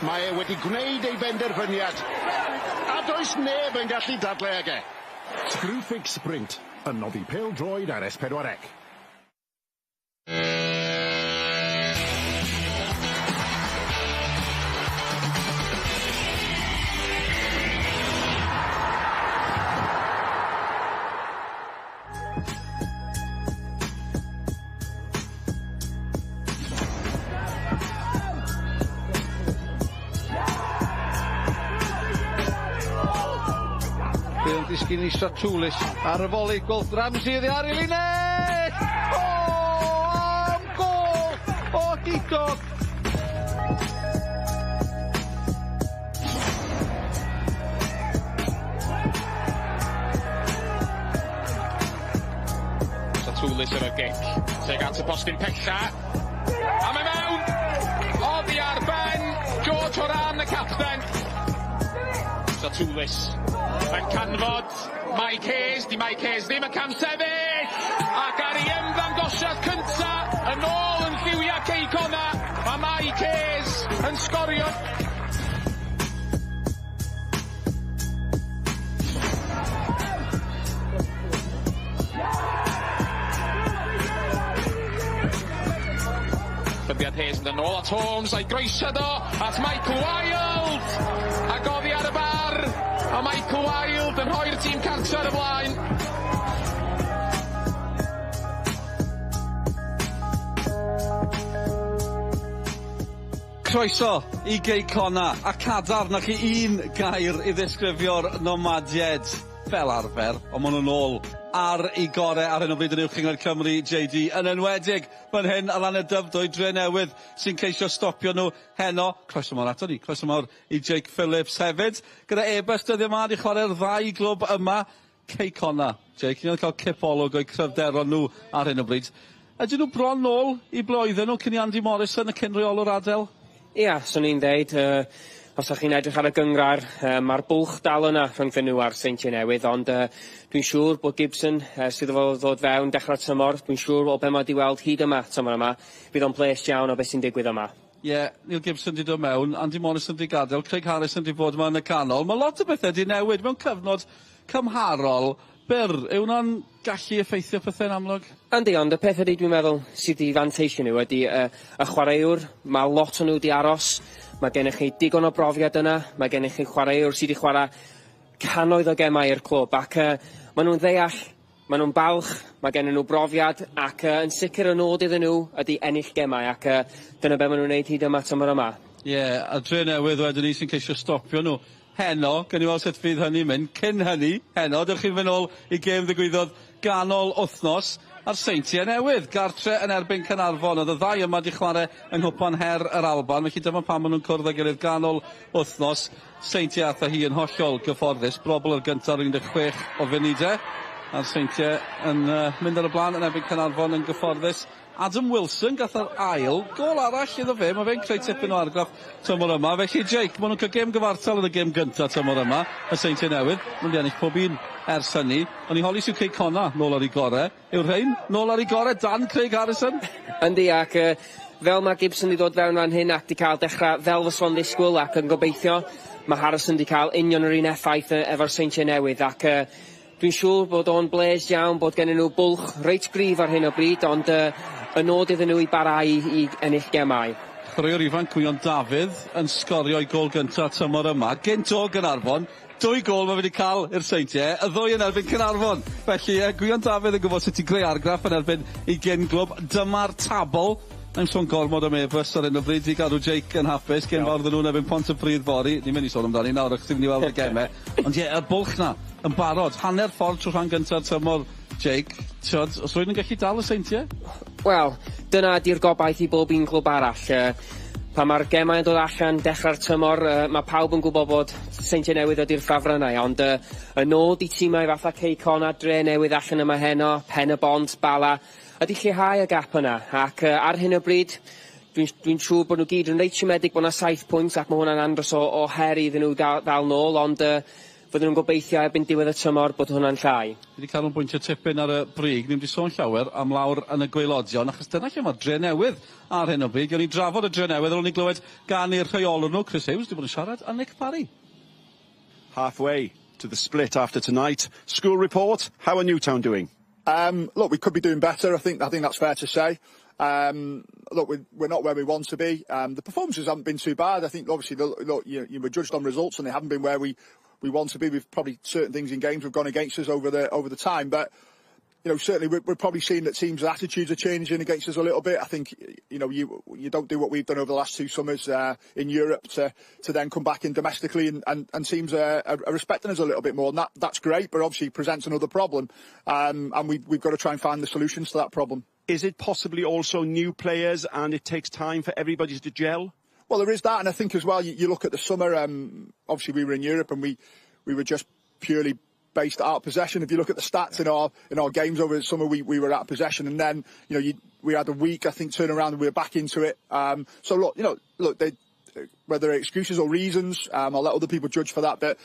Mae e wedi gwneud ei benderfyniad. A does neb yn gallu dadle ag e. Screwfix Sprint yn noddi pêl-droed ar S4C. Bale disgyn i Stratoulis ar y foli, gweld Ramsey iddi ar ei linell! O, am gôl! O, didog! Stratoulis efo'r gic, tuag at y postyn pella. A mae mewn! Oddi ar ben, George Horan y capten. Stratoulis yn canfod Mike Hayes, di Mike Hayes ddim yn camsefyll! Ac ar ei ymddangosiad cynta, yn ôl yn lliwia Cei Connah, mae Mike Hayes yn sgorio. Dyddiad Hayes yn dod nôl at Holmes a'i groesiad o at Michael Wilde! Ac oddi ar y bar, a Michael Wilde yn rhoi'r tîm cartre ar y blaen. Croeso i Gei Connah, a cadarn na chi un gair i ddisgrifio'r Nomadied fel arfer, ond ma' nhw'n ôl ar eu gore ar hyn o bryd yn Uwch Gynghrair Cymru, JD, yn enwedig fan hyn ar lan y Dyfrdwy, Drenewydd sy'n ceisio stopio nhw heno. Croeso mawr ato ni, croeso mawr i Jake Phillips hefyd, gyda e-byst dyddiau 'ma 'di chwarae'r ddau glwb yma. Cei Connah, Jake, ni oedd cael cipolwg o'u cryfderon nhw ar hyn o bryd. Ydyn nhw bron nôl i ble oedden nhw cyn i Andy Morrison, y cyn-reolwr, adael? Ia, swn i'n ddeud, os o'ch chi'n edrych ar y gynghrair, ma'r bwlch dal yna rhyngthyn nhw a'r Seintiau Newydd, ond dwi'n siŵr bod Gibson, ers iddo fo ddod fewn dechrau'r tymor, dwi'n siŵr o be mae 'di weld hyd yma tymor yma, fydd o'n bles iawn o beth sy'n digwydd yma. Ie, Neil Gibson 'di dod mewn, Andy Morrison 'di gadael, Craig Harrison 'di bod yma yn y canol. Mae lot o bethau 'di newid mewn cyfnod cymharol byr. Yw hwnna'n gallu effeithio pethau'n amlwg? Yndi, ond y peth ydy dwi'n meddwl sydd 'di fanteisio nhw ydy y chwaraewr, mae lot o nhw 'di aros, mae gennych chi digon o brofiad yna, mae gennych chi chwaraewr sydd 'di chwarae cannoedd o gemau i'r clwb ac maen nhw'n ddeall, maen nhw'n balch, mae gennyn nhw brofiad ac yn sicr y nod iddyn nhw ydy ennill gemau ac dyna be maen nhw'n wneud hyd yma tymor yma. Ie, a Drenewydd wedyn ni sy'n ceisio stopio nhw heno, gawn ni weld sut fydd hynny'n mynd. Cyn hynny, heno, dewch chi fynd nôl i gêm ddigwyddodd ganol wythnos a'r Seintiau Newydd, gartre yn erbyn Caernarfon. Oedd y ddau yma 'di chwarae yng Nghwpan Her yr Alban, felly dyma pam maen nhw'n cwrdd â'i gilydd ganol wythnos. Seintiau ath â hi yn hollol gyfforddus, brobl yr gyntaf ar 16 o funudau, a'r Seintiau yn mynd ar y blaen yn erbyn Caernarfon yn gyfforddus. Adam Wilson gath yr ail gôl arall iddo fe, mae fe'n creu tipyn o argraff tymor yma. Felly Jake, maen nhw'n cael gêm gyfartal yn y gêm gyntaf tymor yma, y Seintiau Newydd. Maen nhw wedi ennill pob un ers hynny. O'n i holi sy'n Cei Connah nôl ar ei gorau. Yw'r rhain nôl ar ei gorau dan Craig Harrison? Yndi, ac fel mae Gibson wedi dod fewn fan hyn ac wedi cael dechrau fel fysa fo'n ddisgwyl ac yn gobeithio, mae Harrison wedi cael union yr un effaith efo'r Seintiau Newydd ac dwi'n siŵr bod o'n bles iawn bod gennyn nhw bwlch reit gryf ar hyn o bryd, ond y nod iddyn nhw i barhau i ennill gemau. Chwaraewr ifanc Gwion Dafydd yn sgorio ei gôl gyntaf tymor yma. Gynt o Gaernarfon, dwy gôl mae wedi cael i'r Seintiau, y ddwy yn erbyn Caernarfon. Felly Gwion Dafydd yn gwybod sut i greu argraff yn erbyn ei gyn glwb. Dyma'r tabl. Na'n sôn gormod am e-bus ar hyn o bryd i gadw Jake yn hapus. Gêm fawr iddyn nhw'n erbyn Pontypridd fory. Ni'n mynd i sôn amdani nawr achos ti'n mynd i weld y gemau. Ond ie, y bwlch 'na yn barod. Hanner ffordd trwy rhan gynta'r tymor, Jake. Ti'od, os rywun yn gallu dal y Seintiau? Wel, dyna ydi'r gobaith i bob un clwb arall. Pan mae'r gemau yn dod allan, dechrau'r tymor, mae pawb yn gwybod bod Seintiau Newydd ydi'r ffafrynnau, ond y nod i tîmau fatha Cei Connah, Dre Newydd allan yma heno, Pen y Bont, Bala, ydi lleihau y gap yna, ac ar hyn o bryd, dwi'n dwi siŵr bod nhw gyd yn reit siomedig bod 'na 7 pwynt ac mae hwnna'n andros o her iddyn nhw dal nôl, ond Fydden nhw'n gobeithio erbyn diwedd y tymor bod hwnna'n llai. Ni wedi canolbwyntio tipyn ar y brig, ni wedi sôn llawer am lawr yn y gwaelodion, achos dyna lle mae'r Drenewydd ar hyn o bryd. Gawn ni drafod y Drenewydd ar ôl ni glywed gan i'r rheolwr nhw, Chris Hughes, wedi bod yn siarad â Nick Parry. Halfway to the split after tonight. School report, how are Newtown doing? Look, we could be doing better. I think that's fair to say. Look, we're not where we want to be. The performances haven't been too bad. I think obviously, look, you were judged on results and they haven't been where we want to be. We've probably certain things in games have gone against us over the time, but certainly we're probably seeing that teams' attitudes are changing against us a little bit. I think you don't do what we've done over the last two summers in Europe to then come back in domestically and teams are respecting us a little bit more, and that's great, but obviously presents another problem, and we've got to try and find the solutions to that problem. Is it possibly also new players and it takes time for everybody to gel? Well, there is that, and I think as well, you look at the summer, obviously we were in Europe and we were just purely based out of possession. If you look at the stats in our games over the summer, we were out of possession, and then we had a week, I think, turn around and we were back into it. So look, whether excuses or reasons, I'll let other people judge for that. But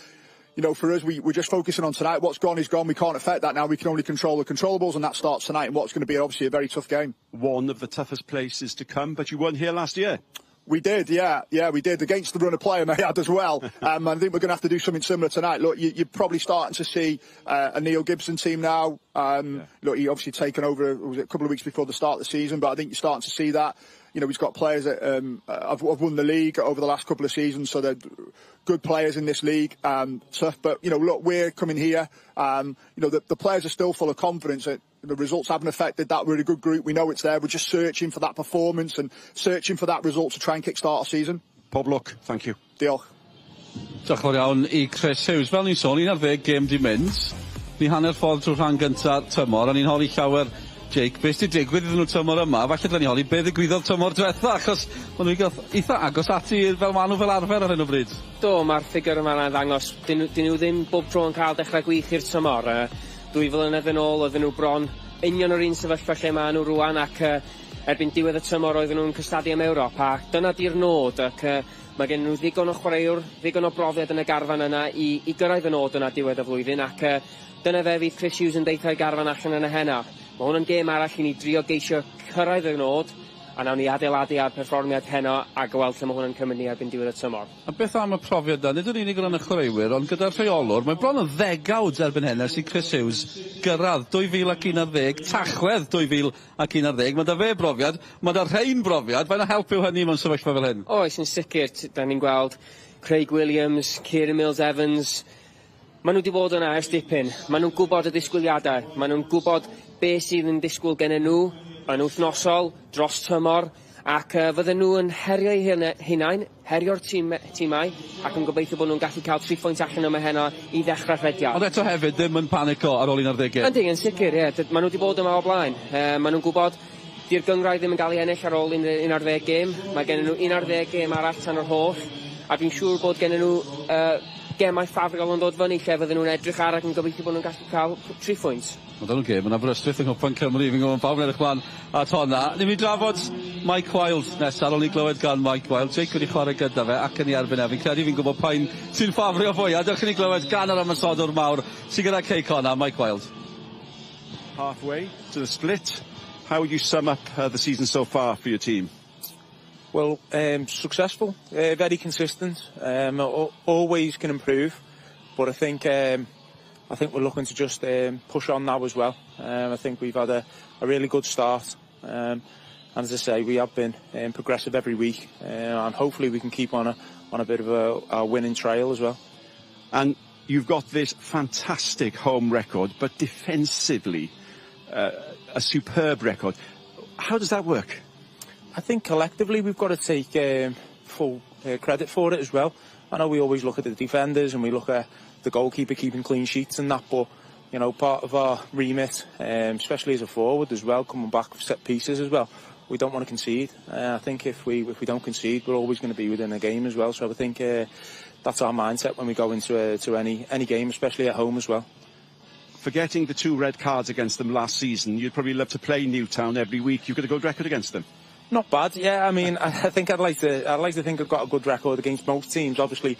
for us, we're just focusing on tonight. What's gone is gone. We can't affect that now. We can only control the controllables, and that starts tonight in what's going to be obviously a very tough game. One of the toughest places to come, but you won here last year. We did, yeah, we did. Against the run of play, I may add as well. I think we're going to have to do something similar tonight. Look, you're probably starting to see a Neil Gibson team now. Look, he obviously taken over, was it a couple of weeks before the start of the season, but I think you're starting to see that. He's got players that have won the league over the last couple of seasons, so they're good players in this league. Tough, but look, we're coming here. The players are still full of confidence. The results haven't affected that. We're a good group. We know it's there. We're just searching for that performance and searching for that result to try and kickstart our season. Pob lwc, thank you. Diolch. Diolch yn fawr iawn i Chris Hughes. Fel ni'n sôn, 11 gêm di mynd. Ni hanner ffordd trwy'r rhan gyntaf tymor, a ni'n holi llawer, Jake, beth sy'n digwydd iddyn nhw tymor yma? Falle dylen ni holi beth ddigwyddodd tymor diwetha, achos maen nhw'n gael eitha agos ati fel maen nhw fel arfer ar hyn o bryd. Do, mae'r ffigur yma'n ddangos, dyn nhw ddim bob tro yn cael dechrau gwych i'r tymor. 2 flynedd yn ôl, oedden nhw bron union yr un sefyllfa lle maen nhw rwan ac erbyn diwedd y tymor oedden nhw'n cystadlu am Ewrop, a dyna di'r nod ac mae gen nhw ddigon o chwaraewr, ddigon o brofiad yn y garfan yna i gyrraedd y nod yna diwedd y flwyddyn ac dyna fe fydd Chris Hughes yn deutha'i garfan allan yna heno. Mae hwn yn gêm arall i ni drio geisio cyrraedd y nod a nawn ni adeiladu ar perfformiad heno a gweld lle mae hwn yn cymryd ni erbyn diwedd y tymor. A beth am y profiad da? Nid yn unig o ran y chwaraewyr, ond gyda'r rheolwr, mae bron yn ddegawd erbyn hyn ers i Chris Hughes gyrraedd 2011, Tachwedd 2011. Mae da fe brofiad, mae da rhain brofiad, faint o help yw hynny mewn sefyllfa fel hyn? Oes, yn sicr, da ni'n gweld Craig Williams, Kieran Mills Evans, maen nhw wedi bod yna ers dipyn. Maen nhw'n gwybod y disgwyliadau. Maen nhw'n gwybod beth sydd yn disgwyl gen nhw yn wythnosol, dros tymor, ac fydden nhw yn herio eu hunain, herio'r tîmau, ac yn gobeithio bod nhw'n gallu cael tri phwynt allan yma heno i ddechrau rhediad. Ond eto hefyd, ddim yn panico ar ôl 11 gêm. Yndi, yn sicr, ie. Maen nhw wedi bod yma o blaen. Maen nhw'n gwybod di'r gynghrair ddim yn cael ei ennill ar ôl 11 gêm. Mae gen nhw 11 gêm arall tan yr holl. A dwi'n siŵr bod gen nhw gemau ffafriol yn dod fyny lle fydden nhw'n edrych ar ac yn gobeithio bod nhw'n gallu cael tri phwynt. Mae dan nhw'n gêm yn Aberystwyth yng Nghwpan Cymru, fi'n gwybod pawb yn edrych mlaen at honna. Ni'n mynd i drafod Mike Wilde nesaf, ar ôl ni glywed gan Mike Wilde. Jake wedi chwarae gyda fe ac yn ei erbyn e. Fi'n credu fi'n gwybod pa un sy'n ffafrio fwyaf. Dewch i ni glywed gan yr ymosodwr mawr sy'n gyda Cei Connah, Mike Wilde. Halfway to the split. How would you sum up the season so far for your team? Well, successful, very consistent. Always can improve, but I think we're looking to just push on now as well. I think we've had a really good start, and as I say, we have been progressive every week, and hopefully we can keep on a bit of a winning trail as well. And you've got this fantastic home record, but defensively, a superb record. How does that work? I think collectively we've got to take full credit for it as well. I know we always look at the defenders and we look at the goalkeeper keeping clean sheets and that, but part of our remit, especially as a forward as well, coming back with set pieces as well, we don't want to concede. I think if we don't concede, we're always going to be within the game as well. So I think that's our mindset when we go into to any game, especially at home as well. Forgetting the two red cards against them last season, you'd probably love to play Newtown every week. You've got a good record against them. Not bad, yeah. I mean, I think I'd like to think I've got a good record against most teams. Obviously,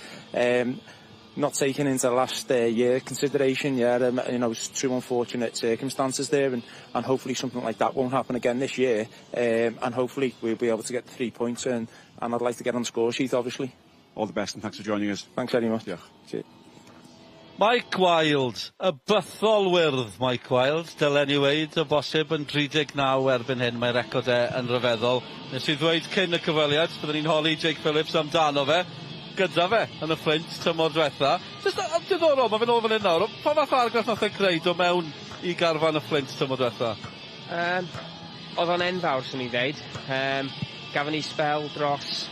Not taking into last year consideration, yeah, it's two unfortunate circumstances there, and hopefully something like that won't happen again this year, and hopefully we'll be able to get the 3 points, and I'd like to get on the score sheet, obviously. All the best and thanks for joining us. Thanks very much. Diolch. Cheers. Mike Wilde, y bythol wyrdd Mike Wilde, dylen ni weud o bosib yn 39 erbyn hyn, mae record e yn rhyfeddol. Nes i ddweud cyn y cyfweliad, byddwn ni'n holi Jake Phillips amdano fe, gyda fe yn y Fflint tymor diwetha. Jyst diddorol, mae fe'n ôl fan hyn nawr. Pa fath o argraff nath e greu do mewn i garfan y Fflint tymor diwetha? Oedd o'n enfawr, swn i'n dweud. Gafon ni spell dros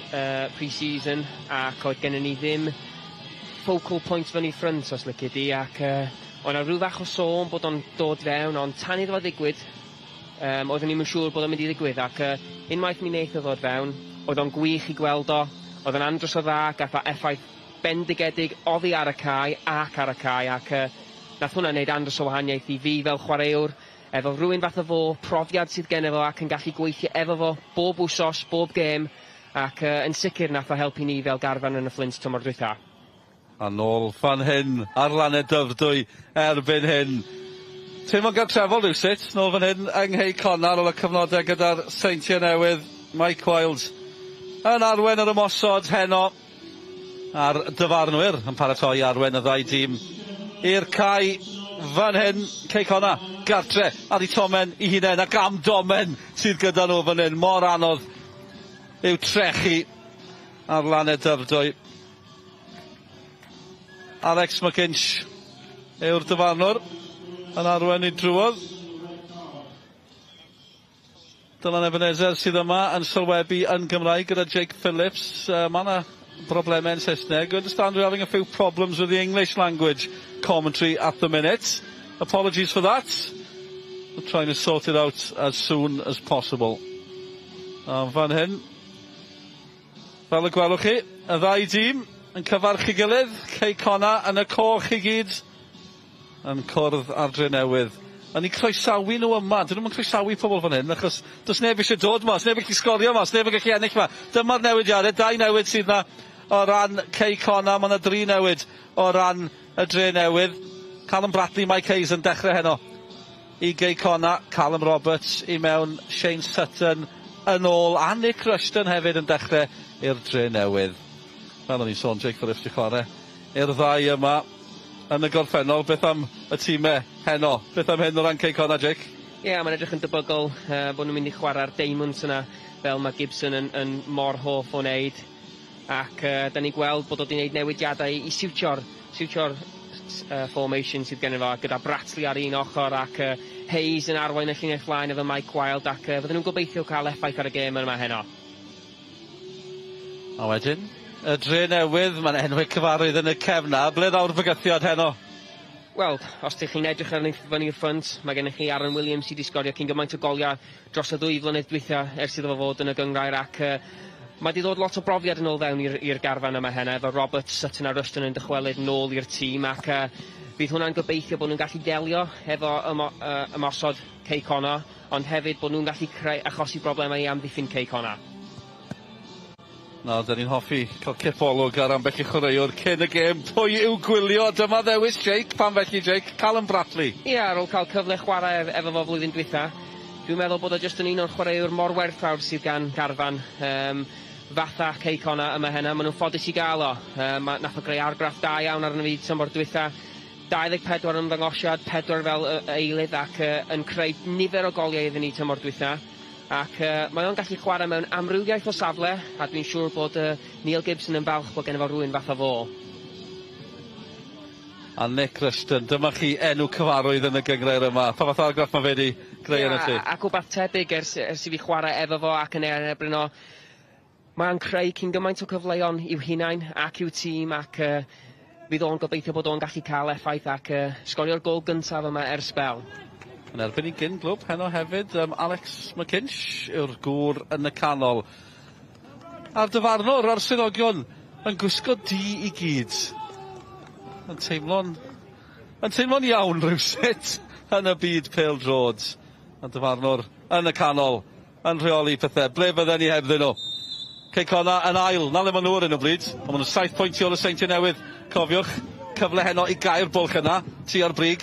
pre-season ac oedd gennym ni ddim focal point fyny ffrynt os lici di, ac oedd 'na rhyw fath o sôn bod o'n dod fewn, ond tan iddo fo ddigwydd, oeddwn ni'm yn siŵr bod o'n mynd i ddigwydd, ac unwaith mi wneith o ddod fewn, oedd o'n gwych i gweld o, oedd o'n andros o dda, gath o effaith bendigedig oddi ar y cae ac ar y cae, ac nath hwnna wneud andros o wahaniaeth i fi fel chwaraewr, efo rhywun fath o fo, profiad sydd genno fo ac yn gallu gweithio efo fo bob wsos, bob gêm, ac yn sicr nath o helpu ni fel garfan yn y Fflint tymor dwytha. A nôl fan hyn, ar lannau Dyfrdwy erbyn hyn. Teimlo'n gartrefol rhywsut, nôl fan hyn yng Nghei Connah ar ôl y cyfnodau gyda'r Seintiau Newydd, Mike Wilde yn arwen yr ymosod heno a'r dyfarnwyr yn paratoi arwen y ddau dîm i'r cae fan hyn, Cei Connah, gartre, ar eu tomen i hunain ac am domen sydd gyda nhw fan hyn, mor anodd yw trechu ar lannau Dyfrdwy. Alex McInch yw'r dyfarnwr yn arwen i drwodd. Dylan Ebenezer sydd yma yn sylwebu yn Gymraeg gyda Jake Phillips. Mae yna broblemau yn Saesneg. We understand we're having a few problems with the English language commentary at the minute. Apologies for that. We're trying to sort it out as soon as possible. A fan hyn, fel y gwelwch chi, y ddau dîm yn cyfarch i gilydd, Cei Connah yn y coch i gyd, yn cwrdd â'r Drenewydd. A ni croesawu nhw yma. Dyn nhw'n croesawu pobl fan hyn, achos does neb eisiau dod ma, neb yn gallu sgorio ma, neb yn gallu ennill ma. Dyma'r newidiadau, dau newid sydd na o ran Cei Connah, mae yna dri newid o ran y Dre Newydd. Callum Bradley, Mike Hayes yn dechrau heno i Gei Connah, Callum Roberts i mewn, Shane Sutton yn ôl, a Nick Rushton hefyd yn dechrau i'r Dre Newydd. Fel o'n i'n sôn, Jake Phillips di chwarae i'r ddau yma yn y gorffennol. Beth am y tîmau heno? Beth am hyn o ran Cei Connah, Jake? Ie, yeah, mae'n edrych yn debygol bod nhw'n mynd i chwarae'r Diamonds yna fel mae Gibson yn mor hoff o wneud. Ac da ni'n gweld bod o wedi gwneud newidiadau i siwtio'r formation sydd gennym fo, gyda Bratley ar un ochr ac Hayes yn arwain y llinell flaen efo Mike Wilde, ac fydden nhw'n gobeithio cael effaith ar y gêm yma heno. A wedyn, y Dre Newydd, mae'n enwau cyfarwydd yn y cefna. Ble ddaw'r bygythiad heno? Wel, os ydych chi'n edrych ar fyny'r ffrynt, mae gennych chi Aaron Williams sydd wedi sgorio cyn gymaint o goliau dros y 2 flynedd dwytha ers iddo fo fod yn y gynghrair, ac mae wedi dod lot o brofiad yn ôl fewn i'r garfan yma heno, efo Roberts, Sutton a Rushton yn dychwelyd nôl i'r tîm, ac fydd hwnna'n gobeithio bod nhw'n gallu delio efo ymosod Cei Connah, ond hefyd bod nhw'n gallu creu, achosi broblemau i amddiffyn Cei Connah. Na, da ni'n hoffi cael cipolwg ar ambell i chwaraewr cyn y gêm. Pwy yw gwylio? Dyma ddewis Jake. Pam felly, Jake? Callum Bradley. Ie, yeah, ar ôl cael cyfle chwarae efo fo flwyddyn dwytha, dwi'n meddwl bod o jyst yn un o'r chwaraewr mor werthfawr sydd gan garfan fatha Cei Connah yma heno. Maen nhw'n ffodus i gael o. Nath o greu argraff da iawn arno fi tymor dwytha. 24 ymddangosiad, 4 fel eilydd ac yn creu nifer o goliau iddyn ni tymor dwytha. Ac mae o'n gallu chwarae mewn amrywiaeth o safle, a dwi'n siŵr bod Neil Gibson yn falch bod gen fo rhywun fath o fo. A Nick Rushton, dyma chi enw cyfarwydd yn y gynghrair yma. Pa fath o argraff mae fe wedi greu arno ti? Ac wbath tebyg ers i fi chwarae efo fo ac yn ei erbyn o. Mae'n creu cyn gymaint o cyfleon i'w hunain ac i'w tîm, ac fydd o'n gobeithio bod o'n gallu cael effaith ac sgorio'r gol gyntaf yma ers sbel. Yn erbyn i gyn glwb heno hefyd, Alex McKinch yw'r gŵr yn y canol. A'r dyfarnwr a'r swyddogion yn gwisgo du i gyd. Yn teimlo'n iawn rhywsut yn y byd pêl-droed. Y dyfarnwr yn y canol yn rheoli pethau. Ble fydden ni hebddyn nhw? Cei Connah yn ail, na le maen nhw ar hyn o bryd. Ond maen nhw 7 pwynt i ôl y Seintiau Newydd, cofiwch. Cyfle heno i gau'r bwlch yna, tua'r brig.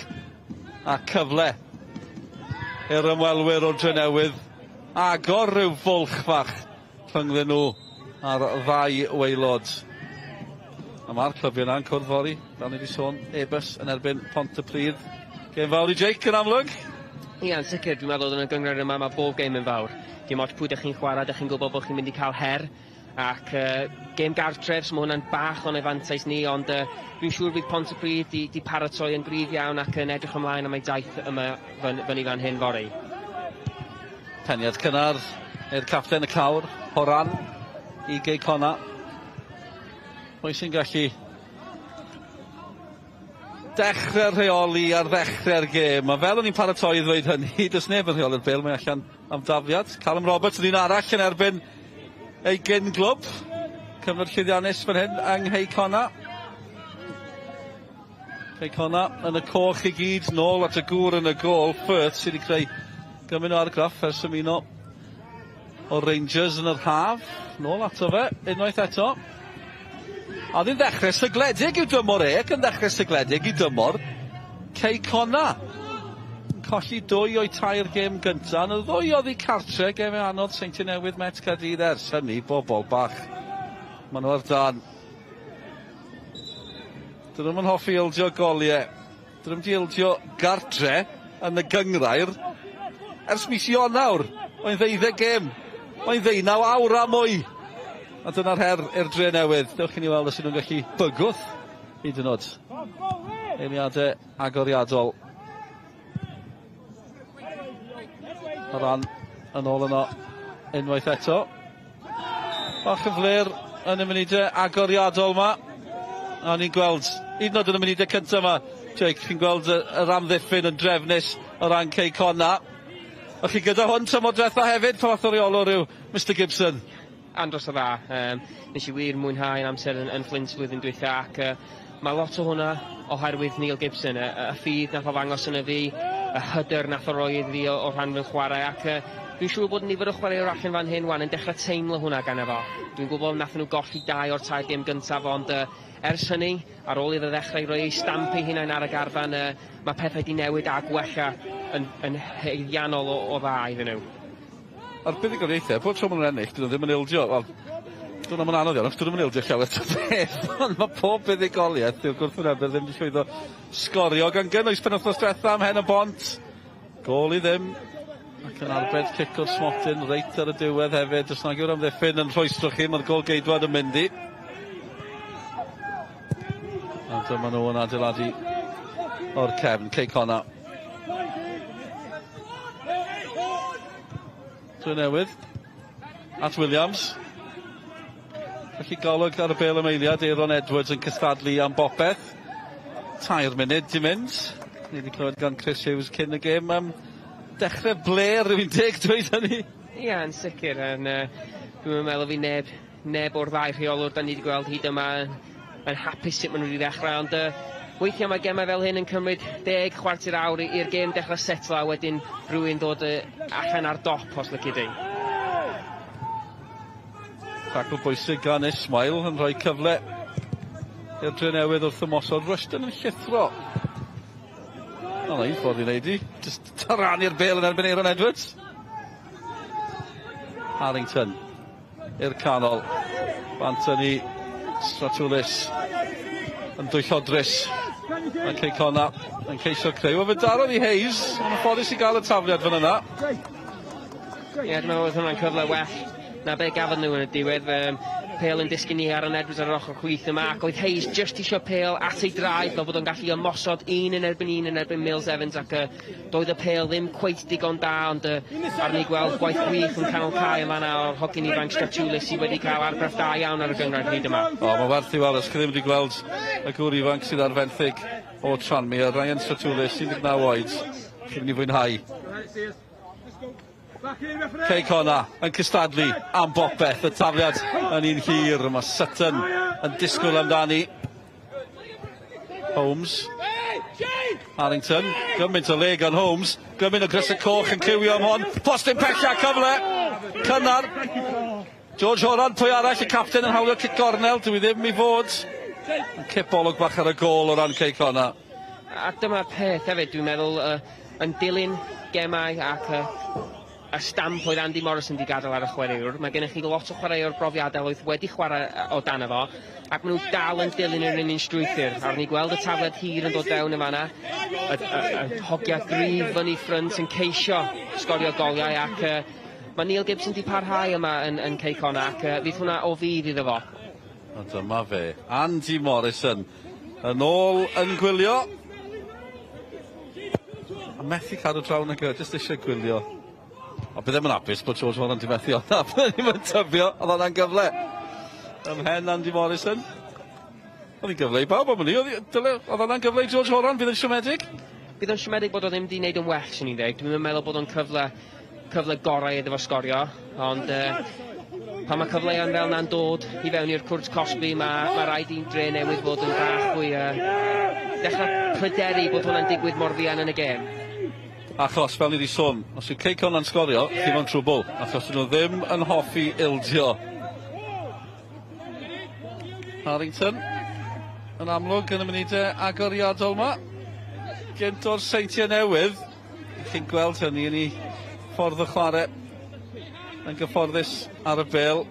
A cyfle i'r ymwelwyr o'r Drenewydd agor rhyw fwlch fach rhyngddyn nhw a'r ddau waelod. A mae'r clybiau yna'n cwrdd fory, fel ni wedi sôn, Airbus yn erbyn Pontypridd. Gêm fawr i Jake yn amlwg. Ie, yn sicr, dwi'n meddwl yn y gynghrair yma mae bob gêm yn fawr. Dim ots pwy ydych chi'n chwarae, ydych chi'n gwybod bod chi'n mynd i cael her. Ac gêm gartref, so mae hwnna'n bach o'n afantais ni, ond dwi'n siŵr fydd Pontypridd di paratoi yn gryf iawn ac yn edrych ymlaen am ei daith yma fyny fan hyn fory. Peniad cynnar i'r capten y cawr, Horan, i Gei Connah. Pwy sy'n gallu dechrau rheoli ar ddechrau'r gêm? A fel o'n i'n paratoi i ddweud hynny, does neb yn rheoli'r bêl, mae allan am dafliad. Callum Roberts yn un arall yn erbyn ei gyn glwb. Cyfnod llwyddiannus fan hyn yng Nghei Connah. Cei Connah yn y coch i gyd, nôl at y gŵr yn y gôl, Firth sydd wedi creu gymaint o argraff ers ymuno o Rangers yn yr haf. Nôl ato fe, unwaith eto. A oedd hi'n ddechrau sigledig i'w dymor e, ac yn ddechrau sigledig i dymor Cei Connah. Yn colli 2 o'i 3 gêm gyntaf, yn y ddwy oddi cartre, gemau anodd, Seintiau Newydd, Met Caerdydd ers hynny, bobl bach. Maen nhw ar dân. Dyn nhw'm yn hoffi ildio goliau. Dyn nhw'm di ildio gartre yn y gynghrair ers mis Ionawr. Mae'n 12 gêm. Mae'n 19 awr a mwy. A dyna'r her i'r Dre Newydd. Dewch i ni weld os ydyn nhw'n gallu bygwth hyd yn oed. Eiliadau agoriadol. O ran yn ôl yno unwaith eto. Bach yn fler yn y munudau agoriadol yma. A ni'n gweld, hyd yn oed yn y munudau cyntaf yma, Jake, chi'n gweld yr amddiffyn yn drefnus o ran Cei Connah. O'ch chi gyda hwn tymor diwetha hefyd, pa fath o reolwr yw Mr Gibson? Andros o dda. Nes i wir mwynhau yn amser yn Flint flwyddyn dwytha, ac mae lot o hwnna oherwydd Neil Gibson, y ffydd nath o ddangos yn y fi, y hyder nath o roi iddi fi o rhan fy chwarae, ac dwi'n siŵr bod nifer o chwaraewyr allan fan hyn wan yn dechrau teimlo hwnna gan efo. Dwi'n gwybod nath nhw golli 2 o'r 3 gêm gyntaf, ond ers hynny, ar ôl iddo ddechrau roi ei stamp ei hunain ar y garfan, mae pethau wedi newid a gwella yn haeddiannol o dda iddyn nhw. A'r buddugoliaethau, pob tro maen nhw'n ennill, dyn nhw ddim yn ildio. Wel, dyn nhw'n anodd iawn, achos dyn nhw'n ildio llawer o beth, ond mae pob buddugoliaeth yw'r gwrthwynebwyr ddim wedi llwyddo sgorio, gan gynnwys penwythnos diwetha am Hen y Bont. Gôl i ddim, ac yn arbed cic o'r smotyn reit ar y diwedd hefyd. Os nag yw'r amddiffyn yn rhwystro chi, mae'r gôl geidwad yn mynd i. A dyma nhw yn adeiladu o'r cefn, Cei Connah. Drenewydd at Williams. Felly golwg ar y bêl am eiliad, Aeron Edwards yn cystadlu am bopeth. 3 munud di mynd. Ni wedi clywed gan Chris Hughes cyn y gêm. Dechrau bler, rwy'n teg dweud hynny. Ie, yn sicr. Dwi'n meddwl fi neb o'r ddau rheolwr da ni wedi gweld hyd yma yn hapus sut maen nhw wedi ddechrau, ond weithiau mae gemau fel hyn yn cymryd 10 chwarter awr i'r gêm dechrau setlo, a wedyn rhywun ddod allan ar dop os lici di. Tacl bwysig gan Ismail yn rhoi cyfle i'r Drenewydd wrth ymosod. Rushton yn llithro. O, na un ffordd i wneud i. Just tarannu'r bêl yn erbyn Aeron Edwards. Harrington i'r canol. Bant yn i Stratoulis yn dwyllodrus. Mae Cei Connah yn ceisio creu. Wel, fe darodd i Hayes, ond yn ffodus i gael y tafliad fan yna. Ie, dwi'n meddwl oedd hwnna'n cyfle well na be gafon nhw yn y diwedd. Pêl yn disgyn i Aaron Edwards ar yr ochr chwith yma, ac oedd Hayes just isio pêl at ei draed fel bod o'n gallu ymosod un yn erbyn un yn erbyn Mills Evans, ac doedd y pêl ddim cweit digon da, ond ar ni gweld gwaith gwych yn canol cae yma na o'r hogyn ifanc Stratoulis sydd wedi cael argraff da iawn ar y gynghrair hyd yma. O, mae werth i weld, os chi ddim wedi gweld y gŵr ifanc sydd ar fenthyg o Tranmere, Ryan Stratoulis, 19 oed, chi'n mynd i fwynhau. Cei Connah yn cystadlu am bopeth, y tafliad yn un hir, mae Sutton yn disgwyl amdani. Holmes, Harrington, gymaint o le gan Holmes, gymaint o grysau coch yn cywio am hon, postyn pella, cyfle, cynnar. George Horan, pwy arall, y capten yn hawlio cic gornel, dwi ddim i fod Cipolwg bach ar y gôl o ran Cei Connah. A dyma'r peth hefyd, dwi'n meddwl, yn dilyn gemau ac y stamp oedd Andy Morrison 'di gadael ar y chwaraewr, mae gennych chi lot o chwaraewr brofiadol oedd wedi chwarae o dan fo, ac maen nhw dal yn dilyn yr un un strwythur. A ni gweld y tafled hir yn dod fewn yn fanna, y hogia gryf fyny ffrynt yn ceisio sgorio goliau, ac mae Neil Gibson 'di parhau yma yn Cei Connah, ac fydd hwnna o fudd iddo fo. A dyma fe, Andy Morrison, yn ôl yn gwylio. A methu cadw draw nag e, jyst eisiau gwylio. A bydd ddim yn hapus bod George Warren 'di methu hwnna. Bydde ddim yn tybio, oedd hwnna'n gyfle. Ym mhen Andy Morrison. Oedd hi'n gyfle i bawb am hynny. Oedd hwnna'n gyfle i George Horan, bydd yn siomedig? Bydd o'n siomedig bod o ddim wedi gwneud yn well, swn i'n dweud. Dwi'n meddwl bod o'n cyfle gorau iddo fo sgorio, ond pan mae cyfleoedd fel na'n dod i fewn i'r cwrt cosbi, mae rhaid i'n Dre Newydd fod yn bach fwy dechrau pryderu bod hwnna'n digwydd mor fuan yn y gêm. Achos, fel ni wedi sôn, os yw Cei Connah'n sgorio, chi mewn trwbl, achos dyn nhw ddim yn hoffi ildio. Harrington, yn amlwg yn y munudau agoriadol yma. Gynt o'r Seintiau Newydd, chi'n gweld hynny yn ei ffordd o chwarae yn gyfforddus ar y bêl.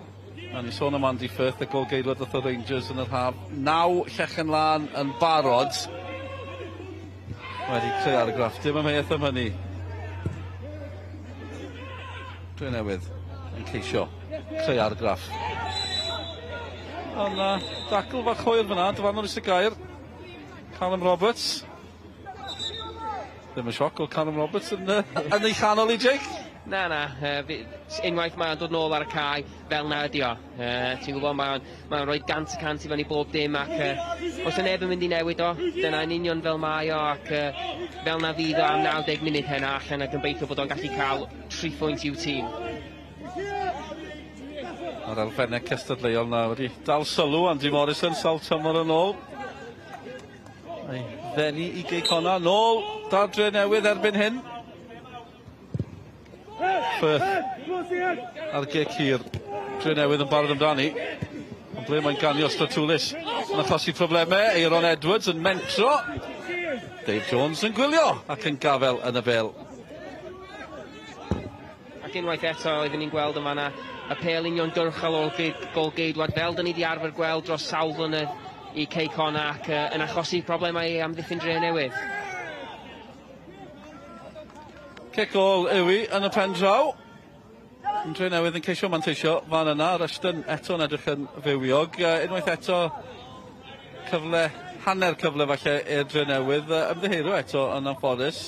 A ni sôn am Andy Firth, y golgeidwad wrth y Rangers yn yr haf. 9 llechen lân yn barod. Wedi creu argraff, dim amheuaeth am hynny. Dre Newydd yn ceisio creu argraff. Ond dacl fach hwyr fyna, dyfarnwr y gair. Callum Roberts. Ddim yn sioc o Callum Roberts yn ei chanol i Jake. Na, unwaith mae'n dod nôl ar y cae, fel na ydi o. Ti'n gwybod, mae'n rhoi 100% i fyny bob dim, ac os yna neb yn mynd i newid o, dyna yn union fel mae o, ac fel na fydd o am 90 munud heno allan, ac yn gobeithio bod o'n gallu cael 3 phwynt i'w tîm. A'r elfennau cystadleuol na wedi dal sylw Andy Morrison sawl tymor yn ôl. Ei ddenu i Gei Connah, nôl da'r Dre Newydd erbyn hyn. Firth ar gic hir. Dre Newydd yn barod amdani. Ond ble mae'n ganio Stratoulis yn achosi problemau. Aaron Edwards yn mentro. Dave Jones yn gwylio ac yn gafel yn y bêl. Ac unwaith eto oeddwn ni'n gweld yma na y pêl uniongyrchol o'r golgeidwad fel dyn ni wedi arfer gweld dros sawl flynedd i Cei Connah, ac yn achosi problemau i amddiffyn Dre Newydd. Cic gôl yw hi yn y pen draw. Dre Newydd yn ceisio manteisio fan yna. Rushton eto'n edrych yn fywiog. Unwaith eto cyfle, hanner cyfle falle i'r Dre Newydd. Ymddiheuro eto yn anffodus.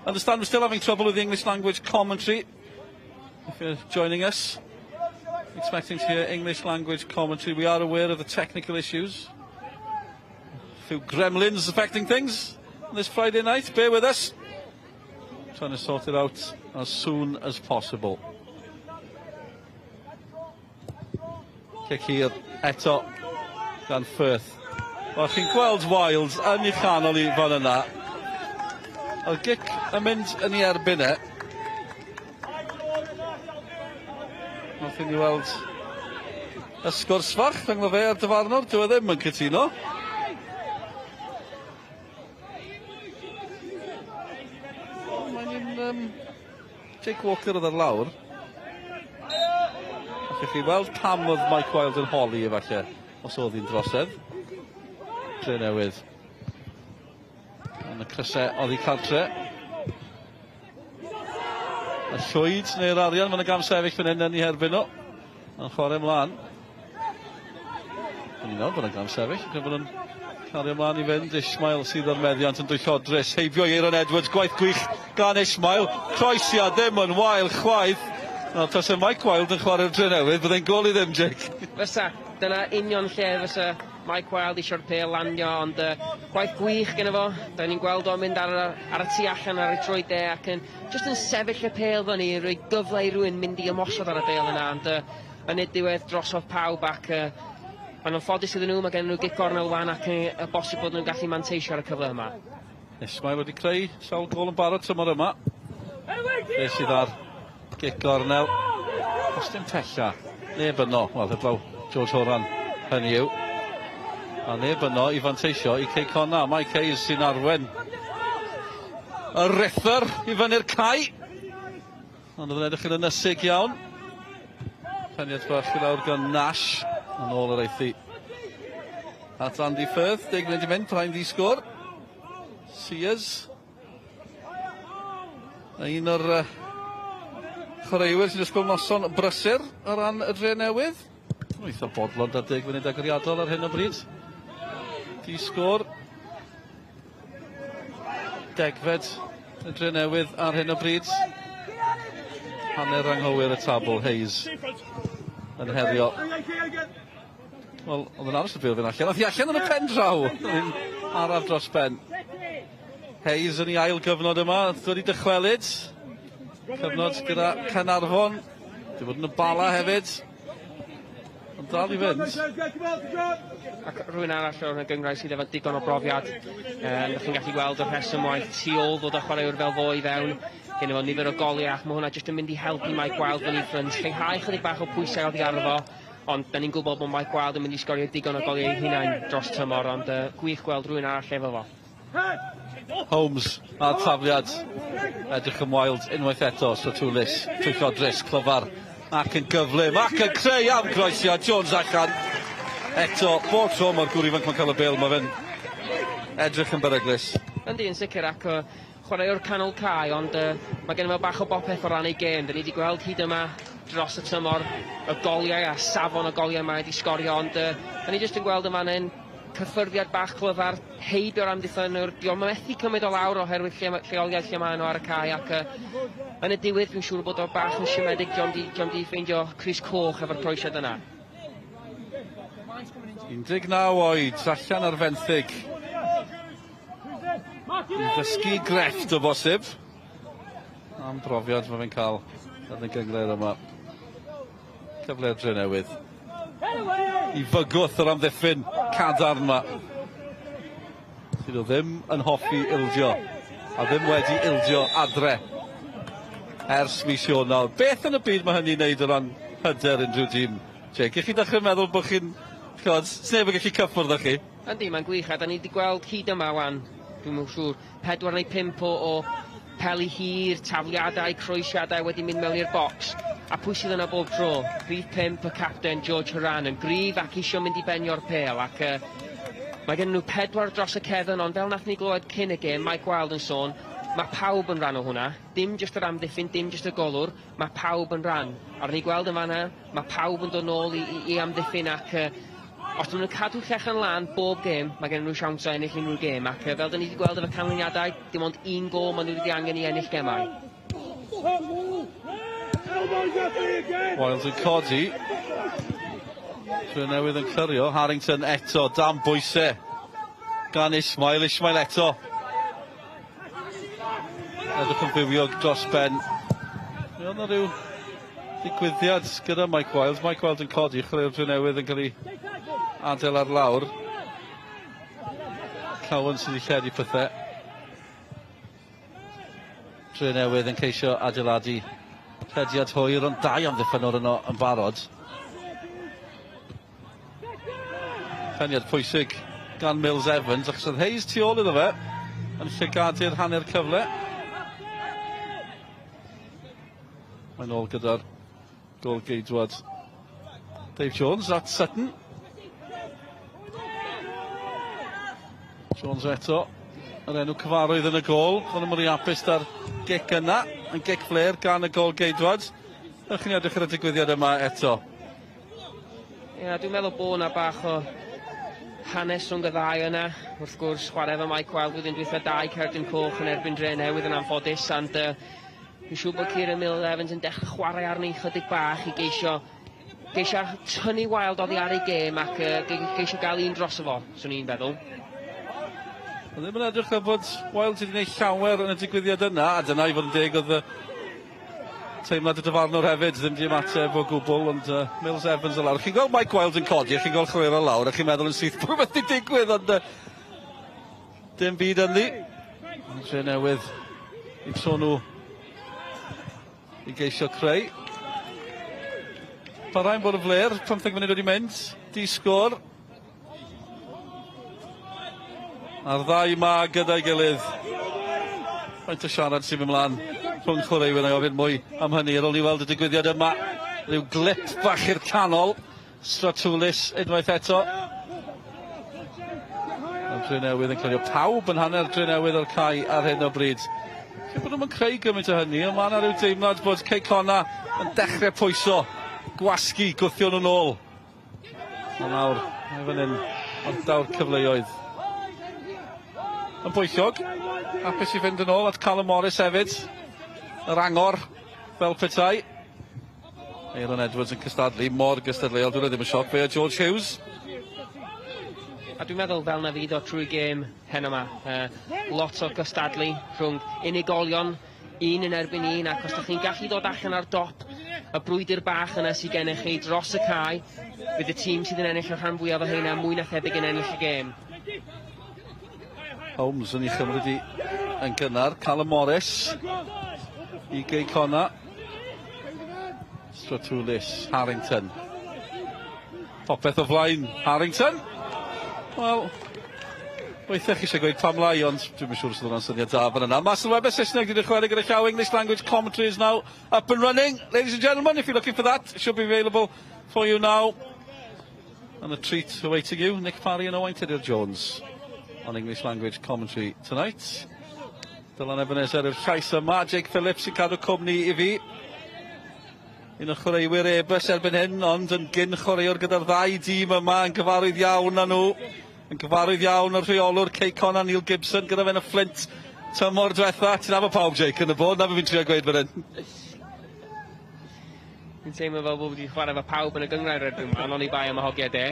Understand we're still having trouble with the English language commentary. If you're joining us, expecting to hear English language commentary, we are aware of the technical issues. A few gremlins affecting things on this Friday night. Bear with us. Trying to sort it out as soon as possible. Cic hir eto gan Firth. Wel, chi'n gweld Wild yn ei chanol i fan yna. Oedd gic yn mynd yn ei erbyn e. Wnaethon ni weld y sgwrs fach rhyngddo fe a'r dyfarnwr. Dyw e ddim yn cytuno. Mae'n un Jake Walker oedd ar lawr. Allwch chi weld pam oedd Mike Wild yn holi efallai os oedd hi'n drosedd. Dre Newydd. Yn y crysau oddi cartre. Y llwyd neu'r arian, mae'n y gam sefyll fan hyn yn ei herbyn nhw. Yn chwarae ymlaen. Yn i'n meddwl bod yn gam sefyll, yn bod yn cario ymlaen i fynd. Ismail sydd ar meddiant yn dwyllodrus. Heibio i Aaron Edwards, gwaith gwych gan Ismail. Croesiad ddim yn wael chwaith. Nawr, tase Mike Wild yn chwarae'r Dre Newydd, byddai'n gôl i ddim, Jake. Fysa, dyna union lle fysa Mike Wild eisiau'r pêl landio, ond gwaith gwych gyda fo. Da ni'n gweld o'n mynd ar y tu allan ar ei troed de ac yn just yn sefyll y pêl fyny, rhoi gyfle i rywun mynd i ymosod ar y bêl yna, ond yn y diwedd drosodd pawb ac maen nhw'n ffodus iddyn nhw, mae gen nhw gic gornel wan ac y bosib bod nhw'n gallu manteisio ar y cyfle yma. Ismail wedi creu sawl gôl yn barod tymor yma. Fe sydd ar gic gornel. Os dim pella, neb yno. Wel, heblaw George Horan, hynny yw. A neb yno i fanteisio i Cei Connah. Mike Hayes sy'n arwen y ruthr i fyny'r cae. Ond oedd yn edrych yn ynysig iawn. Peniad bach i lawr gan Nash. Yn ôl yr eithi at Andy Firth. 10 munud i mynd, prime ddi sgôr. Sears. Un o'r chwaraewyr sy'n ysgol noson brysur o ran y dre newydd. Eitha bodlon da 10 munud agoriadol ar hyn o bryd. Di sgôr. Degfed y dre newydd ar hyn o bryd. Hanner anghywir y tabl, Hayes yn herio. Wel, oedd yn aros y bêl fynd allan. Oedd hi allan yn y pen draw. Yn araf dros ben. Hayes yn ei ail gyfnod yma, wedi dychwelyd. Cyfnod gyda Caernarfon. Wedi bod yn y Bala hefyd. Ond dal i fynd. Ac rhywun arall o'r gynghrair sydd efo digon o brofiad. Ydych chi'n gallu gweld y rhesymwaith tu ôl ddod â chwaraewr fel fo i fewn. Gen fo nifer o goliau ac mae hwnna jyst yn mynd i helpu Mike Wild fyny ffrynt. Lleihau chydig bach o pwysau oddi arno fo. Ond da ni'n gwybod bod Mike Wild yn mynd i sgorio digon o goliau ei hunain dros tymor, ond gwych gweld rhywun arall efo fo. Holmes a'r tafliad. Edrych yn Wild unwaith eto. Stratulis, twyllodrus, clyfar ac yn gyflym ac yn creu am groesiad. Jones allan. Eto, bob tro mae'r gŵr ifanc mae'n cael y bêl, mae fe'n edrych yn beryglus. Yndi, yn sicr, ac chwaraewr canol cae, ond mae gen i bach o bopeth o ran ei gêm. Da ni wedi gweld hyd yma dros y tymor y goliau a safon y goliau mae wedi sgorio, ond da ni jyst yn gweld yma yn cyffyrddiad bach clyfar, heibio'r amddiffynwr, di o'n methu cymryd o lawr oherwydd lleoliad lle maen nhw ar y cae, ac yn y diwedd dwi'n siŵr bod o bach yn siomedig, dio'm di ffeindio crys coch efo'r croesiad yna. 19 oed, allan ar fenthyg. I ddysgu grefft o bosib. Am brofiad mae fe'n cael yn y gynghrair yma. Cyfle'r dre newydd. I fygwth yr amddiffyn cadarn yma. Sydd o ddim yn hoffi ildio. A ddim wedi ildio adre ers mis Ionawr. Beth yn y byd mae hynny'n neud o ran hyder unrhyw dîm? Jake, ych chi'n dechrau meddwl bod chi'n... Chod, sneb yn gallu cyffwrdd â chi? Yndi, mae'n gwych, a da ni wedi gweld hyd yma wan, dwi'n meddwl siŵr, 4 neu 5 o peli hir, tafliadau, croesiadau wedi mynd mewn i'r bocs. A pwy sydd yna bob tro? Rhif 5, y capten George Horan, yn gryf ac isio mynd i benio'r pêl, ac mae gen nhw 4 dros y cefn, ond fel nath ni glywed cyn y gêm, Mike Wild yn sôn, mae pawb yn rhan o hwnna, dim jyst yr amddiffyn, dim jyst y golwr, mae pawb yn rhan. A ni gweld yn fanna, mae pawb yn dod nôl i amddiffyn ac os maen nhw'n cadw llechen lan bob gêm, mae gen nhw siawns o ennill unrhyw gêm, ac fel da ni wedi gweld efo canlyniadau, dim ond un gôl maen nhw wedi angen i ennill gemau. Wild yn codi. Tre newydd yn clirio. Harrington eto, dan bwysau gan Ismail. Ismail eto. Edrych yn fywiog dros ben. Mi oedd yna rhyw ddigwyddiad gyda Mike Wild. Mike Wild yn codi, chwaraewr Tre newydd yn cael ei adael ar lawr. Cowan sydd wedi lledu pethau. Tre newydd yn ceisio adeiladu rhediad hwyr, ond dau amddiffynwr yno yn barod. Peniad pwysig gan Mills Evans, achos oedd Hayes tu ôl iddo fe yn llygadu'r hanner cyfle. Mae'n ôl gyda'r gôl geidwad Dave Jones at Sutton. Jones eto, yr enw cyfarwydd yn y gôl. Ond yn mwy hapus da'r gic yna, yn gic flêr gan y gôl geidwad. Ydych chi'n edrych ar y digwyddiad yma eto? Ie, dwi'n meddwl bod yna bach o hanes rhwng y ddau yna. Wrth gwrs, chwarae efo Mike Wild flwyddyn dwytha, 2 cerdyn coch yn erbyn Dre Newydd yn anffodus, ond dwi'n siŵr bod Kieran Mills Evans yn dechrau chwarae arni chydig bach i geisio tynnu Wild oddi ar ei gêm ac geisio gael un droso fo, swn i'n feddwl. Ond ddim yn edrych fel bod Wild wedi gwneud llawer yn y digwyddiad yna, a dyna i fod yn deg oedd y teimlad y dyfarnwr hefyd, ddim di ymateb o gwbl, ond Mills Evans o lawr. Chi'n gweld Mike Wild yn codi, a chi'n gweld chwaraewr o lawr, a chi'n meddwl yn syth bod rhywbeth wedi digwydd, ond dim byd ynddi. Tre newydd i tro nhw i geisio creu. Parhau'n bod yn fler, 15 munud wedi mynd, di sgôr. A'r ddau 'ma gyda'i gilydd. Faint o siarad sy'n mynd mlaen rhwng chwaraewyr na i ofyn mwy am hynny ar ôl ni weld y digwyddiad yma. Rhyw glip bach i'r canol. Stratoulis unwaith eto. Mae'r Drenewydd yn clirio pawb yn hanner Drenewydd o'r cae ar hyn o bryd. Ti'n bod nhw'n creu gymaint o hynny, ond mae yna rhyw deimlad bod Cei Connah yn dechrau pwyso, gwasgu, gwthio nhw'n ôl. Ond nawr, mae fan hyn, ond daw'r cyfleoedd. Yn bwyllog, hapus i fynd yn ôl at Callum Morris hefyd. Yr angor, fel petai. Aaron Edwards yn cystadlu, mor gystadleuol, dwi'n ddim yn sioc fe a George Hughes. A dwi'n meddwl fel na fydd o trwy gêm heno 'ma. Lot o gystadlu rhwng unigolion, un yn erbyn un, ac os ydych chi'n gallu dod allan ar dop y brwydr bach yna sydd gennych chi dros y cae, bydd y tîm sydd yn ennill y rhan fwyaf o heina mwy na thebyg yn ennill y gêm. Holmes yn ei chymryd i yn gynnar. Callum Morris i Gei Connah. Stratoulis, Harrington. Popeth o flaen Harrington. Wel, weithiau chi eisiau gweud pam lai, ond dwi'm yn siŵr os oedd hwnna'n syniad da fan yna. Mae sylwebau Saesneg wedi dychwelyd gyda llaw. English language commentary is now up and running. Ladies and gentlemen, if you're looking for that, it should be available for you now. And a treat awaiting you, Nick Parry and Owain Tudur Jones on English language commentary tonight. Dylan Ebenezer yw'r llais yma, Jake Phillips sy'n cadw cwmni i fi. Un o chwaraewyr Airbus erbyn hyn, ond yn gyn chwaraewr gyda'r ddau dîm yma, yn gyfarwydd iawn â nhw. Yn gyfarwydd iawn o'r rheolwr Cei Connah, Neil Gibson, gyda fe yn y Fflint tymor diwetha. Ti'n nabod pawb, Jake, yn y bôn, na be fi'n trio gweud fan hyn. Fi'n teimlo fel bod fi wedi chwarae efo pawb yn y gynghrair erbyn 'wan, oni bai am y hogia de.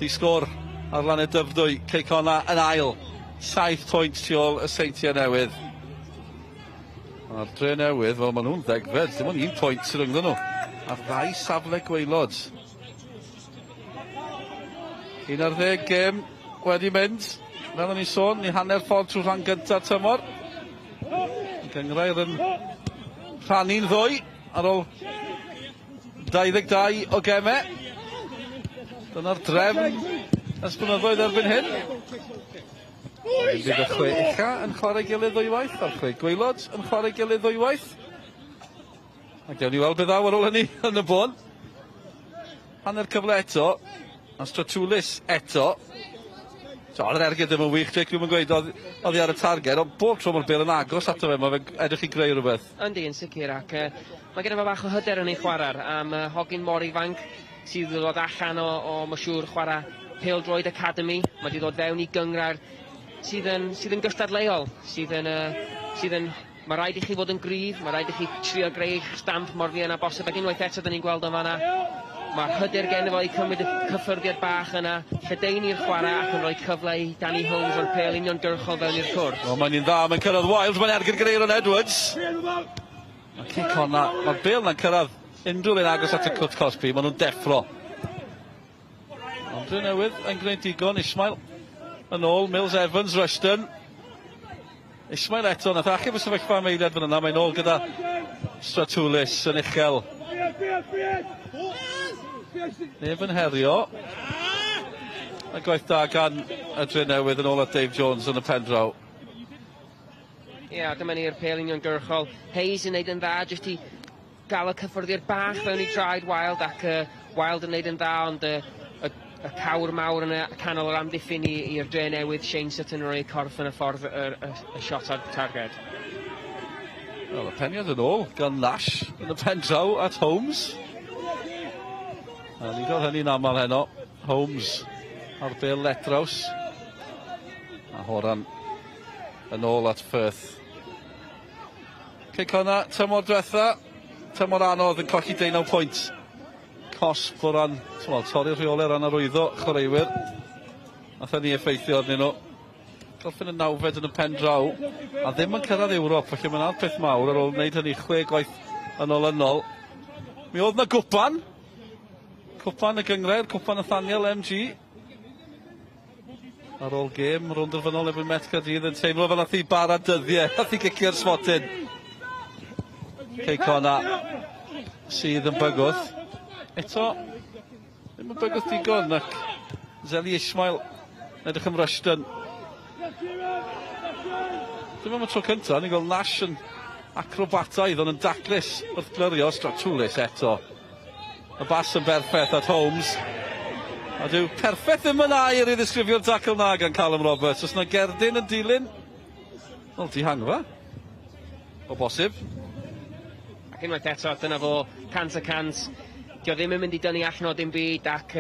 Di sgôr ar lan y Dyfrdwy, Cei Connah yn ail. 7 pwynt tu ôl y Seintiau Newydd. A'r Dre Newydd, wel maen nhw'n ddegfed, dim ond un pwynt sydd rhyngddyn nhw. Ar ddau safle gwaelod. 11 gêm wedi mynd. Fel o'n i'n sôn, ni hanner ffordd trwy rhan gyntaf tymor. Gynghrair yn rhannu'n ddwy ar ôl 22 o gemau. Dyna'r drefn ers blynyddoedd erbyn hyn. Bydd y chwe ucha yn chwarae gilydd ddwywaith, a'r chwe gwaelod yn chwarae gilydd ddwywaith. A gewn ni weld beth ddaw ar ôl hynny yn y bôn. Hanner cyfle eto, a Stratoulis eto. So, yr ergyd ddim yn wych, Jake, dwi'm yn gweud oedd oddi ar y targed, ond bob tro mae'r bêl yn agos ato fe, mae fe'n edrych i greu rhywbeth. Yndi, yn sicr, ac mae genno fo bach o hyder yn ei chwarae am hogyn mor ifanc sydd wedi dod allan o, o mae'n siŵr, chwarae pêl-droed academy. Mae wedi dod fewn i gynghrair sydd yn, sydd yn gystadleuol, sydd yn, sydd yn Mae rhaid i chi fod yn gryf, mae rhaid i chi trio greu eich stamp mor fuan â bosib, ac unwaith eto, dyn ni'n gweld o'n fanna, mae'r hyder genno fo i cymryd y cyffyrddiad bach yna, lledaenu'r chwarae ac yn rhoi cyfle i Danny Holmes o'r pêl uniongyrchol fewn i'r cwrt. Wel, mae'n un dda, mae'n cyrraedd Wild, mae'n ergyd gyda Aaron Edwards. Mae Cei Connah, mae'r bêl na'n cyrraedd unrhyw le'n agos at y cwrt cosbi, maen nhw'n deffro. Ond Drenewydd yn gwneud digon, Ismail yn ôl, Mills Evans, Rushton. Ismail eto, nath achub y sefyllfa am eiliad fan yna, mae'n ôl gyda Stratoulis yn uchel. Neb yn herio. A gwaith da gan y Drenewydd yn ôl at Dave Jones yn y pen draw. Ie, yeah, dyma ni'r pêl uniongyrchol. Hayes yn neud yn dda, jyst i gael y cyffyrddiad bach fewn i draed Wild ac Wild yn neud yn dda, ond y, y cawr mawr yn y canol yr amddiffyn i'r Dre Newydd, Shane Sutton yn rhoi corff yn y ffordd y shot ar targed. Wel, y peniad yn ôl gan Nash yn y pen draw at Holmes. A ni'n gweld hynny'n aml heno. Holmes ar bêl ledraws. A Horan yn ôl at Firth. Cei Connah, tymor diwetha, tymor anodd yn colli 19 pwynt. Cosb o ran, t'mod, torri'r rheolau o ran arwyddo chwaraewyr. Nath hynny effeithio arnyn nhw. Gorffen yn nawfed yn y pen draw, a ddim yn cyrraedd Ewrop, felly mae'n peth mawr ar ôl wneud hynny chwe gwaith yn olynol. Mi oedd na gwpan, cwpan y gynghrair, cwpan Nathaniel MG. Ar ôl gêm rownd derfynol erbyn Met Caerdydd yn teimlo fel nath hi bara dyddiau, nath hi gicio'r smotyn. Cei Connah sydd yn bygwth. Eto, ddim yn bygwth digon ac Zeli Ismail yn edrych am Rushton. Dim am y tro cyntaf, ni'n gweld Nash yn acrobataidd ond yn daclus wrth glirio. Stratoulis eto. Y bas yn berffaith at Holmes. A dyw perffaith ddim yn air i ddisgrifio'r dacl na gan Callum Roberts. Os yna gerdyn yn dilyn, wel, dihangfa. O bosib. Ac unwaith eto, dyna fo, 100%. Dio ddim yn mynd i dynnu allan o dim byd ac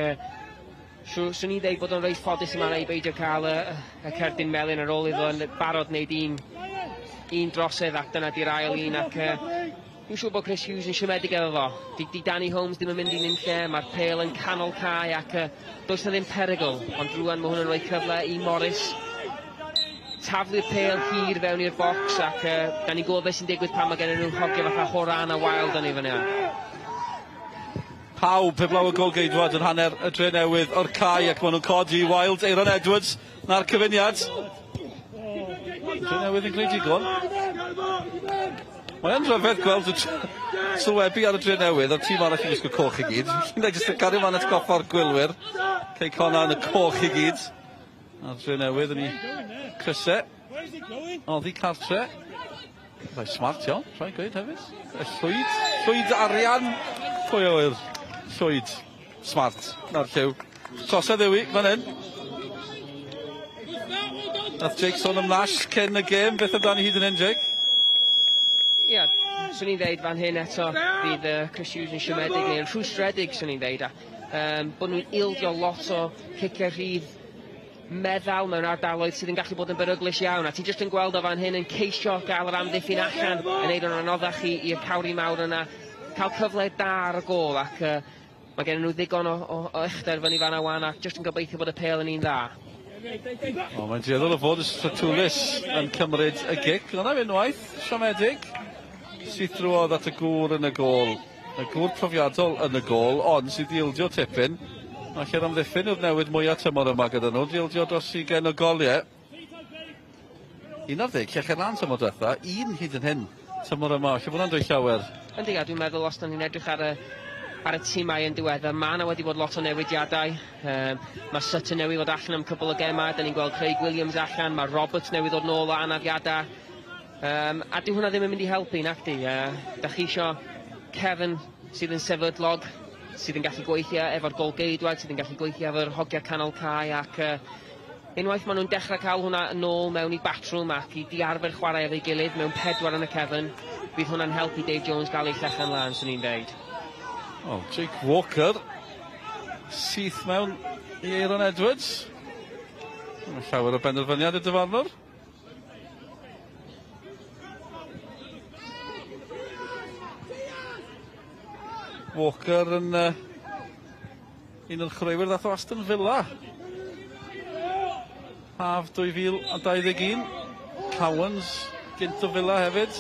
swn i'n dweud bod o'n reit ffodus yma i beidio cael y cerdyn melyn ar ôl iddo yn barod wneud un drosedd ac dyna di'r ail un ac dwi'n siŵr bod Chris Hughes yn siomedig efo fo. Di Danny Holmes ddim yn mynd i'n unlle, mae'r pêl yn canol cae ac does na ddim perygl, ond rwan mae hwn yn rhoi cyfle i Morris taflu'r pêl hir fewn i'r bocs ac da ni'n gwybod beth sy'n digwydd pan mae gen nhw hogia fatha Horan a Wild yn ei fyny. Pawb heblaw y golgeidwad yn hanner y Dre Newydd o'r cae ac maen nhw'n codi Wild, Aaron Edwards, na'r cyfuniad. Dre Newydd yn gwneud digon. Mae yn rhyfedd gweld y sylwebu ar y Dre Newydd a'r tîm arall yn gwisgo coch i gyd. Fi'n jyst yn cario mlaen atgoffa'r gwylwyr. Cei Connah yn y coch i gyd. A'r Dre Newydd yn ei crysau. Oddi cartre. Rhai smart iawn, rhaid gweud hefyd. Y llwyd arian. Pwy a ŵyr? Llwyd smart na'r lliw. Trosedd yw i, fan hyn. Nath Jake sôn am Nash cyn y gêm. Beth amdani hyd yn hyn, Jake? Ia, swn i'n dweud fan hyn eto, fydd Chris Hughes yn siomedig neu yn rhwystredig, swn i'n dweud. Bod nhw'n ildio lot o ciciau rhydd meddal mewn ardaloedd sydd yn gallu bod yn beryglus iawn, a ti jyst yn gweld o fan hyn yn ceisio gael yr amddiffyn allan, yn neud o'n anoddach i'r cawri mawr yna, cael cyfle da ar y gôl, ac mae gen nhw ddigon o uchder fyny fan awan, ac jyst yn gobeithio bod y pêl yn un dda. O, mae'n dueddol o fod y Stratoulis yn cymryd y gic. Yna unwaith, siomedig. Syth drwodd at y gŵr yn y gôl. Y gŵr profiadol yn y gôl, ond sydd di ildio tipyn. A lle'r amddiffyn yw'r newid mwyaf tymor yma gyda nhw. Di ildio dros 20 o goliau. 11 llechen lan tymor diwetha, un hyd yn hyn tymor yma. Felly bod hwnna'n dweud llawer. Yndi, a dwi'n meddwl os da ni'n edrych ar y tîmau yn diweddar, mae yna wedi bod lot o newidiadau. Mae Sutton newydd fod allan am cwpl o gemau, da ni'n gweld Craig Williams allan, mae Roberts newydd ddod nôl o anafiadau. A dyw hwnna ddim yn mynd i helpu, nacdi. Da chi isio Kevin sydd yn sefydlog, sydd yn gallu gweithio efo'r golgeidwad, sydd yn gallu gweithio efo'r hogia canol cae, ac unwaith maen nhw'n dechrau cael hwnna yn ôl mewn i batrwm ac i di arfer chwarae efo'i gilydd mewn pedwar yn y cefn, fydd hwnna'n helpu Dave Jones gael ei llechen lan, swn i'n dweud. Oh, Jake Walker, syth mewn i Aaron Edwards. Mae llawer o benderfyniad y dyfarnwr. Walker yn un o'r chwaraewyr ddath o Aston Villa. Haf 2021. Cowans gynt o Villa hefyd.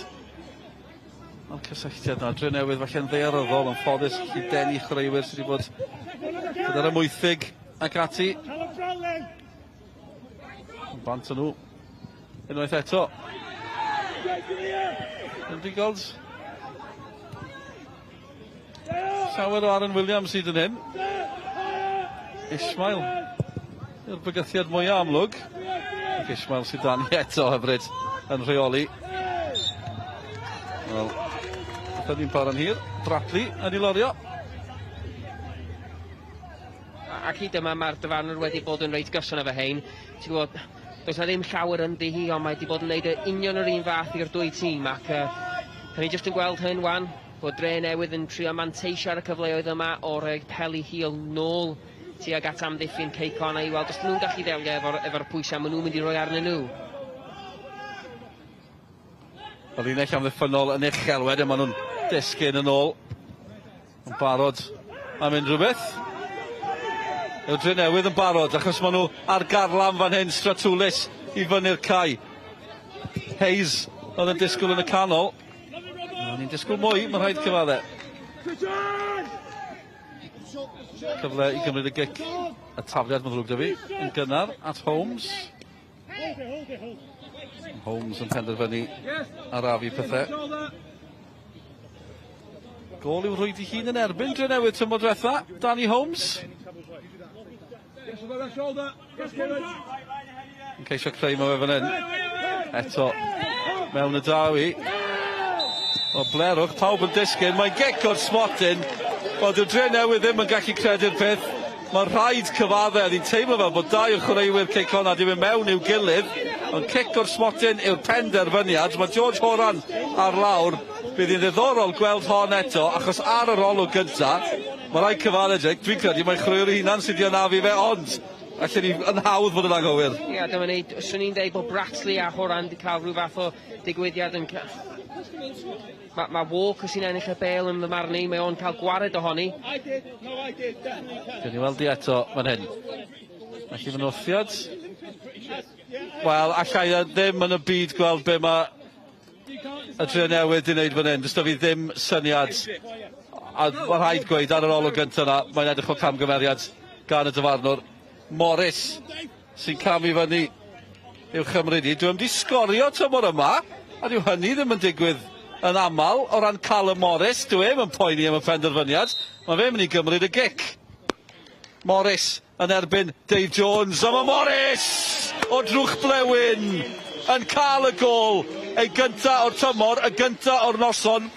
Mae'r cysylltiad yna, Dre Newydd falle'n ddaearyddol, yn ffodus i denu chwaraewyr sydd wedi bod gyda'r Amwythig ac ati. Bant â nhw unwaith eto. Yn di gweld llawer o Aaron Williams hyd yn hyn. Ismail yw'r bygythiad mwyaf amlwg. Ac Ismail sydd dan i eto hyfryd yn rheoli. Wel, fatha ni'n para'n hir. Bradley yn ei lorio. Ac hyd yma mae'r dyfarnwr wedi bod yn reit gyson efo hein. Ti'n gwybod, does na ddim llawer ynddi hi, ond mae wedi bod yn neud y union yr un fath i'r dwy tîm, ac da ni jyst yn gweld hyn wan, bod Dre Newydd yn trio manteisio ar y cyfleoedd yma o roi peli hil nôl tuag at amddiffyn Cei Connah i weld os nhw'n gallu delio efo'r pwysau maen nhw'n mynd i roi arnyn nhw. Y linell amddiffynnol yn uchel wedyn, maen nhw'n disgyn yn ôl. Yn barod am unrhyw beth. Yw'r Dre Newydd yn barod, achos maen nhw ar garlam fan hyn, Stratoulis i fyny'r cae. Hayes oedd yn disgwyl yn y canol. Ni'n disgwyl mwy, mae'n rhaid cyfadde. Cyfle i gymryd y gic. Y tafliad, mae'n ddrwg 'da fi, yn gynnar at Holmes. Holmes yn penderfynu arafu pethau. Gôl i'w rwyd i hun yn erbyn Dre Newydd tymor diwetha, Danny Holmes. Yn ceisio creu mae fe fan hyn. Eto, mewn y daw i. O blerwch, pawb yn disgyn, mae'n gic o'r smotyn. Wel, dyw'r Dre Newydd ddim yn gallu credu'r peth. Mae'n rhaid cyfadde, ni'n teimlo fel bod dau o chwaraewyr Cei Connah 'di mynd mewn i'w gilydd, ond cic o'r smotyn yw'r penderfyniad. Mae George Horan ar lawr. Bydd hi'n ddiddorol gweld hon eto, achos ar yr olwg gynta, mae rhaid cyfadde, Jake, dwi'n credu mai chwaraewr ei hunan sydd 'di anafu fe, ond allen ni yn hawdd fod yn anghywir. Ie, yeah, dyma ni, swn i'n dweud bod Bratley a Horan wedi cael rhyw fath o digwyddiad yn... Mae ma Walker sy'n ennill y bêl yn fy marn i, mae o'n cael gwared ohoni. Gewn ni weld i eto fan hyn. Felly mae'n wrthiad. Wel, allai e ddim yn y byd gweld be mae y Dre Newydd 'di wneud fan hyn. Does 'da fi ddim syniad. A mae rhaid gweud, ar yr olwg gyntaf yna, mae'n edrych fel camgymeriad gan y dyfarnwr. Morris sy'n camu fyny i'w chymryd hi. Dwi 'di sgorio tymor yma, a dyw hynny ddim yn digwydd yn aml o ran Callum Morris. Dwi ddim yn poeni am y penderfyniad. Mae fe'n mynd i gymryd y gic. Morris yn erbyn Dave Jones, a mae Morris o drwch blewyn yn cael y gôl, ei gynta o'r tymor, y gynta o'r noson.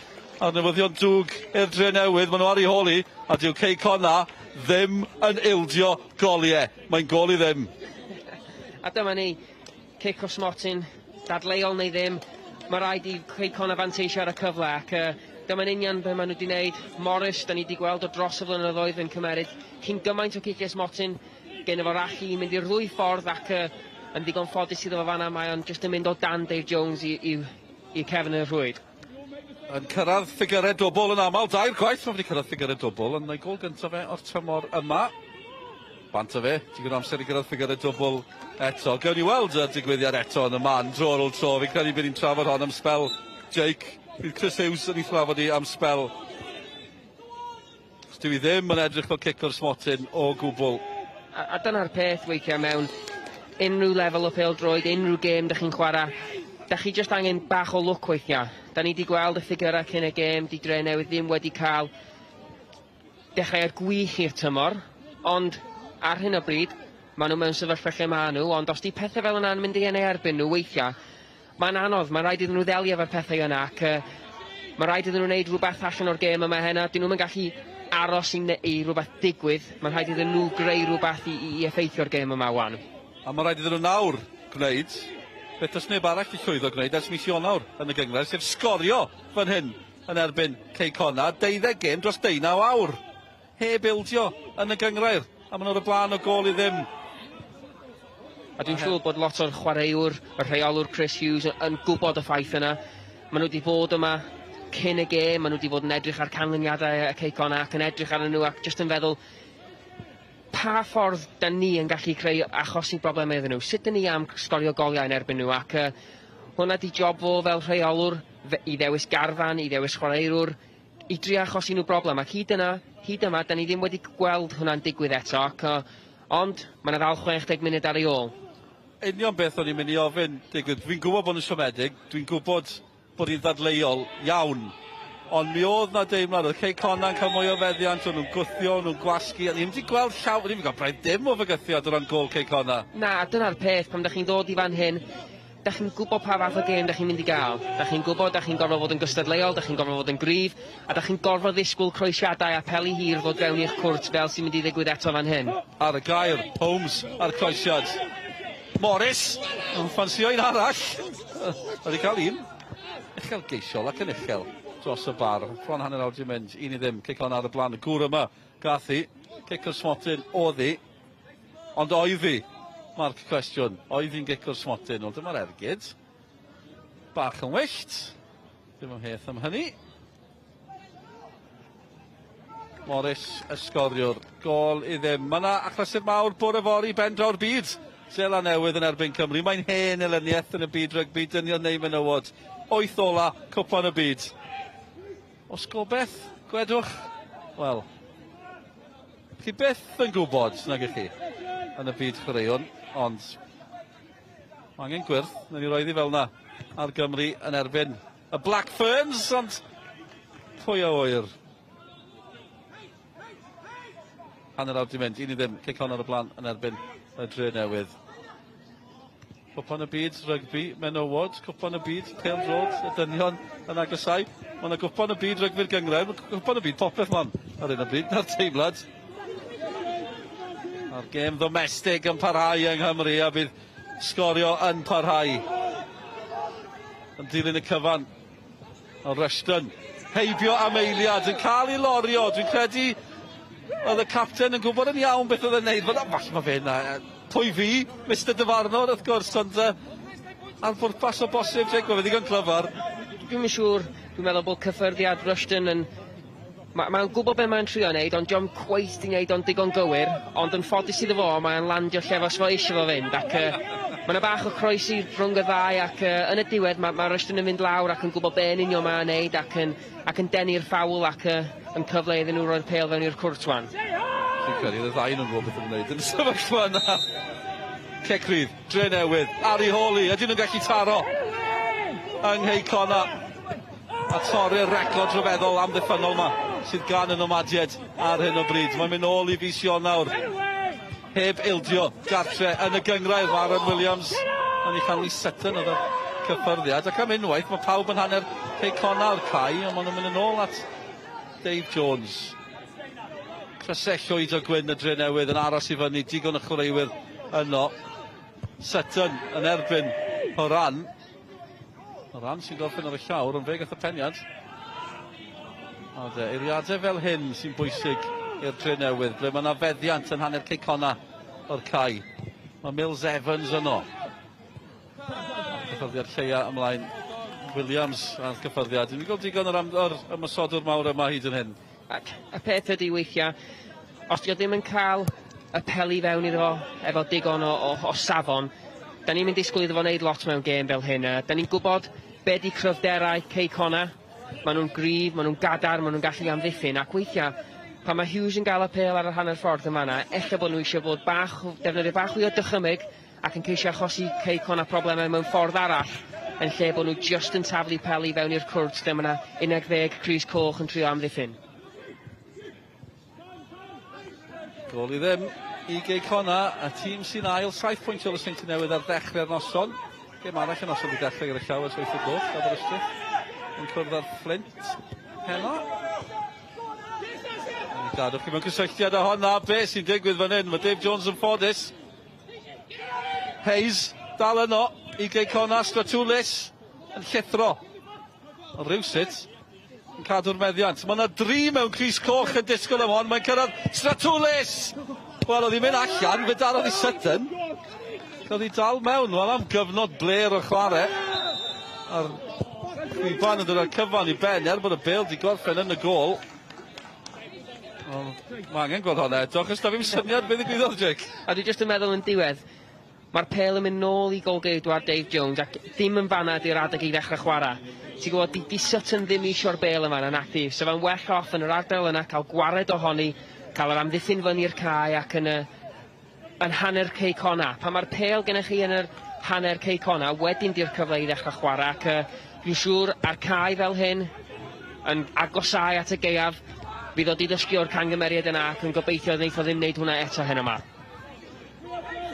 A'r newyddion drwg i'r Dre Newydd, maen nhw ar ei hôl hi, a dyw Cei Connah ddim yn ildio goliau. Mae'n gôl i ddim. A dyma ni, cic o smotyn, dadleuol neu ddim, mae rhaid i Cei Connah fanteisio ar y cyfle ac dyma'n union be maen nhw wedi wneud. Morris, da ni wedi gweld o dros y flynyddoedd yn cymeryd cyn gymaint o ciciau smotyn, gen efo'r allu i mynd i'r ddwy ffordd ac yn ddigon ffodus iddo fo fanna, mae o'n jyst yn mynd o dan Dave Jones i, i, i cefn y rhwyd. Yn cyrraedd ffigyrau dwbl yn aml, dair gwaith mae wedi cyrraedd ffigyrau dwbl, yn ei gôl gyntaf fe o'r tymor yma. Bant o fe, digon o amser i gyrraedd ffigyrau dwbl eto. Gewn ni weld y digwyddiad eto yn y man, dro ar ôl tro. Fi'n credu bydd ni'n trafod hon am sbel, Jake. Bydd Chris Hughes yn ei thrafod hi am sbel. Dyw hi ddim yn edrych fel cic o'r smotyn o gwbl. A dyna'r peth weithiau mewn unrhyw lefel o pêl-droed, unrhyw gêm dych chi'n chwarae, da chi jyst angen bach o lwc weithiau. Da ni wedi gweld y ffigurau cyn y gêm, di Dre Newydd ddim wedi cael dechreuad gwych i'r tymor, ond ar hyn o bryd, maen nhw mewn sefyllfa lle maen nhw, ond os di pethau fel yna'n mynd i yn eu erbyn nhw weithiau, mae'n anodd, mae'n rhaid iddyn nhw ddelio efo'r pethau yna, ac mae'n rhaid iddyn nhw wneud rhywbeth allan o'r gêm yma heno. Dyn nhw'm yn gallu aros i, i rhywbeth digwydd, mae'n rhaid iddyn nhw greu rhywbeth i, i effeithio'r gêm yma wan. A mae'n rhaid iddyn nhw nawr gwneud beth does neb arall 'di llwyddo gwneud ers mis Ionawr yn y gynghrair, sef sgorio fan hyn yn erbyn Cei Connah, 12 gêm dros 19 awr, heb ildio yn y gynghrair, a maen nhw ar y blaen o gôl i ddim. A dwi'n siŵr bod lot o'r chwaraewr, y rheolwr Chris Hughes yn gwybod y ffaith yna. Maen nhw wedi bod yma cyn y gêm, maen nhw wedi bod yn edrych ar canlyniadau y Cei Connah ac yn edrych arnyn nhw ac jyst yn feddwl pa ffordd da ni yn gallu creu achosi broblemau iddyn nhw? Sut da ni am sgorio goliau yn erbyn nhw? Ac hwnna di job fo fel rheolwr i ddewis garfan, i ddewis chwaraewr, i drio achosi nhw broblem. Ac hyd yna, hyd yma, da ni ddim wedi gweld hwnna'n digwydd eto. Ac, ond mae yna ddal 60 munud ar ei ôl. Union beth o'n i'n mynd i ofyn, digwydd. Fi'n gwybod bod yn siomedig, dwi'n gwybod bod hi'n ddadleuol iawn, ond mi oedd na deimlad, oedd Cei Connah yn cael mwy o feddiant, o'n nhw'n gwthio, o'n nhw'n gwasgu, a ni ddim wedi gweld llaw, ni ddim wedi gweld braidd dim o fygythiad o ran gôl Cei Connah. Na, dyna'r peth, pan da chi'n ddod i fan hyn, da chi'n gwybod pa fath o gêm da chi'n mynd i gael. Da chi'n gwybod, da chi'n gorfod fod yn gystadleuol, da chi'n gorfod fod yn gryf, a da chi'n gorfod ddisgwyl croesiadau a peli hir ddod fewn i'ch cwrt fel sy'n mynd i ddigwydd eto fan hyn. Ar y gair, Holmes a'r croesiad. Morris, yn ffansio un arall. Wedi cael un. Uchelgeisiol ac yn uchel dros y bar. Bron hanner awr di mynd, 1-0, Cei Connah ar y blaen. Y gŵr yma, gath hi, cic o'r smotyn oedd hi, ond oedd hi, marc cwestiwn, oedd hi'n gic o'r smotyn? Wel, dyma'r ergyd. Bach yn wyllt. Ddim ymheth am hynny. Morris, y sgoriwr, gôl i ddim. Mae yna achlysur mawr bore fory, ben draw'r byd. Seland Newydd yn erbyn Cymru. Mae'n hen elyniaeth yn y byd rygbi, dynion neu menywod. Wyth ola, cwpan y byd. Os gobeth, gwedwch, wel, chi byth yn gwybod, nag ych chi, yn y byd chwaraeon, ond mae angen gwyrth, nawn ni roeddi fel yna ar Gymru yn erbyn y Black Ferns, ond pwy a ŵyr. Hanner awr 'di mynd, 1-0, Cei Connah ar y blaen yn erbyn y Drenewydd. Cwpan y byd rygbi menywod, cwpan y byd pêl-droed, y dynion yn agosau. Mae yna gwpan y byd rygbi'r gynghrair, mae cwpan y byd popeth lan ar hyn o bryd, na'r teimlad. A'r gêm ddomestig yn parhau yng Nghymru a bydd sgorio yn parhau. Yn dilyn y cyfan, o Rushton, heibio am eiliad, yn cael ei lorio, dwi'n credu oedd y capten yn gwybod yn iawn beth oedd e'n neud. Falle mae fe yna, pwy fi, Mr Dyfarnwr, wrth gwrs, ond ar bwrpas o bosib, Jake, mae fe ddigon clyfar. Dwi'm yn siŵr, dwi'n meddwl bod cyffyrddiad Rushton yn... Mae'n ma gwybod beth mae'n trio wneud, ond dio'm cweit 'di wneud o'n digon gywir, ond yn ffodus iddo fo, mae'n landio lle fo eisiau fo fynd, ac mae yna bach o croesi rhwng y ddau, ac yn y diwedd mae Rushton yn mynd lawr ac yn gwybod be yn union mae'n wneud, ac yn denu'r ffawl ac yn cyfle iddyn nhw roi'r pêl fewn i'r cwrt wan. Dwi'n credu y ddau nhw'n gwybod beth yn wneud yn y sefyllfa yna. Cic rydd, Drenewydd, Ari Hawley, ydyn nhw'n gallu taro yng Nghei Connah a torri'r record rhyfeddol amddiffynnol yma sydd gan y Nomadiaid ar hyn o bryd. Mae'n mynd nôl i fis Ionawr heb ildio gartre yn y gynghrair. Mae Aaron Williams yn ei chanol i Sutton oedd y cyffyrddiad, ac am unwaith mae pawb yn hanner Cei Connah o'r cae, ond maen nhw'n mynd yn ôl at Dave Jones. Crysau llwyd o gwyn y Drenewydd yn aros i fyny, digon o chwaraewyr yno. Sutton yn erbyn Horan. Horan sy'n gorffen ar y llawr, ond fe gath y peniad. A de, eiliadau fel hyn sy'n bwysig i'r Drenewydd, ble mae yna feddiant yn hanner Cei Connah o'r cae. Mae Mills Evans yno. Cyffyrddiad lleia ymlaen. Williams a'r cyffyrddiad. Dwi'n gweld digon o'r ymosodwr mawr yma hyd yn hyn. Ac y peth ydy weithiau, os di o ddim yn cael y peli fewn iddo fo efo digon o safon, da ni'n mynd disgwyl iddo fo wneud lot mewn gêm fel hyn. Da ni'n gwybod be di cryfderau Cei Connah. Maen nhw'n gryf, maen nhw'n gadar, maen nhw'n gallu amddiffyn, ac weithiau, pan mae Hughes yn gael y pêl ar yr hanner ffordd yma yna, ella bod nhw eisiau bod bach, defnyddio bach fwy o dychymyg ac yn ceisio achosi Cei Connah problemau mewn ffordd arall, yn lle bod nhw just yn taflu peli fewn i'r cwrt lle mae yna 11 crys coch yn trio amddiffyn. Gôl i ddim i Gei Connah, y tîm sy'n ail, 7 pwynt o'r Seintiau Newydd ar ddechrau'r noson. Gêm arall y noson wedi dechrau gyda llaw ers 8 o'r gloch, Aberystwyth yn cwrdd â'r Fflint heno. Gadwch chi mewn cysylltiad â honna, be sy'n digwydd fan hyn? Mae Dave Jones yn ffodus. Hayes dal yno i Gei Connah, Stratoulis yn llithro. Ond rhywsut yn cadw'r meddiant. Mae yna dri mewn crys coch yn disgwyl am hon. Mae'n cyrraedd Stratoulis! Wel, oedd hi'n mynd allan, fe darodd i Sutton. Cael ei dal mewn, wel am gyfnod bler o chwarae. A'r chwiban yn dod â'r cyfan i ben, er bod y bêl di gorffen yn y gôl. Wel, mae angen gweld hwnna eto, achos da fi'm syniad beth ddigwyddodd, Jake. A dwi jyst yn meddwl yn diwedd, mae'r pêl yn mynd nôl i golgeidwad Dave Jones ac ddim yn fanna di'r adeg i ddechrau chwarae. Ti'n gwybod, di Sutton ddim eisiau'r bêl yma na nacdi. So fe'n well off yn yr ardal yna, cael gwared ohoni, cael yr amddiffyn fyny'r cae ac yn hanner Cei Connah. Pan mae'r pêl gennych chi yn yr hanner Cei Connah, wedyn di'r cyfle i ddechrau chwarae, ac dwi'n siŵr ar cae fel hyn, yn agosau at y gaeaf, fydd o di ddysgu o'r cangymeriad yna ac yn gobeithio wneith o ddim wneud hwnna eto heno yma.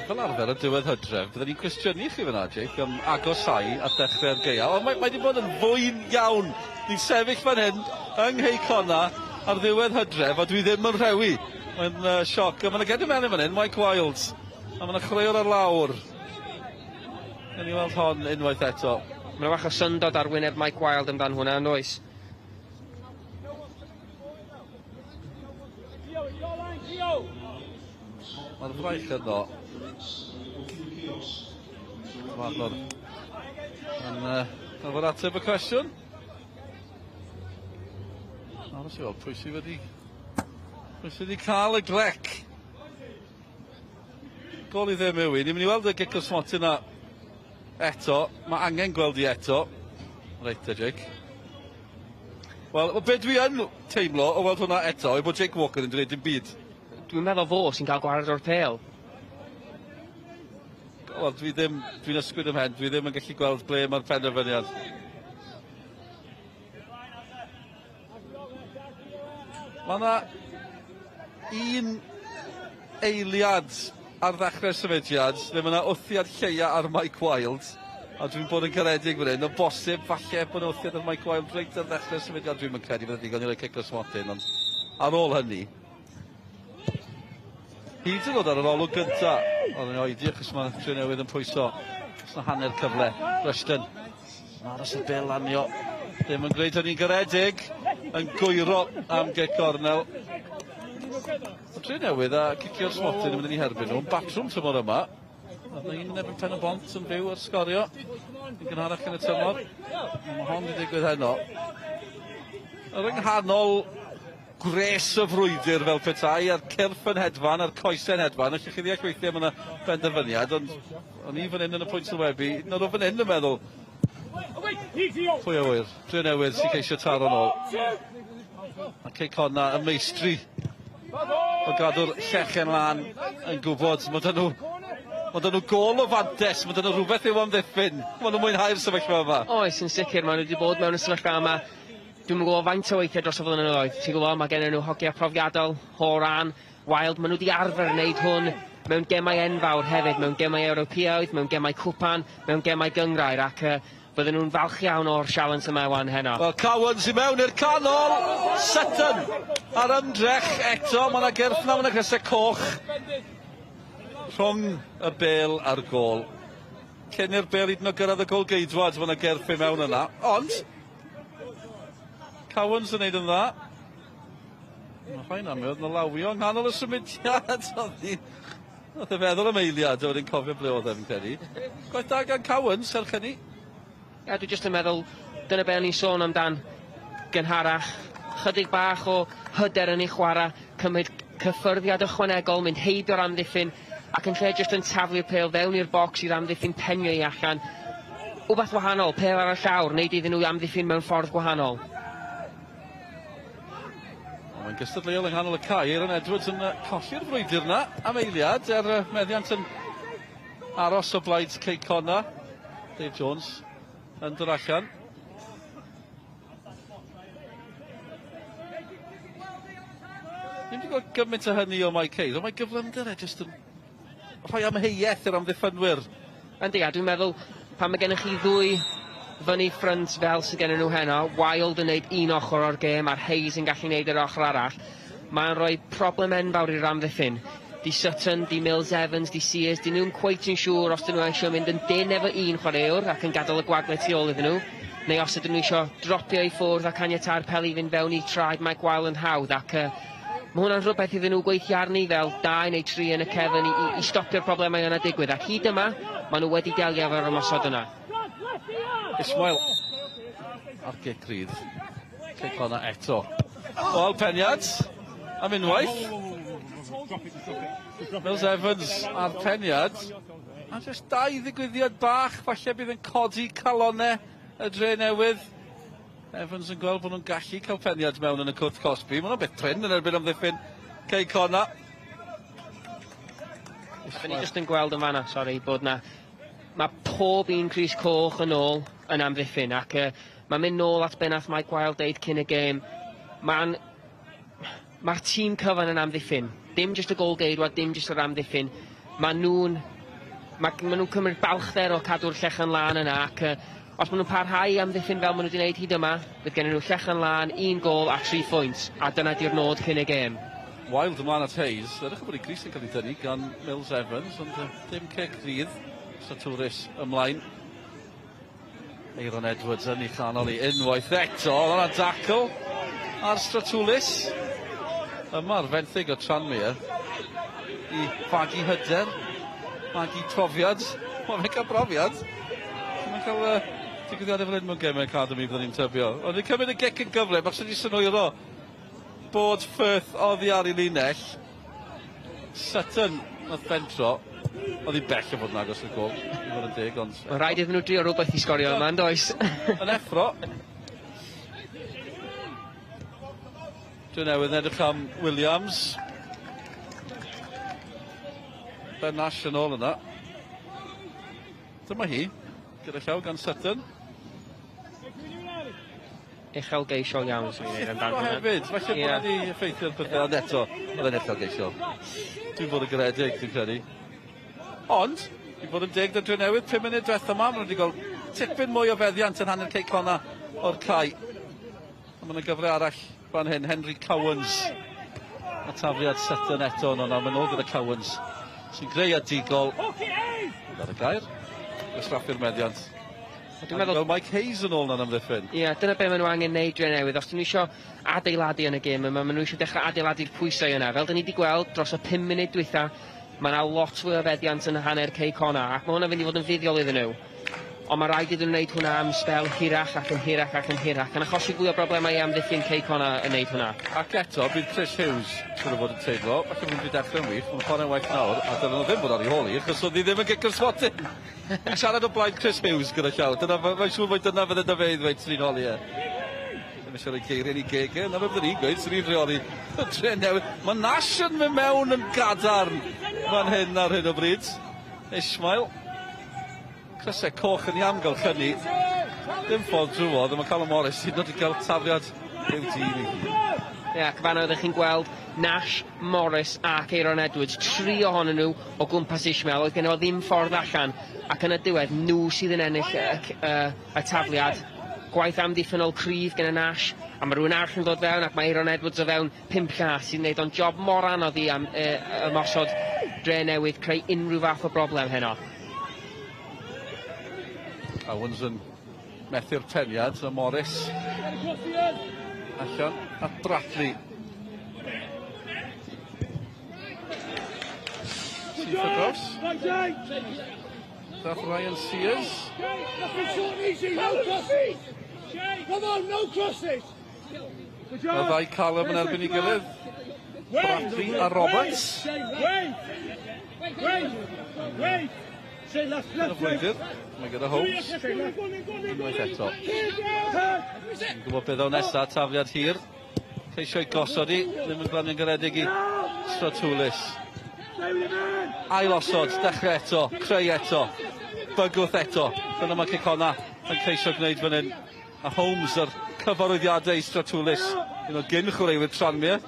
Fel arfer y diwedd hydref, byddwn ni'n cwestiynu chi fyna, Jake, am agosau at ddechrau'r gaeaf, ond mae wedi bod yn fwyn iawn. Ni'n sefyll fan hyn yng Nghei Connah ar ddiwedd hydref, a dwi ddim yn rhewi. Mae'n sioc. A mae'n gedw mewn fan hyn, Mike Wilds. A mae'n chwaraewr ar lawr. Gawn ni weld hon unwaith eto. Mae'n bach o syndod ar wyneb Mike Wild amdan hwnna, yn oes? Mae'r fraich yno. Dyfarnwr yn gorfod ateb y cwestiwn. Aros i weld pwy sydd wedi cael y glec. Gôl i ddim yw i. Ni'n mynd i weld y gic o smotyn yna eto. Mae angen gweld i eto. Reit te, Jake. Wel, be dwi yn teimlo o weld hwnna eto yw bod Jake Walker yn dweud dim byd. Dwi'n meddwl fo sy'n cael gwared o'r pêl. Wel, dwi'n ysgwyd ym mhen, dwi ddim yn gallu gweld ble mae'r penderfyniad. Mae yna un eiliad ar ddechrau'r symudiad, le mae yna wthiad lleia ar Mike Wilde, a dwi'n bod yn garedig fan hyn, o bosib falle bod yna wthiad ar Mike Wilde reit ar ddechrau'r symudiad, dwi'n yn credu fydde ddigon i roi cic o'r smotyn, ond ar ôl hynny, hyd yn oed ar yr olwg gynta, oedd yn oedi achos mae Drenewydd yn pwyso. Oes 'na hanner cyfle, Rushton. Yn aros i'r bêl lanio. Ddim yn gwneud hynny'n garedig, yn gwyro am gic gornel. Mae Drenewydd a cicio'r smotyn yn mynd i herbyn nhw yn batrwm tymor yma. Oedd 'na un yn erbyn Pen y Bont yn fyw ar sgorio yn gynharach yn y tymor. Mae hon wedi digwydd heno. Yr yng nghanol gwres y frwydr fel petai, a'r cyrff yn hedfan, a'r coesau'n hedfan. Allwch chi ddeall weithiau mae yna benderfyniad, ond o'n i fan hyn yn y pwynt sylwebu, nod o fan hyn yn meddwl, pwy a ŵyr, Drenewydd sy'n ceisio taro nôl. A Cei Connah y meistri o gadw'r llechen lan yn gwybod, mae 'da nhw mae 'da nhw gôl o fantes, mae 'da nhw rhywbeth i'w amddiffyn. Maen nhw'n mwynhau'r sefyllfa yma. Oes, yn sicr, maen nhw wedi bod mewn y sefyllfa yma. Dwi'm yn gwybod faint o weithiau dros y flynyddoedd. Ti'n gwybod, mae gen nhw hogia profiadol, Horan, Wilde, maen nhw wedi arfer wneud hwn mewn gemau enfawr hefyd, mewn gemau Ewropeaidd, mewn gemau cwpan, mewn gemau gynghrair, ac bydden nhw'n falch iawn o'r sialens yma wan heno. Wel, Cowans i mewn i'r canol, Sutton ar ymdrech eto, mae yna gyrff na, mae yna crysau coch rhwng y bêl a'r gôl. Cyn i'r bêl hyd yn oed gyrraedd y gôl geidwad, mae yna gyrff i mewn yna, ond Cowans yn neud yn dda. Mae rhai'n amlwg oedd 'na lawio yng nghanol y symudiad. Oedd hi... Nath e feddwl am eiliad a wedyn cofio ble oedd e fi'n credu. Gwaith da gan Cowans, serch hynny. Ia, dwi jyst yn meddwl, dyna be o'n i'n sôn amdan gynharach. Chydig bach o hyder yn ei chwarae, cymryd cyffyrddiad ychwanegol, mynd heibio'r amddiffyn, ac yn lle jyst yn taflu'r pêl fewn i'r bocs i'r amddiffyn penio i allan. Wbath wahanol, pêl ar y llawr, wneud iddyn nhw amddiffyn mewn ffordd gwahanol. Mae'n gystadleuol yng nghanol y cae. Aaron Edwards yn colli'r frwydr na am eiliad er meddiant yn aros o blaid Cei Connah. Dave Jones yn dod allan. Ddim wedi gweld gymaint o hynny o Mike Hayes, ond mae gyflymder e jyst yn rhoi amheuaeth i'r amddiffynwyr. Yndi, a dwi'n meddwl pan mae gennych chi ddwy fyny ffrynt fel sydd gennym nhw heno, Wilde yn neud un ochr o'r gêm a'r Hayes yn gallu neud yr ochr arall, mae'n rhoi problem enfawr i'r amddiffyn. Di Sutton, di Mills Evans, di Sears, di nhw'n cweit yn siŵr os dyn nhw eisiau mynd yn dyn efo un chwaraewr ac yn gadael y gwagle tu ôl iddyn nhw, neu os ydyn nhw eisiau dropio i ffwrdd a caniatáu'r peli i fynd fewn i traed Mike Wilde yn hawdd, ac mae hwnna'n rhywbeth iddyn nhw gweithio arni fel dau neu tri yn y cefn i stopio'r problemau yna digwydd, ac hyd yma, maen nhw wedi delio efo'r ymosod yna. Ismail ar gic rydd. Cei Connah eto. Wel, peniad am unwaith. Mills Evans ar peniad. A jyst dau ddigwyddiad bach, falle bydd yn codi calonau y dre newydd. Evans yn gweld bod nhw'n gallu cael peniad mewn yn y cwrt cosbi. Mae hwnna'n beth prin yn erbyn amddiffyn Cei Connah. Da ni jyst yn gweld yn fanna, sori, bod na... Mae pob un crys coch yn ôl yn amddiffyn, ac mae'n mynd nôl at be nath Mike Wilde deud cyn y gêm. Mae'r tîm cyfan yn amddiffyn. Dim jyst y gôl geidwad, dim jyst yr amddiffyn. Mae nhw'n ma, ma nhw'n cymryd balchder o cadw'r llechen lân yna, ac os maen nhw'n parhau i amddiffyn fel maen nhw wedi gwneud hyd yma, bydd gen nhw llechen lân, un gôl a 3 phwynt, a dyna di'r nod cyn y gêm. Wilde ymlaen at Hayes. Edrych bod ei grys yn cael ei dynnu gan Mills Evans, ond dim cic rydd. Saturis ymlaen. Aaron Edwards yn ei chanol i unwaith eto. Oedd hwnna'n dacl ar Stratoulis. Yma'r fenthyg o Tranmere i fagu hyder, magu profiad. Mae'n cael profiad. Mae'n cael digwyddiadau fel hyn mewn Gemau Academy, byddwn ni'n tybio. Ond ni'n cymryd y gic yn gyfle, bach sydd wedi synhwyro bod Firth oddi ar ei linell. Sutton nath fentro. Oedd hi bell o fod yn agos i'r gôl, i fod yn deg, ond... Mae'n rhaid iddyn nhw drio rhywbeth i sgorio yma, yn does? Yn effro. Drenewydd yn edrych am Williams. Ben Nash yn ôl yna. Dyma hi, gyda llaw gan Sutton. Uchelgeisiol iawn, swn i'n dweud amdano hwnna. Hefyd, falle bod wedi effeithio'r pethau, ond eto, oedd e'n uchelgeisiol. Dwi'n bod yn garedig, dwi'n credu. Ond, i fod yn deg 'da Drenewydd, 5 munud diwetha yma, maen nhw wedi cael tipyn mwy o feddiant yn hanner Cei Connah o'r cae. A mae yna gyfle arall fan hyn, Henry Cowans. A tafliad Sutton eto yno, nawr mae'n ôl gyda Cowans, sy'n greadigol. Ond ar y gair, gwastraffu'r meddiant. Dwi'n meddwl Fel Mike Hayes yn ôl na'n amddiffyn. Ie, yeah, dyna be maen nhw angen neud Drenewydd. Os dyn nhw eisiau adeiladu yn y gêm yma, maen nhw eisiau dechrau adeiladu'r pwysau yna. Fel dyn ni wedi gweld dros y 5 munud dwytha, mae yna lot fwy o feddiant yn hanner Cei Connah, ac mae hwnna'n fynd i fod yn fuddiol iddyn nhw. Ond mae rhaid iddyn nhw wneud hwnna am sbel hirach ac yn hirach ac yn hirach, yn achosi fwy o broblemau i amddiffyn Cei Connah yn wneud hwnna. Ac eto, bydd Chris Hughes siŵr o fod yn teimlo, falle bod nhw wedi dechrau'n wych, mae'n chwarae'n waith nawr, a dylen nhw ddim bod ar ei hôl hi, achos oedd hi ddim yn gic o'r smotyn. Fi'n siarad o blaid Chris Hughes gyda llaw, dyna, mae'n siŵr mai dyna fydde 'da fe i ddweud sy'n ni'n holi e. Ddim eisiau rhoi geiriau yn ei geg e, na fe byddwn ni'n gweud, sy'n ni'n rheoli y Drenewydd. Mae Nash yn mynd mewn yn gadarn fan hyn ar hyn o bryd. Ismail. Crysau coch yn ei amgylchynu. Dim ffordd drwodd, ond mae Callum Morris hyd yn oed wedi cael tafliad i'w dîm i. Ie, ac fan oeddech chi'n gweld Nash, Morris ac Aaron Edwards, tri ohonyn nhw o gwmpas Ishmael, oedd gen fo ddim ffordd allan, ac yn y diwedd nhw sydd yn ennill y tafliad. Gwaith amddiffynnol cryf gen y Nash, a mae rhywun arall yn dod fewn, ac mae Aaron Edwards o fewn 5 llath sy'n neud o'n job mor anodd i am ymosod Dre Newydd creu unrhyw fath o broblem heno. Owens yn methu'r peniad, a Morris allan at Bradley. Syth ar draws. Dath Ryan Sears. Come on, no crosses! Mae ddau Callum yn erbyn ei gilydd. Bradley a Roberts. Wait! Wait! Wait! Say left, Yn y left, frwydr. Mae gyda Holmes. Unwaith eto. Yn gwybod beth o'n nesa, tafliad hir. Ceisio i gosod i, ddim yn glanio'n garedig i Stratulis. Ail osod, dechrau eto, creu eto, bygwth eto. Dyna mae Cei Connah yn ceisio gwneud fan hyn. A Holmes yr cyfarwyddiadau i Stratulis, un o gyn chwaraewyr Tranmere.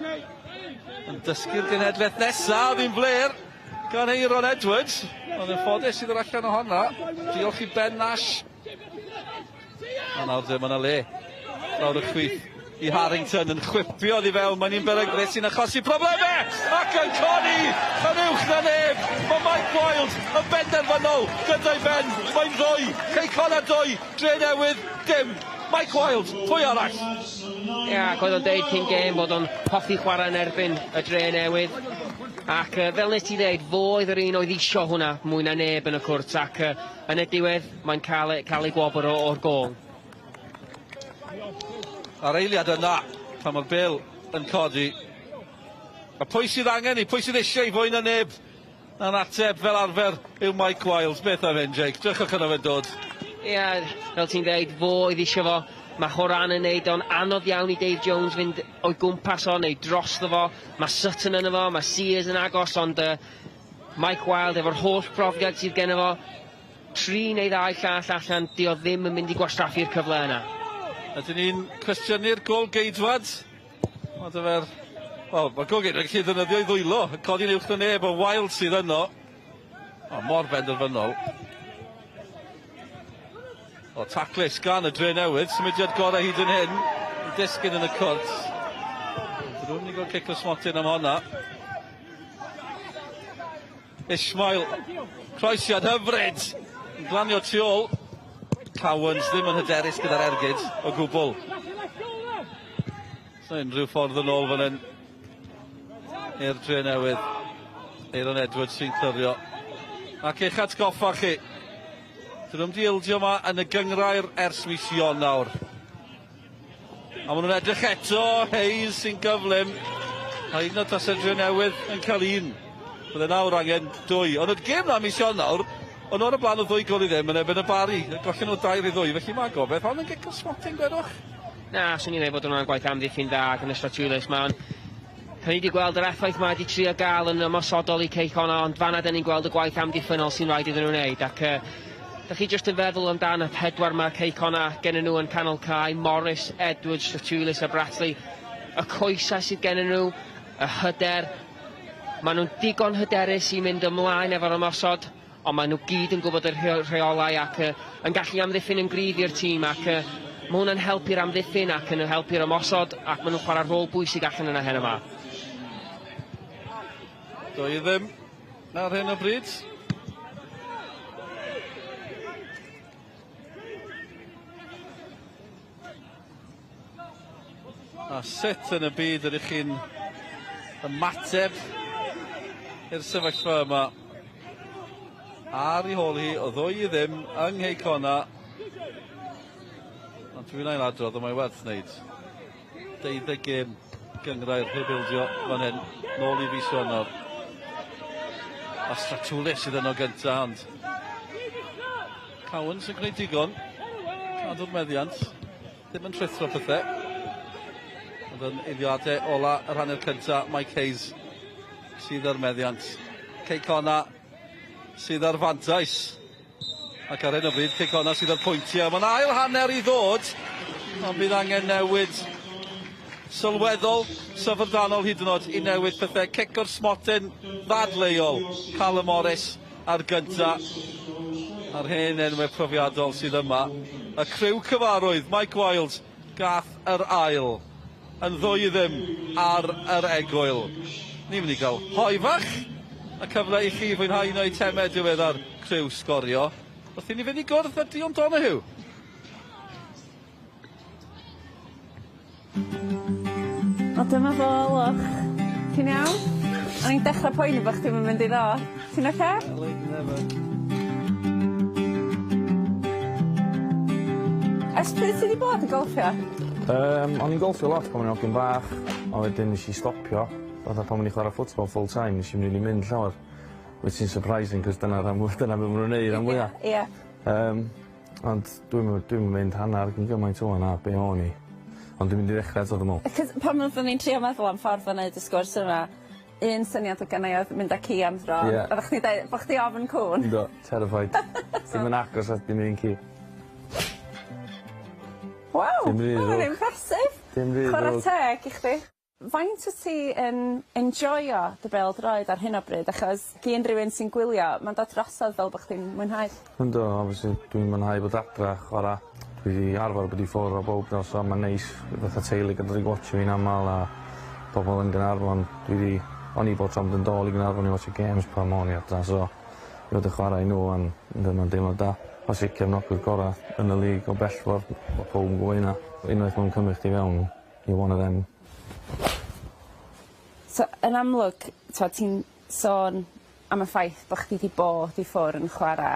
Yn dysgu'r genhedlaeth nesaf, oedd hi'n fler gan Aaron Edwards. Ond yn ffodus sydd yr allan o honna. Diolch i Ben Nash. A nawr de, mae yna le. Lawr y chwith i Harrington yn chwipio oddi fewn. Mae'n un beryglus sy'n achosi problemau! Ac yn codi yn uwch na neb! Mae Mike Wild yn benderfynol gyda'i ben. Mae'n rhoi. Cei Connah 2, Dre Newydd dim. Mike Wild, pwy arall? Ie, ac oedd o'n deud cyn gêm bod o'n hoffi chwarae yn erbyn y Dre Newydd. Ac fel nes ti ddeud, fo oedd yr un oedd isio hwnna mwy na neb yn y cwrt, ac yn y diwedd mae'n cael ei gwobr o'r gôl. A'r eiliad yna, pan mae'r bêl yn codi. A pwy sydd angen i, pwy sydd eisiau i fwy na neb? Na'n ateb fel arfer yw Mike Wild. Beth am hyn, Jake? Drychwch yna fe'n dod. Ie, fel ti'n dweud, fo oedd eisiau fo. Mae Horan yn neud o'n anodd iawn i Dave Jones fynd o'i gwmpas o neu drosto fo. Mae Sutton yn fo, mae Sears yn agos, ond Mike Wild efo'r holl profiad sydd genno fo, tri neu ddau llall allan, di o ddim yn mynd i gwastraffu'r cyfle yna. Ydyn ni'n cwestiynu'r gôl geidwad? Mae dyfer. Wel, mae gôl geidwad yn gallu ddefnyddio i ddwylo. Codi'n uwch na neb, o Wild sydd yno. O, mor benderfynol. O, taclus gan y Dre Newydd, symudiad gorau hyd yn hyn. Yn disgyn yn y cwrt. Dyn nhw'n mynd i gael cic o smotyn am honna. Ismail, croesiad hyfryd. Yn glanio tu ôl. Cowans ddim yn hyderus gyda'r ergyd o gwbl. So unrhyw ffordd yn ôl fan hyn i'r Dre Newydd. Aaron Edwards sy'n clirio. Ac eich atgoffa chi, dyn nhw'n di ildio yma yn y gynghrair ers mis Ionawr. A maen nhw'n edrych eto, Hayes sy'n gyflym. A hyd yn oed tas y Dre Newydd yn cael un. Bydde nawr angen dwy. Ond y gêm na mis Ionawr, ond o'r blaen o 2 gôl i ddim yn erbyn y Barri. Gollen nhw 2-2, felly mae gobeith. Ond yn gic o smotyn, gwedwch. Na, swn i'n dweud bod hwnna'n gwaith amddiffyn dda gan y Stratulis. Mae'n Ni wedi gweld yr effaith mae wedi trio gael yn ymosodol i Cei Connah, ond fanna dyn ni'n gweld y gwaith amddiffynnol sy'n rhaid iddyn nhw wneud. Ac Da chi jyst yn feddwl amdan y pedwar ma Cei Connah gennyn nhw yn canol cae, Morris, Edwards, Stratulis a Bratley. Y coesau sydd gennyn nhw, y hyder. Maen nhw'n digon hyderus i mynd ymlaen efo'r ymosod, ond maen nhw gyd yn gwybod y rheolau ac yn gallu amddiffyn yn gryf i'r tîm ac mae hwnna'n helpu'r amddiffyn ac yn helpu'r ymosod ac maen nhw'n chwarae rôl bwysig allan yna heno yma. 2-0 ar hyn o bryd. A sut yn y byd ydych chi'n ymateb i'r sefyllfa yma? Ar ei hôl hi o 2-0 yng Nghei Connah. Ond dwi'n ailadrodd, ond mae werth wneud. 12 gêm gynghrair heb ildio fan hyn, nôl i fis Ionawr. A Stratoulis sydd yno gynta, ond Cowan sy'n gwneud digon. Cadw'r meddiant. Ddim yn rhuthro pethau. Ond yn eiliadau ola yr hanner cynta, Mike Hayes sydd ar meddiant. Cei Connah sydd ar fantais. Ac ar hyn o bryd, Cei Connah sydd ar pwyntiau. Mae'n ail hanner i ddod, ond bydd angen newid sylweddol, syfrdanol hyd yn oed i newid pethau. Cic o'r smotyn ddadleuol, Callum Morris ar gynta. A'r hen enwau profiadol sydd yma. Y criw cyfarwydd, Mike Wild, gath yr ail. Yn 2-0 ar yr egwyl. Ni'n mynd i gael hoe fach a cyfle i chi fwynhau un o'i temau diweddar criw sgorio. Wrth i ni fynd i gwrdd â Dion Donoghue. O dyma fo, lwch. Ti'n iawn? O'n i'n dechrau poeni bo' chdi'm yn mynd i ddod. Ti'n oce? Never. Ers pryd ti 'di bod yn golffio? O'n i'n golffio lot pan o'n i'n ogyn bach, a wedyn nes i stopio. Fatha pan o'n i'n chwarae football full time, nes i'm rili mynd llawer. Which is surprising, cos dyna rhan fwy- dyna be' ma' nw'n neud rhan fwya. Ie. Ond dwi'm yn mynd hannar gyn gymaint ŵan â be' o'n i. Ond dwi'n mynd i ddechre eto dwi me'wl. 'C'os pan oeddwn i'n trio meddwl am ffordd o neud y sgwrs yma, un syniad oedd gennai oedd mynd â ci am dro. Ie. Oddach chdi deu' bo' chdi ofn cŵn. Yndw, terrified. Dim yn agos at dim un ci. Waw! Dim rhy Ma' hwnna'n ddrwg. impressive. Dim rhy Chwara ddrwg. teg i chdi. Faint wyt ti yn enjoio dy bêl-droed ar hyn o bryd achos gin rywun sy'n gwylio ma'n dod drosodd fel bo' chdi'n mwynhau. Yndw obviously dwi'n mwynhau bod adra a chwara. Dwi 'di arfer bod i ffwr' o bowb nawr so ma'n neis fatha teulu yn dod i gwatsio fi'n amal a pobol yn Gaernarfon. Dwi 'di o'n i bob tro'n mynd yn dôl i Gaernarfon i watsio games pan o'n i adra so i fod yn chwarae i nhw ŵan yndi ma'n deimlad da. Os y cefnogwyr gora' yn y league o bell ffordd ma' powb yn gwbo hynna. Unwaith ma' nw'n cymryd chdi fewn you're one of them. So yn amlwg t'od ti'n sôn am y ffaith bo' chdi 'di bod i ffwr' yn chwara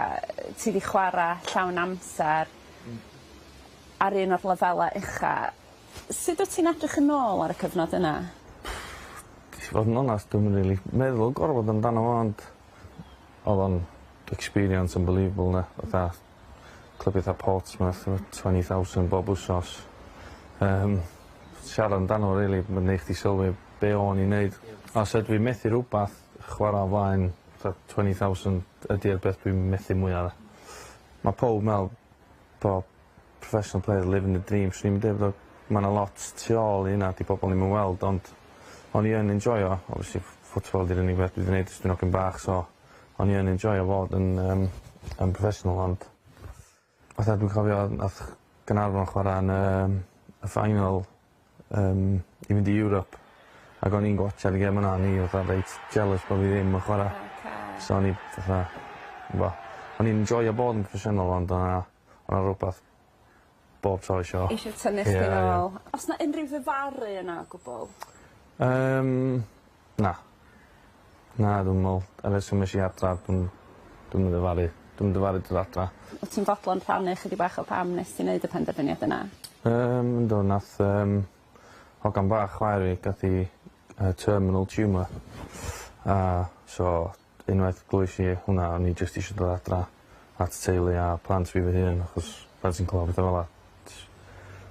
ti 'di chwara llawn amser ar un o'r lefela ucha. Sut wt ti'n edrych yn ôl ar y cyfnod yna? I fod yn onast dwi'm yn rili meddwl gormod amdano fo ond o'dd o'n experience unbelievable 'de fatha clybia 'tha Portsmouth efo 20,000 bob wsos. Siarad amdano fo rili ma'n neu' chdi sylwi be' o'n i'n neud. Os ydw i'n methu rwbath chwara o flaen fatha 20,000 ydi'r beth dwi'n methu mwya 'de. Ma' powb me'wl bo' professional players living the dream swn i'm yn deud bod o ma' 'na lot tu ôl i hynna 'di bobol ddim yn weld ond o'n i yn enjoio obviously football 'di'r unig beth dwi 'di neud ers dwi'n ogyn bach so o'n i yn enjoio fod yn yym yn professional ond fatha dwi'n cofio nath Gaernarfon chwara yn yym y final i fynd i Europe ag o'n i'n gwatsiad y gêm yna o'n i fatha reit jealous bo' fi ddim yn chwara. Oce. So o'n i fatha t'bo' o'n i'n enjoio bod yn proffesiynol ond o' 'na o' 'na rwbath bob tro isio... Isio tynnu chdi Ie ie. nôl. O's 'na unrhyw ddyfaru yna o gwbwl? Na. Na dwi'm yn me'wl. Y reswm es i adra dwi'm dwi'm yn ddyfaru. Dwi'm yn dyfaru dod adra. Wt ti'n fodlon rhannu chydig bach o pam nes ti neud y penderfyniad yna? Yndw nath hogan bach chwaer fi gath 'i terminal tumour a so unwaith glwysh i hwnna o'n i jyst isio dod adra at teulu a plant fi fy hun achos pan ti'n clywed petha fel 'a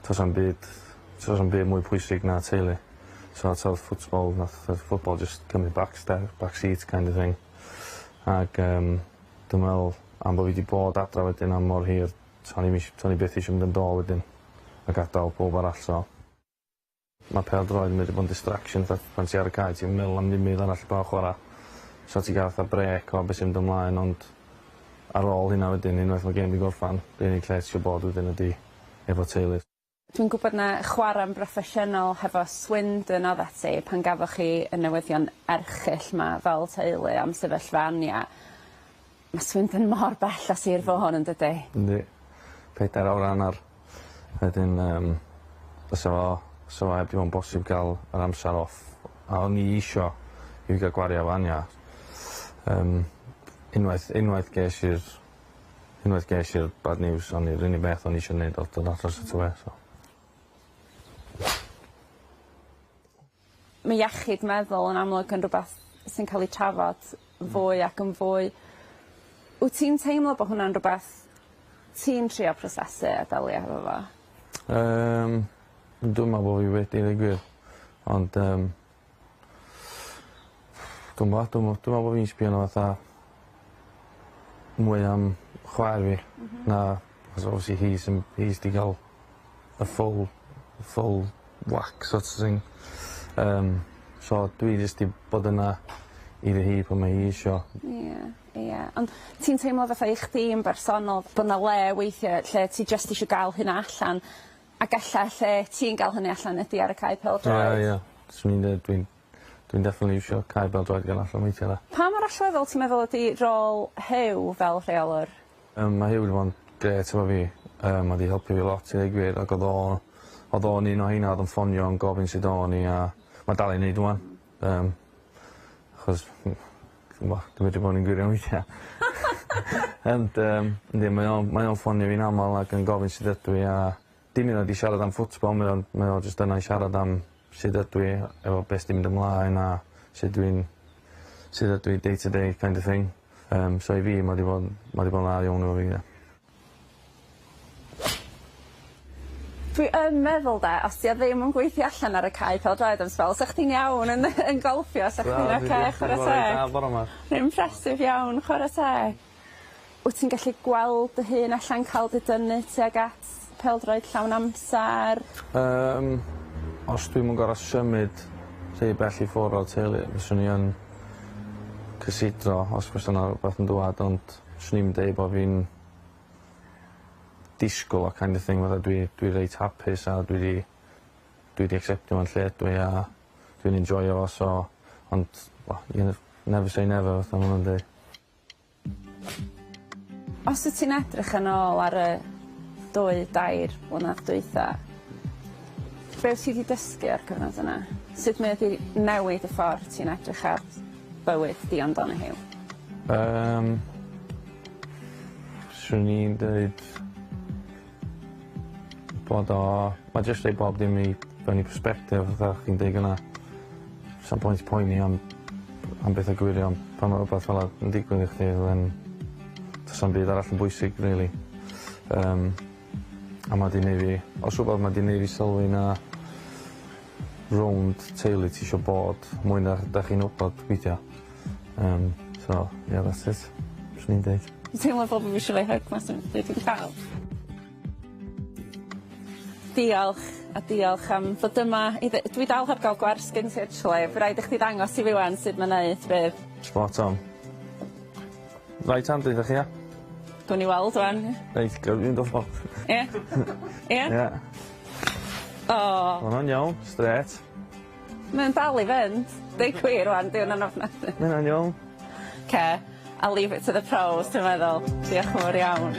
do's na'm byd do's na'm byd mwy pwysig na teulu. So t'od football nath y football just cymryd back step back seat kind of thing. Ag dwi'n me'wl Am bo' fi 'di bod adra wedyn am mor hir to'n i'm ish- to'n i byth isio mynd yn dôl wedyn a gadal powb arall so ma' pêl-droed yn medru bo' yn distraction 'tha pan ti ar y cae ti'm yn meddwl am ddim byd arall 'blaw chwara. So ti ga'l fatha brêc o be' sy'n mynd ymlaen ond ar ôl hynna wedyn unwaith ma' gêm 'di gorffan yr unig lle ti isio bod wedyn ydi efo teulu. Dwi'n gwbod na chwarae'n broffesiynol hefo Swindon oddat ti pan gafoch chi y newyddion erchyll 'ma fel teulu am sefyllfa Anya. Ma' Swindon mor bell â Sir Fôn yndydi? Yndi. Pedair awr a annar. Wedyn yym fysa fo fysa fo heb 'di bod yn bosib ga'l yr amsar off a o'n i isio i fi ga'l gwario efo Anya. Yym unwaith unwaith ges i'r Unwaith ges i'r bad news o'n i'r unig beth o'n i isio neud o'dd dod adra straight away so. Mae iechyd meddwl yn amlwg yn rwbath sy'n ca'l 'i trafod fwy ac yn fwy. Wt ti'n teimlo bo' hwnna'n rwbath ti'n trio prosesu a delio hefo fo? Yym dwi'm me'wl bo' fi wedi deu gwir ond yym Dw'mo' dw'mo' dwi me'wl bo' fi'n sbio arno fatha mwy am chwaer fi. M-hm. Na 'chos obviously hi sy'n hi sy 'di ga'l y full full whack sort of thing. Yym so dwi jyst 'di bod yna iddi hi pan mae hi isio. Ie ie ond ti'n teimlo fatha i chdi yn bersonol bo' 'na le weithie lle ti jyst isio ga'l hynna allan Ac ella lle ti'n ga'l hynny allan ydi ar y cae pêl-droed. Ie ie. Swn i'n deud dwi'n dwi'n definitely iwsio cae bêl-droed i ga'l allan weithia' 'de. Pa mor allweddol ti'n meddwl ydi rôl Huw fel rheolwr? Yym ma' Huw wedi bo' yn grêt efo fi yym ma' 'di helpu fi lot i ddeu gwir ag o'dd o o'dd o'n un o heina o'dd yn ffonio yn gofyn sud o'n i a ma' dal i neud ŵan. Yym achos T'mo' dwi medru bod yn gwirion weithia'. Ond yym yndi mae o'n mae o'n ffonio fi'n amal ac yn gofyn sut ydw i a dim hyd yn oed i siarad am ffwtbol mae o'n mae o jyst yna i siarad am sut ydw i efo be' sy 'di mynd ymlaen a sut dwi'n sut ydw i day to day kind of thing. Yym so i fi ma' 'di bod yn ma' 'di bod yn dda iawn efo fi ie. Dwi yn meddwl 'de os 'di o ddim yn gweithio allan ar y cae pêl-droed am sbel 'sa chdi'n iawn yn yn golffio 'sa chdi'n oce chware teg. Da bore 'ma. Impressive iawn chware teg. Wt ti'n gallu gweld dy hun allan ca'l dy dynnu tuag at pêl-droed llawn amsar? Yym os dwi'm yn gor'o' symud rhy bell i ffwr' o'r teulu fyswn i yn cysidro os fysa 'na rwbath yn dŵad ond swn i'm deud bo' fi'n disgwl o kind of thing fatha dwi dwi reit hapus a dwi 'di dwi 'di acseptio yn lle ydw i a dwi'n enjoio fo so ond wel you nev- never say never fatha ma' nw'n deu. Os wyt ti'n edrych yn ôl ar y dwy dair blynadd dwytha be' wt ti 'di dysgu o'r cyfnod yna? Sut mae o 'di newid y ffor ti'n edrych ar bywyd Dion Donohue? Yym. Swn i'n deud bod o ma' jyst rhoi bob dim i fewn i persbectif fatha chdi'n deud gynna. Sa'm pwynt poeni am am betha gwirion pan ma' rwbath fel 'a yn digwydd i chdi then do's na'm byd arall yn bwysig rili. Yym a ma' 'di neu' fi os rwbath ma' 'di neu' fi sylwi na rownd teulu ti isio bod mwy na 'dach chi'n wbod weithia'. Yym so yeah that's it. Swn i'n deud. Dwi'n teimlo fel bo' fi isio roi hug mas on dwi 'di ca'l. Diolch a diolch am ddod yma i dde- dwi dal heb ga'l gwers gen ti actually by' raid i chdi ddangos i fi ŵan sut ma' neud bydd? Spot on. Right hand iddo chi ia? Gawn ni weld ŵan. Reit gawn ni fynd off. Ie? Ie? Ie. O! Ma' wnna'n iawn, strêt. Mae'n dal i fynd. Deu gwir ŵan 'di wnna'n ofnadwy. Ma' wnna'n iawn. 'K, I'll leave it to the pros dwi'n meddwl. Diolch yn fawr iawn.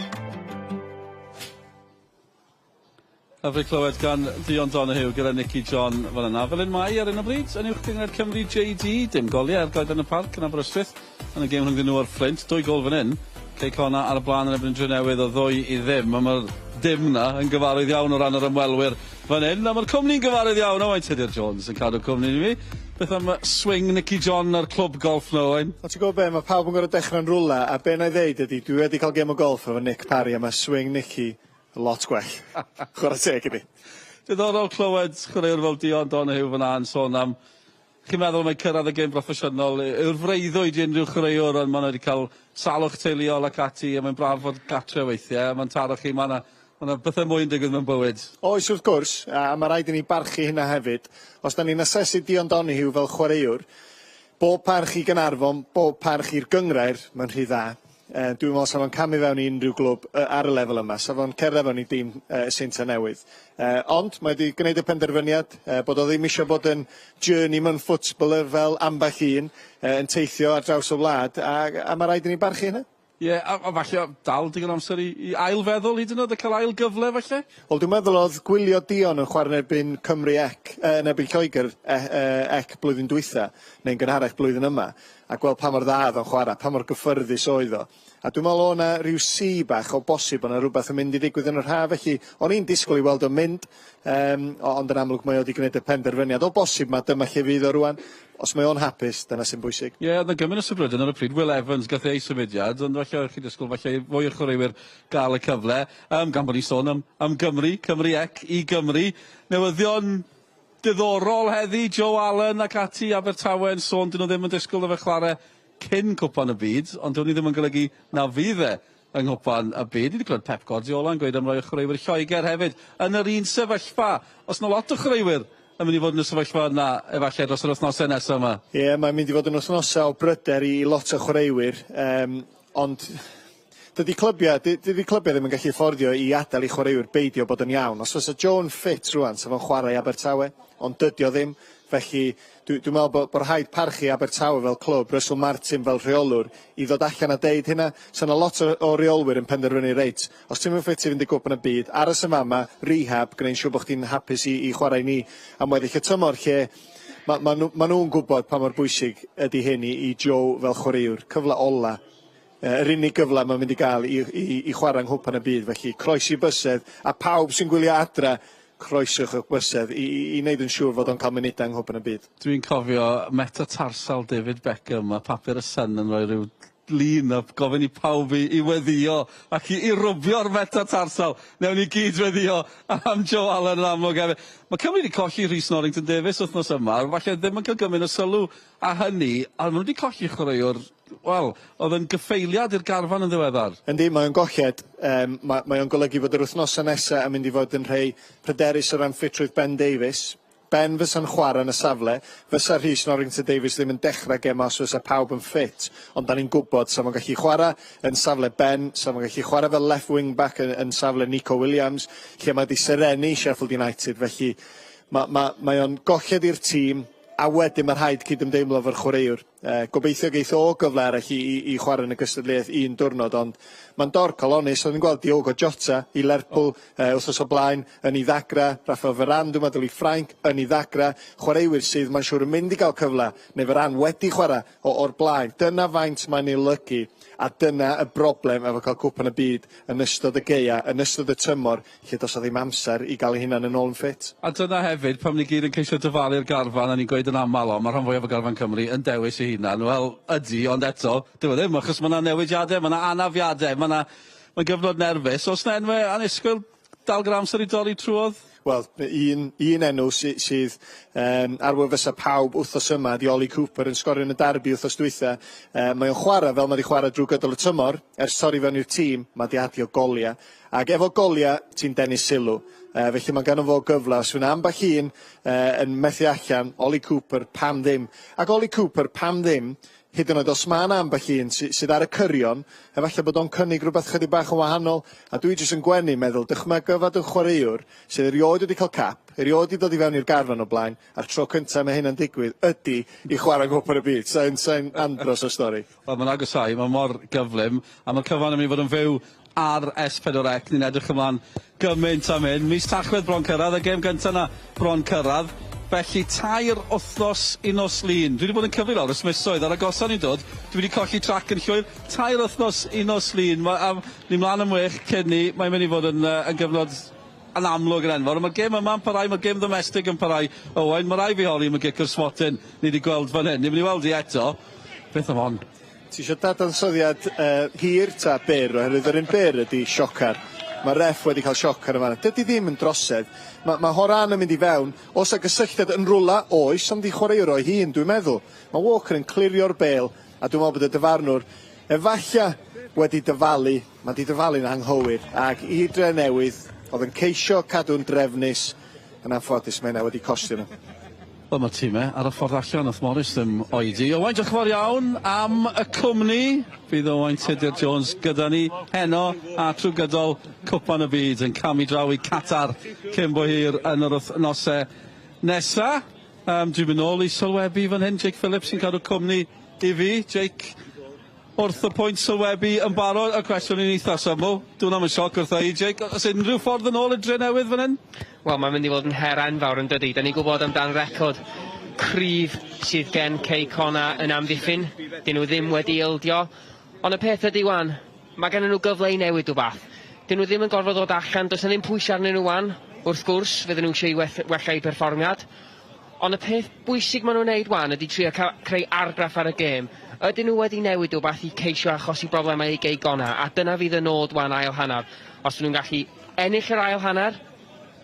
Hyfryd clywed gan Dion Donohue gyda Nicky John fan yna. Fel un mae ar hyn o bryd yn Uwch Gynghrair Cymru JD, dim goliau ar Goeden y Parc yn Aberystwyth yn y gêm rhyngddyn nhw a'r Fflint. Dwy gôl fan hyn. Cei Connah ar y blaen yn erbyn y Drenewydd o ddwy i ddim, a mae'r dim 'na yn gyfarwydd iawn o ran yr ymwelwyr fan hyn, a mae'r cwmni'n gyfarwydd iawn, Owain Tudur Jones yn cadw cwmni i mi. Beth am swing Nicky John a'r clwb golff 'na, Owain? Wel ti'n gwybod be, mae pawb yn gorfod dechrau'n rwla, a be na i ddeud ydi, dwi wedi cael gêm o golff efo Nick Parry, a mae swing Nicky lot gwell. Chwarae teg iddi. Diddorol clywed chwaraewr fel Dion Donohue fan'na yn sôn am Chi'n meddwl mai cyrraedd y gêm broffesiynol yw'r freuddwyd i unrhyw chwaraewr, ond maen nhw wedi cael salwch teuluol ac ati, a mae'n braf fod gatre weithiau, a mae'n taro chi, mae yna ma' 'na bethau mwy yn digwydd mewn bywyd. Oes, wrth gwrs, a mae rhaid i ni barchu hynna hefyd. Os da ni'n asesu Dion Donoghue fel chwaraewr, bob parch i Gaernarfon, bob parch i'r gynghrair, mae'n rhy dda. Dwi'n meddwl sa fo'n camu fewn i unrhyw glwb ar y lefel yma, sa fo'n cerdded fewn i dîm y Seintiau Newydd. Ond mae wedi gwneud y penderfyniad bod o ddim eisiau bod yn journeyman footballer fel ambell un yn teithio ar draws y wlad, a mae rhaid i ni barchu hynna. Ie, a falle dal digon o amser i ail-feddwl hyd yn oed a cael ail gyfle falle? Wel, dwi'n meddwl oedd gwylio Dion yn chwarae yn erbyn Cymru ec, yn erbyn Lloegr ec blwyddyn dwytha, neu'n gynharach blwyddyn yma, a gweld pa mor dda oedd o'n chwarae, pa mor gyffyrddus oedd o. A dwi'n meddwl o' 'na ryw si bach o bosib o' 'na rhywbeth yn mynd i ddigwydd yn yr haf, felly o'n i'n disgwyl i weld o'n mynd, ond yn amlwg mae o wedi gwneud y penderfyniad. O bosib ma' dyma lle fydd o rŵan. Os mae o'n hapus, dyna sy'n bwysig. Ie, oedd 'na gymaint o syfrydyn ar y pryd. Will Evans gath ei symudiad, ond falle o'ch chi'n disgwyl falle i fwy o chwaraewyr gael y cyfle. Gan bod ni'n sôn am Gymru, Cymru ec i Gymru. Newyddion diddorol heddi, Joe Allen ac ati, Abertawe yn sôn dyn nhw ddim yn disgwyl iddo fe chwarae cyn Cwpan y Byd, ond dyw hynny ddim yn golygu na fydd e yng Nghwpan y Byd. Ni wedi clywed Pep Guardiola yn gweud am rai o chwaraewyr Lloegr hefyd yn yr un sefyllfa. Oes 'na lot o chwaraewyr yn mynd i fod yn y sefyllfa yna efallai dros yr wythnosau nesaf yma? Ie, mae'n mynd i fod yn wythnosau o bryder i lot o chwaraewyr, ond dydy clybiau, dydy clybiau ddim yn gallu fforddio i adael i chwaraewyr beidio bod yn iawn. Os fysa Joe yn ffit rŵan, sa fo'n chwarae i Abertawe, ond dydy o ddim. Felly dwi'n meddwl bod rhaid parchu Abertawe fel clwb, Russell Martin fel rheolwr, i ddod allan a deud hynna. So 'na lot o reolwyr yn penderfynu, reit, os ti'm yn ffit i fynd i Gwpan y Byd, aros yn fama, rehab, gwneud siŵr bod chdi'n hapus i chwarae i ni am weddill y tymor, lle ma' ma' nhw, ma' nhw'n gwybod pa mor bwysig ydy hyn i Joe fel chwaraewr. Cyfle ola, yr unig gyfle mae'n mynd i gael i chwarae yng Nghwpan y Byd. Felly croesi bysedd, a pawb sy'n gwylio adra, croeswch eich bysedd i wneud yn siŵr fod o'n cael munudau yng Nghwpan y Byd. Dwi'n cofio metatarsal David Beckham, a papur y Sun yn rhoi rhyw lun a gofyn i pawb i weddio ac i rwbio'r metatarsal. Newn ni gyd weddio am Joe Allen yn amlwg hefyd. Mae Cymru wedi colli Rhys Norrington Davies wythnos yma, falle ddim yn cael gymaint o sylw a hynny, ond maen nhw wedi colli chwaraewr, wel, oedd yn gyffeiliad i'r garfan yn ddiweddar. Yndi, mae o'n golled. Mae o'n golygu fod yr wythnosau nesaf yn mynd i fod yn rhai pryderus o ran ffitrwydd Ben Davies. Ben fysa'n chwarae yn y safle, fysa Rhys Norrington Davies ddim yn dechrau gem os fysa pawb yn ffit, ond da ni'n gwybod sa fo'n gallu chwarae yn safle Ben, sa fo'n gallu chwarae fel left wing back yn safle Nico Williams, lle mae di serenu Sheffield United, felly mae o'n golled i'r tîm, a wedyn mae rhaid cydymdeimlo efo'r chwaraewr. Gobeithio geith o gyfle arall i chwarae yn y gystadleuaeth un diwrnod, ond mae'n dorcalonnus. O'n i'n gweld Diogo Jota i Lerpwl wythnos o blaen yn ei ddagra, Rafael Varane, dwi'n meddwl i Ffrainc, yn ei ddagra, chwaraewyr sydd mae'n siŵr yn mynd i gael cyfle, neu Varane wedi chwarae o'r blaen. Dyna faint mae'n ei olygu, a dyna y broblem efo cael Cwpan y Byd yn ystod y gaea, yn ystod y tymor, lle does 'na ddim amser i gael ei hunan yn ôl yn ffit. A dyna hefyd, pam ni gyd yn ceisio dyfalu'r garfan, a ni'n gweud yn aml, o, mae rhan fwyaf o garfan Cymru yn dewis ei hunan. Wel, ydy, ond eto, dyw e ddim, achos mae yna newidiadau, mae yna anafiadau, mae yna mae'n gyfnod nerfus. Oes 'na enwau annisgwyl dal gyda amser i dorri trwodd? Wel, un enw sydd ar wefusau pawb wythnos yma ydi Ollie Cooper yn sgorio yn y derby wythnos dwytha. Mae o'n chwarae fel mae wedi chwarae drwy gydol y tymor, ers torri fewn i'r tîm, mae wedi adio goliau. Ac efo goliau, ti'n denu sylw. Felly mae ganddo fo gyfle. Os fydd ambell un yn methu allan, Ollie Cooper, pam ddim? Ac Ollie Cooper, pam ddim? Hyd yn oed os mae yna ambell un sydd ar y cyrion, efallai bod o'n cynnig rhywbeth chydig bach yn wahanol, a dwi jyst yn gwenu meddwl, dychmyga fod yn chwaraewr sydd erioed wedi cael cap, erioed wedi dod i fewn i'r garfan o blaen, a'r tro cyntaf mae hynna'n digwydd ydy i chwarae Nghwpan y Byd. Sa'n andros o stori. Wel, mae'n agosau, mae mor gyflym, a mae'r cyfan yn mynd i fod yn fyw ar S4C. Ni'n edrych ymlaen gymaint am hyn. Mis Tachwedd bron cyrraedd, y gêm gyntaf yna bron cyrraedd. Felly 3 wythnos i nos Lun. Dwi wedi bod yn cyfri lawr ers misoedd, ar agosa ni'n dod, dwi wedi colli trac yn llwyr. 3 wythnos i nos Lun. Ni mlaen am 6 cyn ni, mae'n mynd i fod yn gyfnod yn amlwg yn enfawr. Mae'r gêm yma'n parhau, mae'r gêm domestig yn parhau. Owain, mae rai fi holi am y gic o'r smotyn ni wedi gweld fan hyn. Ni'n mynd i weld hi eto. Beth am hon? Ti eisiau dadansoddiad hir ta byr? Oherwydd yr un byr ydy siocar. Mae ref wedi cael sioc ar y fan. Dydy ddim yn drosedd. Mae, mae Horan yn mynd i fewn. Oes 'na gysylltiad yn rwla? Oes, ond di chwaraewr o'i hun, dwi'n meddwl. Mae Walker yn clirio'r bêl, a dwi'n meddwl bod y dyfarnwr efalla wedi dyfalu, mae di dyfalu'n anghywir, ac i Drenewydd, oedd yn ceisio cadw'n drefnus, yn anffodus mae hynna wedi costio nhw. Wel mae'r tîmau ar y ffordd allan, nath Morris ddim oedi. Owain, diolch yn fawr iawn am y cwmni. Fydd Owain Tudur Jones gyda ni heno a trwy gydol Cwpan y Byd yn camu draw i Qatar cyn bo hir yn yr wythnosau nesa. Dwi'n mynd nôl i sylwebu fan hyn, Jake Phillips sy'n cadw cwmni i fi. Jake, wrth y pwynt sylwebu yn barod, y cwestiwn yn eitha syml. Dwi'n am yn sioc wrtha i, Jake. Oes unrhyw ffordd yn ôl i'r Drenewydd fan hyn? Wel, mae'n mynd i fod yn her enfawr yn dydi? Da ni'n gwybod amdan record cryf sydd gen Cei Connah yn amddiffyn. Dyn nhw ddim wedi ildio. Ond y peth ydy wan, mae gen nhw gyfle i newid rhywbeth. Dyn nhw ddim yn gorfod ddod allan, does 'na ddim pwysau arnyn nhw wan. Wrth gwrs, fydden nhw eisiau i wella eu perfformiad. Ond y peth bwysig maen nhw'n neud wan ydy trio creu argraff ar y gêm. Ydyn nhw wedi newid rhywbeth i ceisio achosi broblemau i Gei Connah, a dyna fydd y nod wan ail hanner. Os ydyn nhw'n gallu ennill yr ail hanner,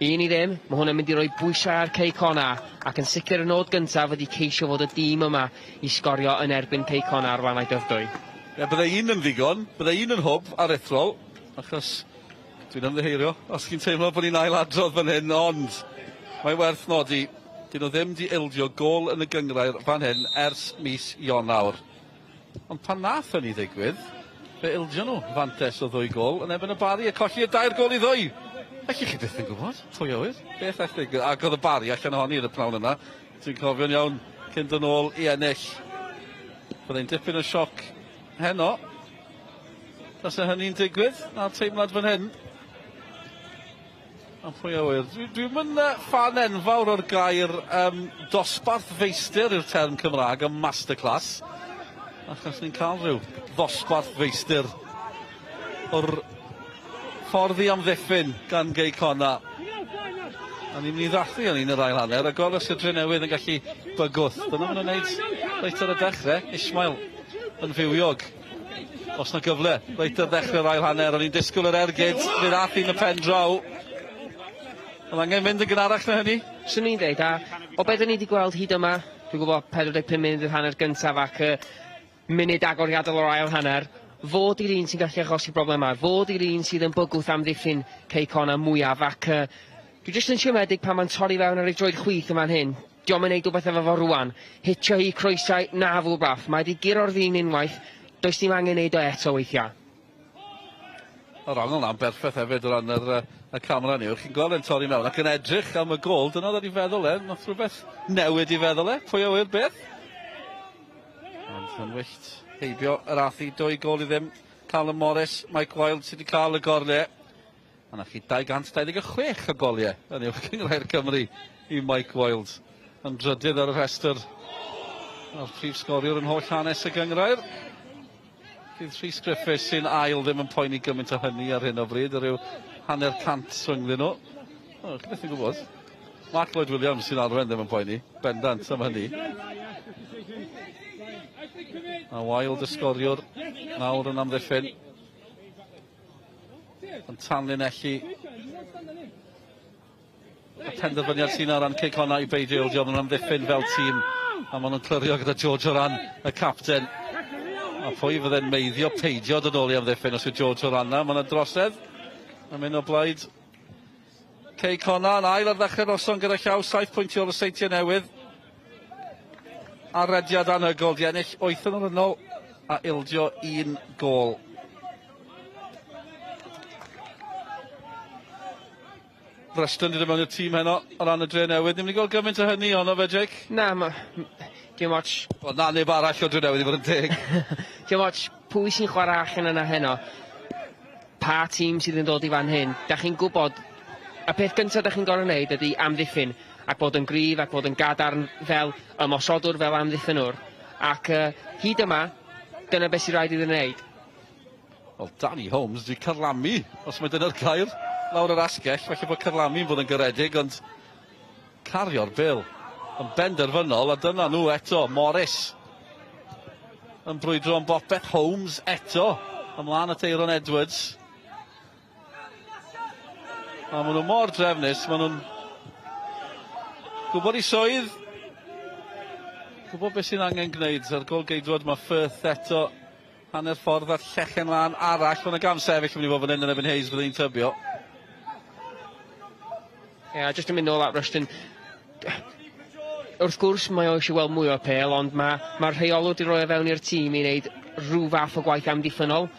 1-0, mae hwn yn mynd i roi bwysau ar Cei Connah, ac yn sicr y nod gyntaf ydy ceisio fod y dîm yma i sgorio yn erbyn Cei Connah ar Glannau Dyfrdwy. Ie, bydde un yn ddigon, bydde un yn hwb aruthrol, achos dwi'n ymddiheurio os chi'n teimlo bod ni'n ailadrodd fan hyn, ond mae werth nodi, dyn nhw ddim di ildio gôl yn y gynghrair fan hyn ers mis Ionawr. Ond pan nath hynny ddigwydd, fe ildio nhw fantes o 2 gôl yn erbyn y Barri a colli y 3 gôl i 2. Felly chi byth yn gwybod, pwy a ŵyr, beth all ddigwydd. Ac oedd y Barri allan ohoni yn y pnawn yna. Dwi'n cofio'n iawn cyn dod nôl i ennill. Byddai'n dipyn o sioc heno. Tase hynny'n digwydd, na'r teimlad fan hyn. Ond pwy a ŵyr. Dwi'm yn ffan enfawr o'r gair dosbarth feistr yw'r term Cymraeg, y masterclass. Achos ni'n cael rhyw ddosbarth feistr o'r ffordd i amddiffyn gan Gei Connah. A ni'n mynd i ddathlu o'n un yr ail hanner, a gweld os yw'r Drenewydd yn gallu bygwth. Dyna maen nhw'n neud reit ar y dechrau. Ismail yn fywiog. Os na gyfle, reit ar ddechrau'r ail hanner, o'n i'n disgwyl yr ergyd, fydd ath i'n y pen draw. Oedd angen mynd yn gynharach na hynny. Swn i'n dweud, a o beth ni wedi gweld hyd yma, dwi'n gwybod 45 munud yr hanner gyntaf ac munud agoriadol o'r ail hanner, fod i'r un sy'n gallu achosi broblemau, fod i'r un sydd yn bygwth amddiffyn Cei Connah mwyaf, ac dwi jyst yn siomedig pan mae'n torri fewn ar ei droed chwith yma'n hyn. Dio'm yn neud rhywbeth efo fo rwan. Hitio hi croesau, na fw bath. Mae wedi guro'r ddyn unwaith, does dim angen neud o eto weithiau. Yr ongl na'n berffaith hefyd o ran y camera ni. Chi'n gweld e'n torri mewn ac yn edrych am y gôl. Dyna oedd i feddwl e. Nath rhywbeth newid i feddwl e. Pwy a ŵyr beth? Ond yn wyllt heibio yr ath i 2 gôl i ddim. Callum Morris, Mike Wilde sydd wedi cael y gorle. A na chi 226 o goliau yn uwch gynghrair Cymru i Mike Wilde. Yn drydydd ar y rhestr. A'r prif sgoriwr yn holl hanes y gynghrair. Fydd Rhys Griffiths sy'n ail ddim yn poeni gymaint o hynny ar hyn o bryd, rhyw 50 rhyngddyn nhw. O, chi beth yn gwybod. Mark Lloyd Williams sy'n arwen ddim yn poeni, bendant am hynny. A Wilde y sgoriwr nawr yn amddiffyn. Yn tanlinellu y penderfyniad sy'n ar ran Cei Connah i beidio ildio, maen nhw'n amddiffyn fel tîm a maen nhw'n clirio gyda George Horan, y capten. A pwy fydde'n meiddio peidio dod nôl i amddiffyn os yw George Horan na, mae'n drosedd. Yn mynd o blaid Cei Connah yn ail ar ddechrau'r noson gyda llaw, 7 pwynt o'r Seintiau Newydd. A rediad anhygoel, di ennill 8 yn olynol a ildio un gôl. Rushton wedi dod mewn i'r tîm heno o ran y Dre Newydd. Ni'n mynd i gweld gymaint o hynny ono fe, Jake? Na, ma... Dim ots. Wel, na neb arall o Dre Newydd i fod yn teg. Dim ots pwy sy'n chwarae allan yna heno. Pa tîm sydd yn dod i fan hyn. Da chi'n gwybod, y peth gyntaf da chi'n gorfod wneud ydy amddiffyn ac bod yn gryf ac bod yn gadarn fel ymosodwr, fel amddiffynwr. Ac hyd yma, dyna beth sy'n rhaid iddyn wneud. Wel, Danny Holmes di carlamu, os mae dyna'r gair, lawr yr asgell. Falle bod carlamu'n bod yn garedig, ond cario'r bêl yn benderfynol, a dyna nhw eto, Morris yn brwydro am bopeth, Holmes eto, ymlaen at Aaron Edwards. A maen nhw mor drefnus, maen nhw'n gwybod i swydd, gwybod beth sy'n angen gwneud. A'r gol geidwad mae Firth eto hanner ffordd a'r llechen lan arall. Mae'n gam sefyll yn mynd i fod fan hyn yn erbyn Hayes, byddwn i'n tybio. Ie, yeah, jyst yn mynd nôl at Rushton. Wrth gwrs mae o eisiau weld mwy o'r pêl, ond mae, mae'r rheolwr wedi rhoi o fewn i'r tîm i wneud rhyw fath o gwaith amddiffynnol.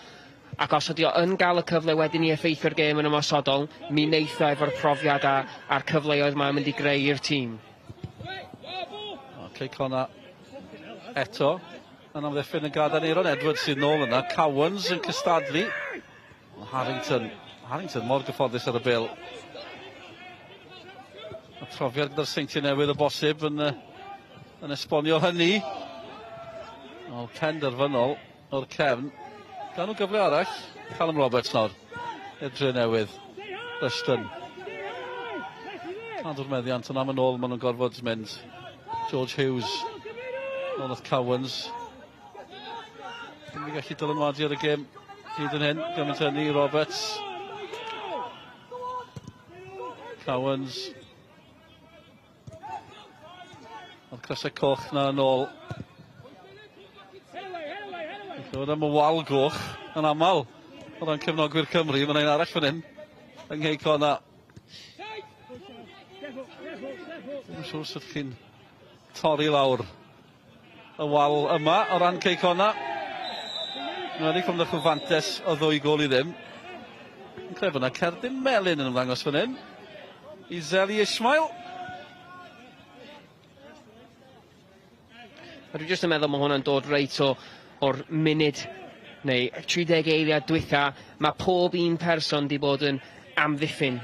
Ac os ydy o yn gael y cyfle wedyn i effeithio'r gêm yn ymosodol, mi wneith o efo'r profiad a, a'r cyfleoedd mae'n mynd i greu i'r tîm. Cei Connah eto yn amddiffyn yn gadael Aeron Edwards sydd nôl yna. Cowans yn cystadlu. Harrington, Harrington mor gyfforddus ar y bêl. Y profiad gyda'r Seintiau Newydd o bosib yn, yn esbonio hynny. O, penderfynol o'r cefn. Gan nhw gyfle arall. Callum Roberts nawr. I'r Dre Newydd. Rushton. Cadw'r meddiant, ond am yn ôl maen nhw'n gorfod mynd. George Hughes. Nôl at Cowans. Ddim wedi gallu dylanwadu ar y gêm hyd yn hyn. Gymaint hynny, Roberts. Cowans. Mae'r crysau coch na yn ôl. Clywed am y wal goch yn aml o ran cefnogwyr Cymru. Mae'n un arall fan hyn yng Nghei Connah. Ddim yn siŵr sut chi'n torri lawr y wal yma o ran Cei Connah. Mae wedi cymryd chwfantes o ddwy gôl i ddim. Yn credu bod yna cerdyn melyn yn ymddangos fan hyn. I Zeli Ismail. A dwi jyst yn meddwl mae hwnna'n dod reit o o'r munud neu 30 eiliad dwytha. Mae pob un person di bod yn amddiffyn.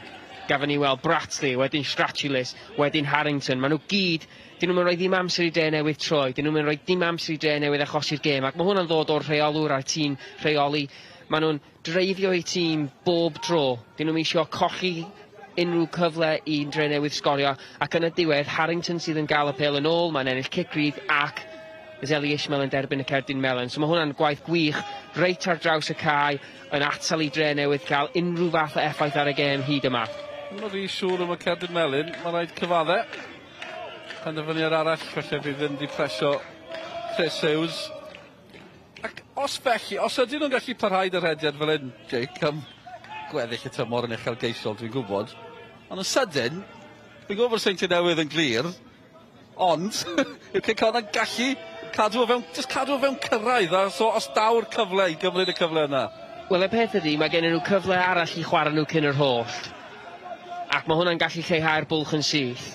Gafon ni weld Bratley, wedyn Stratulis, wedyn Harrington. Maen nhw gyd, dyn nhw'n rhoi ddim amser i Dre Newydd troi, dyn nhw'n rhoi dim amser i Dre Newydd achosi'r gêm. Ac mae hwnna'n ddod o'r rheolwr a'r tîm rheoli. Maen nhw'n dreifio eu tîm bob tro. Dyn nhw'n eisiau colli unrhyw cyfle i Dre Newydd sgorio. Ac yn y diwedd, Harrington sydd yn gael y pêl yn ôl, mae'n ennill cic rydd ac Zeli Ismail yn derbyn y cerdyn melyn. So mae hwnna'n gwaith gwych reit ar draws y cae yn atal i Dre Newydd cael unrhyw fath o effaith ar y gêm hyd yma. Ddim yn rhy siŵr am y cerdyn melyn, mae rhaid cyfadde. Penderfyniad arall, felly fydd ddim wedi plesio Chris Hughes. Ac os felly, os ydyn nhw'n gallu parhau dy rhediad fel hyn, Jake, am gweddill y tymor yn uchelgeisiol, dwi'n gwybod. Ond yn sydyn, fi'n gwybod bod Seintiau Newydd yn glir, ond yw Cei Connah gallu cadw o fewn, just cadw o fewn cyrraedd, a so os daw'r cyfle i gymryd y cyfle yna. Wel, y peth ydy, mae gen nhw cyfle arall i chwarae nhw cyn yr hollt. Ac mae hwnna'n gallu lleihau'r bwlch yn syth.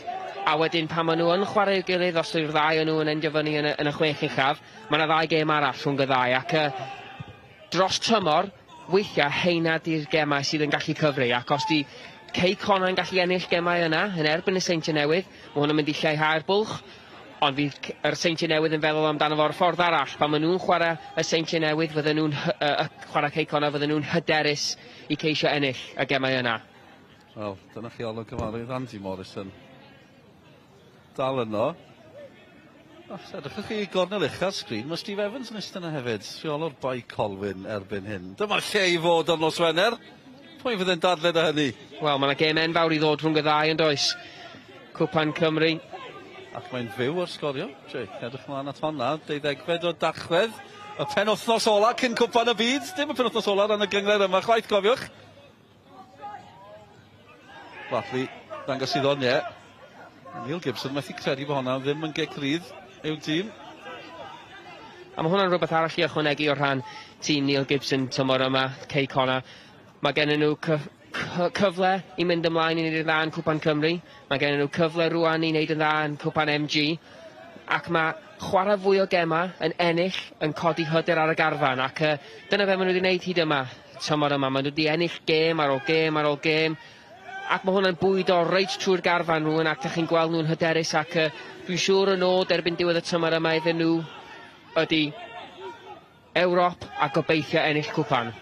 A wedyn pan maen nhw yn chwarae i'w gilydd, os yw'r ddau o nhw yn endio fyny yn y, yn y chwech uchaf, mae yna ddau gêm arall rhwng y ddau. Ac dros tymor, weithiau heina di'r gemau sydd yn gallu cyfri. Ac os di Cei Connah yn gallu ennill gemau yna, yn erbyn y Seintiau Newydd, mae hwn yn mynd i lleihau'r bwlch. Ond fydd yr Seintiau Newydd yn feddwl amdano fo'r ffordd arall. Pan maen nhw'n chwarae y Seintiau Newydd, fydden nhw'n chwarae Cei Connah, fydden nhw'n hyderus i ceisio ennill y gemau yna. Wel, dyna chi olwg gyfarwydd Andy Morrison. Dal yno. Oh, edrychwch chi i gornel ucha'r sgrin, mae Steve Evans yn eistedd yna hefyd. Rheolwr Bae Colwyn erbyn hyn. Dyma'r lle i fod ar nos Wener. Pwy fydd yn dadle da hynny? Wel, mae yna gêm enfawr i ddod rhwng y ddau yn does. Cwpan Cymru. Ac mae'n fyw ar sgorio. Jake, edrych mlaen at honna. 12fed o Dachwedd. Y penwythnos ola cyn Cwpan y Byd. Dim y penwythnos ola ran y gynghrair yma chwaith, cofiwch. Flatley dangos i ddoniau. Neil Gibson methu credu bod honna ddim yn gic rydd i'w dîm. A mae hwnna'n rhywbeth arall i ychwanegu o rhan tîm Neil Gibson tymor yma, Cei Connah. Mae gen nhw cyfle i mynd ymlaen i wneud yn dda yn Cwpan Cymru. Mae gen nhw cyfle rwan i wneud yn dda yn Cwpan MG. Ac mae chwarae fwy o gemau yn ennill yn codi hyder ar y garfan. Ac dyna be maen nhw wedi wneud hyd yma, tymor yma. Maen nhw wedi ennill gêm ar ôl gêm ar ôl gêm. Ac mae hwnna'n bwydo reit trwy'r garfan rwan, ac dych chi'n gweld nhw'n hyderus, ac dwi'n siŵr y nod erbyn diwedd y tymor yma iddyn nhw ydy Ewrop a gobeithio ennill cwpan.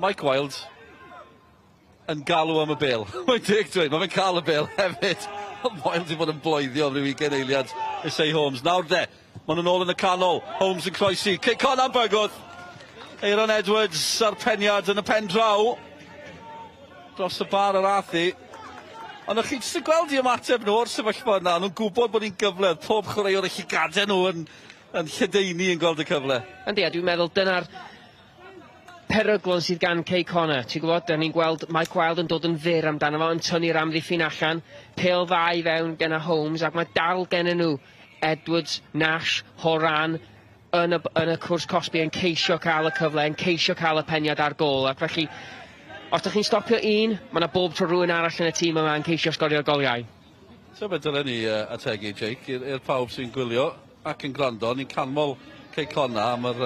Mike Wilde yn galw am y bêl. Mae'n deg dweud, mae fe'n cael y bêl hefyd. Ond Wilde wedi bod yn bloeddio am ryw 20 eiliad. Isei Holmes. Nawr de, maen nhw'n ôl yn y canol. Holmes yn croesi. Cei Connah yn bygwth. Aeron Edwards a'r peniad yn y pen draw. Dros y bar yr ath hi. Ond o'ch chi jyst yn gweld i ymateb nhw o'r sefyllfa yna, nhw'n gwybod bod hi'n gyfle, oedd pob chwaraewr y llygadau nhw yn, yn lledaenu yn gweld y cyfle. Yndi, a dwi'n meddwl dyna'r peryglon sydd gan Cei Connah. Ti'n gwybod, da ni'n gweld Mike Wilde yn dod yn fyr amdano fo, yn tynnu'r amddiffyn allan. Pêl dda i fewn genna Holmes, ac mae dal gennyn nhw Edwards, Nash, Horan yn y, yn y cwrs cosbi yn ceisio cael y cyfle, yn ceisio cael y peniad ar gôl. Ac felly, os ydych chi'n stopio un, mae yna bob tro rhywun arall yn y tîm yma yn ceisio sgorio goliau. So beth dylen ni ategu, Jake, i'r pawb sy'n gwylio ac yn gwrando, ni'n canmol Cei Connah am yr,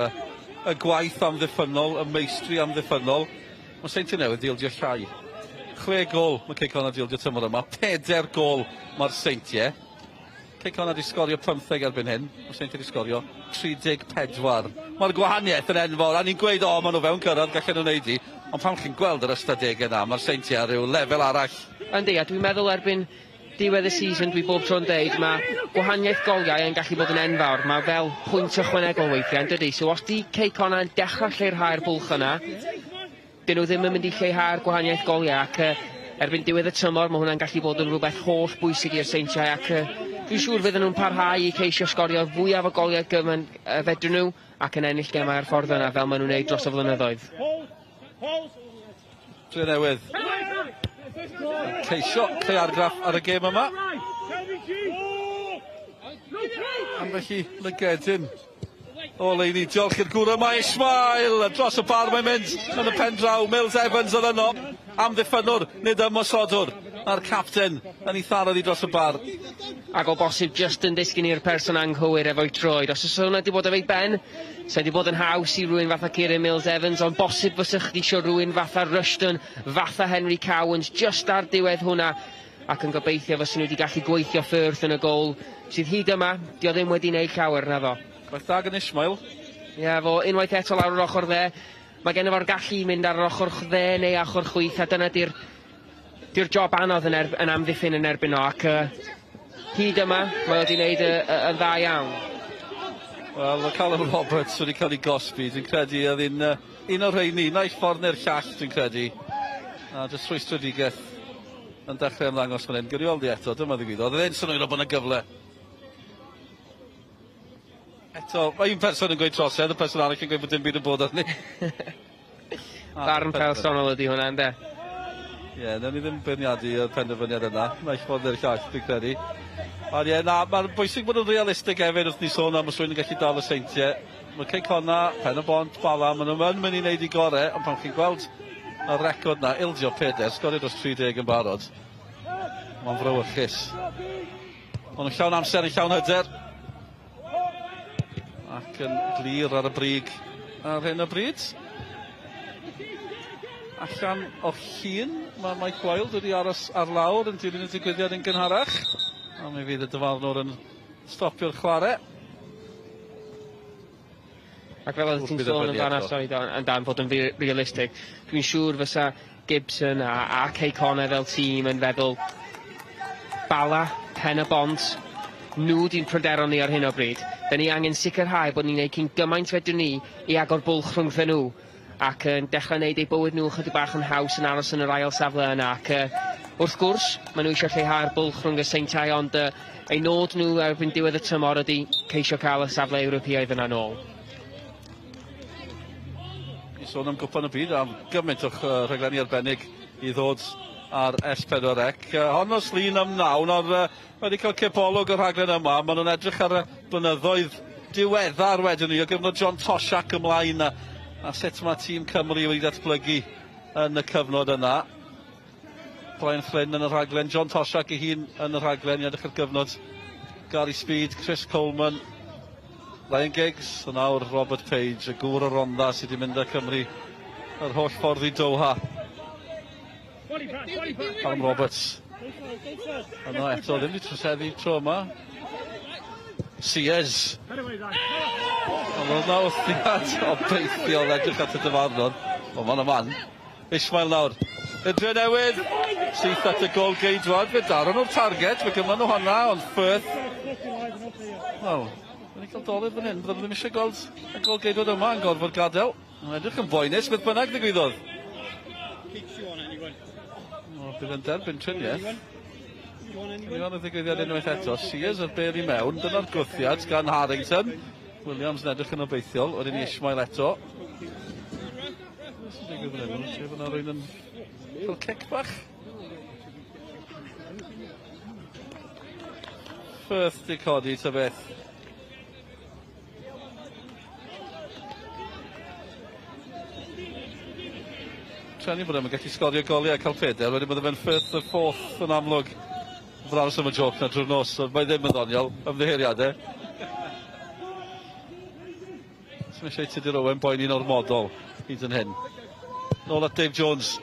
y gwaith amddiffynnol, y meistri amddiffynnol. Mae Seintiau Newydd 'di ildio llai. 6 gôl mae Cei Connah 'di ildio tymor yma, 4 gôl mae'r Seintiau. Cei Connah 'di sgorio 15 erbyn hyn, mae'r Seintiau 'di sgorio 34. Mae'r gwahaniaeth yn enfawr, a ni'n gweud, o, maen nhw fewn cyrraedd, gallen nhw wneud hi, ond pan chi'n gweld yr ystadegau yna, mae'r Seintiau ar ryw lefel arall. Yndi, a dwi'n meddwl erbyn diwedd y season, dwi bob tro'n deud, mae gwahaniaeth goliau yn gallu bod yn enfawr. Mae fel pwynt ychwanegol weithiau, yn dydy? So os di Cei Connah yn dechrau lleirhau'r bwlch yna, dyn nhw ddim yn mynd i lleihau'r gwahaniaeth goliau, ac erbyn diwedd y tymor mae hwnna'n gallu bod yn rhywbeth holl bwysig i'r Seintiau, ac dwi'n siŵr fydden nhw'n parhau i ceisio sgorio fwyaf o goliau gymaint fedrwn nhw ac yn ennill gemau ar ffordd yna fel maen nhw'n neud dros y flynyddoedd. Drenewydd. Ceisio creu argraff ar y gêm yma. Ambell i lygedyn o leini. Diolch i'r gŵr yma, Ismail! Dros y bar mae'n mynd yn y pen draw. Mills Evans oedd yno. Amddiffynnwr, nid ymosodwr. A'r capten yn ei tharo ddi dros y bar. Ac o bosib just yn disgyn i'r person anghywir efo'i troed. Os oes hwnna wedi bod efo'i ben, sa wedi bod yn haws i rywun fatha Kieran Mills Evans, ond bosib fysa chdi isio rhywun fatha Rushton, fatha Henry Cowans, just ar diwedd hwnna, ac yn gobeithio fysa nhw wedi gallu gweithio ffyrdd yn y gôl, sydd hyd yma, di o ddim wedi wneud llawer naddo. Gwaith da gan Ismail. Ie, yeah, fo unwaith eto lawr yr ochr dde. Mae gen fo'r gallu i mynd ar yr ochr dde neu ochr chwith, a dyna di'r di'r job anodd yn, yn amddiffyn yn erbyn o, ac hyd yma, mae wedi wneud yn dda iawn. Wel, mae Callum Roberts wedi cael ei gosbi, dwi'n credu, oedd un, un o'r rheini, naill ffordd neu'r llall, dwi'n credu. A jyst rhwystredigaeth yn dechrau ymddangos fan hyn. Gawn ni weld i eto, dyma ddigwyddodd. Oedd e'n synhwyro bod yna gyfle. Eto, mae un person yn gweud trosedd, y person arall yn gweud bod dim byd yn bod arni. Barn personol ydy hwnna, ynde? Ie, yeah, nawn ni ddim beirniadu y penderfyniad yna. Naill ffordd neu'r llall, dwi'n credu. Ond ie, na, mae'n bwysig bod yn realistig hefyd wrth ni sôn am os rhywun yn gallu dal y Seintiau. Mae Cei Connah, Pen y Bont, Bala, maen nhw'n mynd i wneud i gorau, ond pan chi'n gweld y record na, ildio 4, sgorio dros 30 yn barod. Mae'n frawychus. Maen nhw'n llawn amser, yn llawn hyder. Ac yn glir ar y brig ar hyn o bryd. Allan o llun, mae Mike Wilde wedi aros ar lawr yn dilyn y digwyddiad yn gynharach. A mi fydd y dyfarnwr yn stopio'r chwarae. Ac fel oedd ti'n sôn amdano, sori Dan, amdan fod yn realistig, dwi'n siŵr fysa Gibson a Cei Connah fel tîm yn feddwl Bala, Pen y Bont, nhw di'n pryderon ni ar hyn o bryd. Da ni angen sicrhau bod ni'n gwneud cyn gymaint fedrwn ni i agor bwlch rhwngthyn nhw ac yn dechrau gwneud eu bywyd nhw chydig bach yn haws yn aros yn yr ail safle yna. Ac wrth gwrs, maen nhw eisiau lleihau'r bwlch rhwng y Seintiau, ond eu nod nhw erbyn diwedd y tymor ydy ceisio cael y safle Ewropeaidd yna nôl. I sôn am Gwpan y Byd, am gymaint o'ch rhaglenni arbennig i ddod ar S4C. Hon nos Lun am 9, nawr wedi cael cipolwg o'r rhaglen yma, maen nhw'n edrych ar y blynyddoedd diweddar wedyn ni, o gyfnod John Toshack ymlaen a sut mae tîm Cymru wedi datblygu yn y cyfnod yna. Brian Flynn yn y rhaglen, John Toshack ei hun yn y rhaglen, i edrych ar gyfnod Gary Speed, Chris Coleman, Ryan Giggs, a nawr Robert Page, y gŵr o Rondda sydd wedi mynd â Cymru yr holl ffordd i Doha. Callum Roberts. Yno eto, ddim wedi troseddu tro yma. Sears. Ond oedd na wthiad obeithiol edrych at y dyfarnwr. O, man o man. Ismail nawr. Y Drenewydd. Syth at y gol geidwad. Fe daron nhw'r target. Fe gymryd nhw honna, ond Firth. Wel, wedi cael dolur fan hyn. Bydden nhw ddim eisiau gweld y gol geidwad yma yn gorfod gadael. Mae'n edrych yn boenus, beth bynnag ddigwyddodd. Bydd yn derbyn triniaeth. Ni weld y ddigwyddiad unwaith eto. Sears a'r bêl i mewn. Dyna'r gwthiad gan Harrington. Williams yn edrych yn obeithiol. Wedyn i Ishmael eto. Beth sy'n digwydd fan hyn? Lle fyna rwy'n yn cael cic bach? Firth di codi ta beth. Treni bod e'n gallu sgorio goliau a cael peder, wedyn bydde fe'n Firth the fourth yn amlwg. Fod aros am y joc na drwy'r nos, ond mae ddim yn ddoniol, ymddiheuriadau. Sdim eisiau i Tudur Owen boeni'n ormodol hyd yn hyn. Nôl at Dave Jones.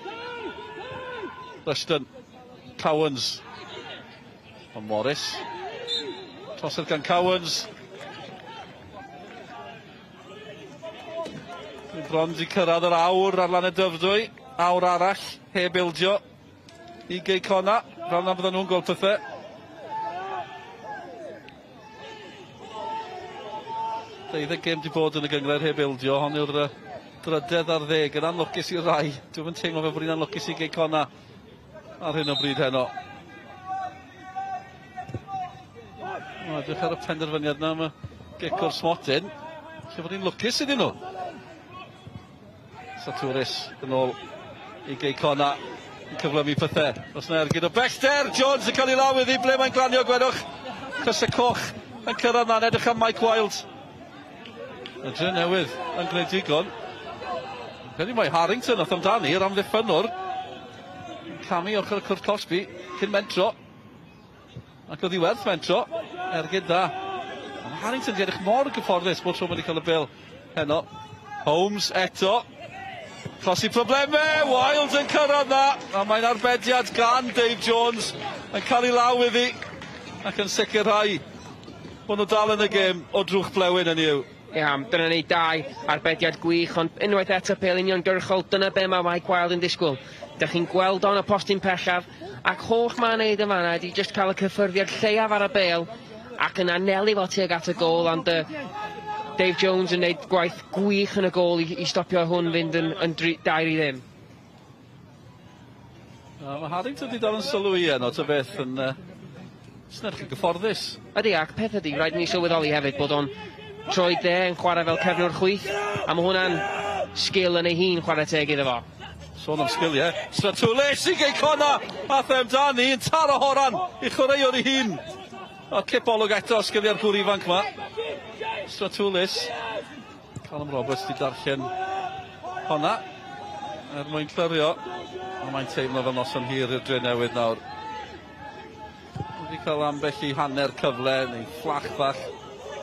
Rushton. Cowans. Ond Morris. Trosedd gan Cowans. Bron di cyrraedd yr awr ar lan y Dyfrdwy. Awr arall, heb ildio i Gei Connah. Fel na bydden nhw'n gweld pethau. Deuddeg gêm di bod yn y gynghrair heb ildio. Hon yw'r drydedd ar ddeg. Yn anlwcus i rai. Dwi'm yn teimlo fel bod hi'n anlwcus i Gei Connah ar hyn o bryd heno. O, edrych ar y penderfyniad na, mae gic o'r smotyn. Lle bod hi'n lwcus iddyn nhw. Satouris yn ôl i Gei Connah yn cyflymu pethau. Os na ergyd o bellter, Jones yn cael ei law iddi, ble mae'n glanio, gwelwch. Crysau coch yn cyrraedd na'n edrych am Mike Wild. Y dre newydd yn gwneud digon. Credu mai Harrington oedd amdani, yr amddiffynnwr. Yn camu ochr y cwrt cosbi cyn mentro. Ac oedd hi werth mentro. Ergyd dda. Ond Harrington wedi edrych mor gyfforddus bob tro mae wedi cael y bêl heno. Holmes eto. Trosi problemau, Wild yn cyrraedd na, a mae'n arbediad gan Dave Jones yn cael ei law iddi ac yn sicrhau bod nhw dal yn y gêm o drwch blewyn yn yw. Ia, dyna ni dau arbediad gwych, ond unwaith eto pêl uniongyrchol, dyna be mae Mike Wild yn disgwyl. Dych chi'n gweld o'n y postyn pellaf, ac holl mae'n neud yn fanna ydi jyst cael y cyffyrddiad lleiaf ar y bêl ac yn anelu fo tuag at y gôl, ond Dave Jones yn neud gwaith gwych yn y gôl i stopio hwn fynd yn 2-0. Mae Harrington wedi dal yn sylw i heno, ta beth, yn sy'n edrych yn gyfforddus. Ydy, ac peth ydy, rhaid i ni sylweddoli hefyd bod o'n troed dde yn chwarae fel cefnwr chwith, a mae hwnna'n sgil yn ei hun chwarae teg iddo fo. Sôn am sgiliau, Stratoulis i Gei Connah, ath e amdani yn taro horan i chwaraewr ei hun. A cip olwg eto, sgiliau'r gŵr ifanc ma. Stratoulis. Callum Roberts di darllen honna er mwyn clirio. Ond mae'n teimlo fel noson hir i'r dre newydd nawr. Wedi cael ambell i hanner cyfle neu fflach fach.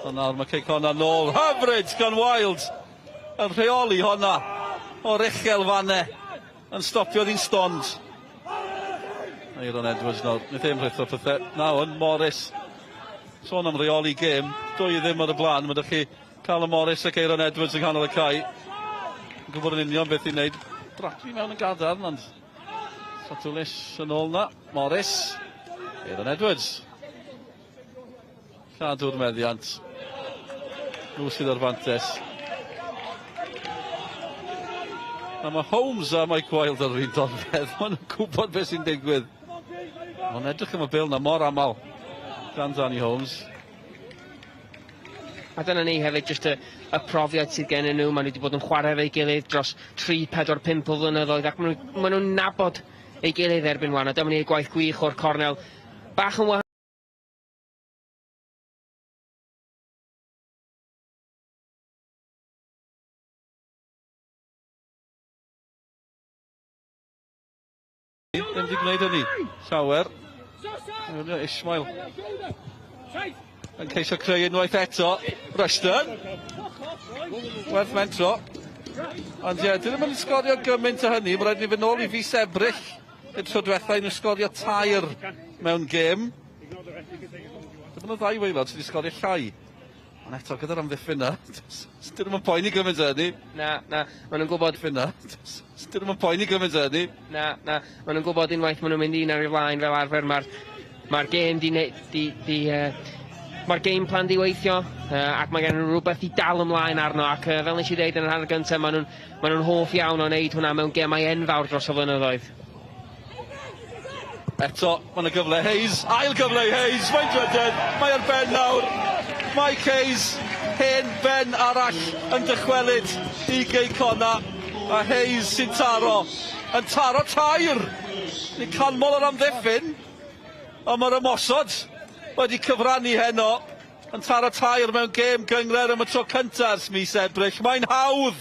Ond nawr mae Cei Connah nôl. Hyfryd gan Wild yn rheoli honna o'r uchel fanne yn stopio ddi'n stond. Aeron Edwards nawr, wnaeth e'n rhwythro pethau. Na hwn, Morris. Sôn am reoli gêm, 2-0 ar y blaen. Mae ydych chi Callum Morris ac Aeron Edwards yng nghanol y cae. Yn gwybod yn union beth i'n neud. Bradley mewn yn gadarn, ond Satoulis yn ôl na. Morris, Aeron Edwards. Cadw'r meddiant. Nhw sydd ar fantes. A mae Holmes a Mike Wild ar yr un donfedd. Maen nhw'n gwybod beth sy'n digwydd. Ond edrych am y bêl na mor aml gan Danny Holmes. A dyna ni hefyd, jyst y profiad sydd gennyn nhw. Maen nhw wedi bod yn chwarae efo'i gilydd dros 3, 4, 5 o flynyddoedd, ac maen nhw, maen nhw'n nabod ei gilydd erbyn wan. A dyma ni gwaith gwych o'r cornel. Bach yn wahanol. Ddim wedi gwneud hynny llawer. Ishmael yn ceisio creu unwaith eto. Rushton. Werth mentro. Ond ie, dyn nhw'n sgorio gymaint o hynny. Mae rhaid ni fynd nôl i fis Ebrill. Y tro diwetha i nhw sgorio 3 mewn gêm. Dyma nhw ddau waelod sydd wedi sgorio llai. Ond eto, gyda'r amddiffyn na, dyn nhw'n poeni gymaint o hynny. Na, na, maen nhw'n gwybod... Amddiffyn na, dyn nhw'n poeni gymaint o hynny. Na, na, maen nhw'n gwybod unwaith maen nhw'n mynd un ar ei flaen fel arfer, mae'r gêm di, di, di, mae'r game plan di weithio, ac mae gen nhw rhywbeth i dal ymlaen arno, ac fel nes i ddeud yn yr hanner gyntaf, maen nhw'n hoff iawn o wneud hwnna mewn gemau enfawr dros y flynyddoedd. Eto, mae yna gyfle Hayes, ail gyfle i Hayes, mae'n drydedd, mae ar ben nawr. Mike Hayes, hen ben arall yn dychwelyd i Gei Connah, a Hayes sy'n taro, yn taro tair! Ni'n canmol yr amddiffyn, ond mae'r ymosod wedi cyfrannu heno, yn taro tair mewn gêm gynghrair am y tro cyntaf ers mis Ebrill. Mae'n hawdd,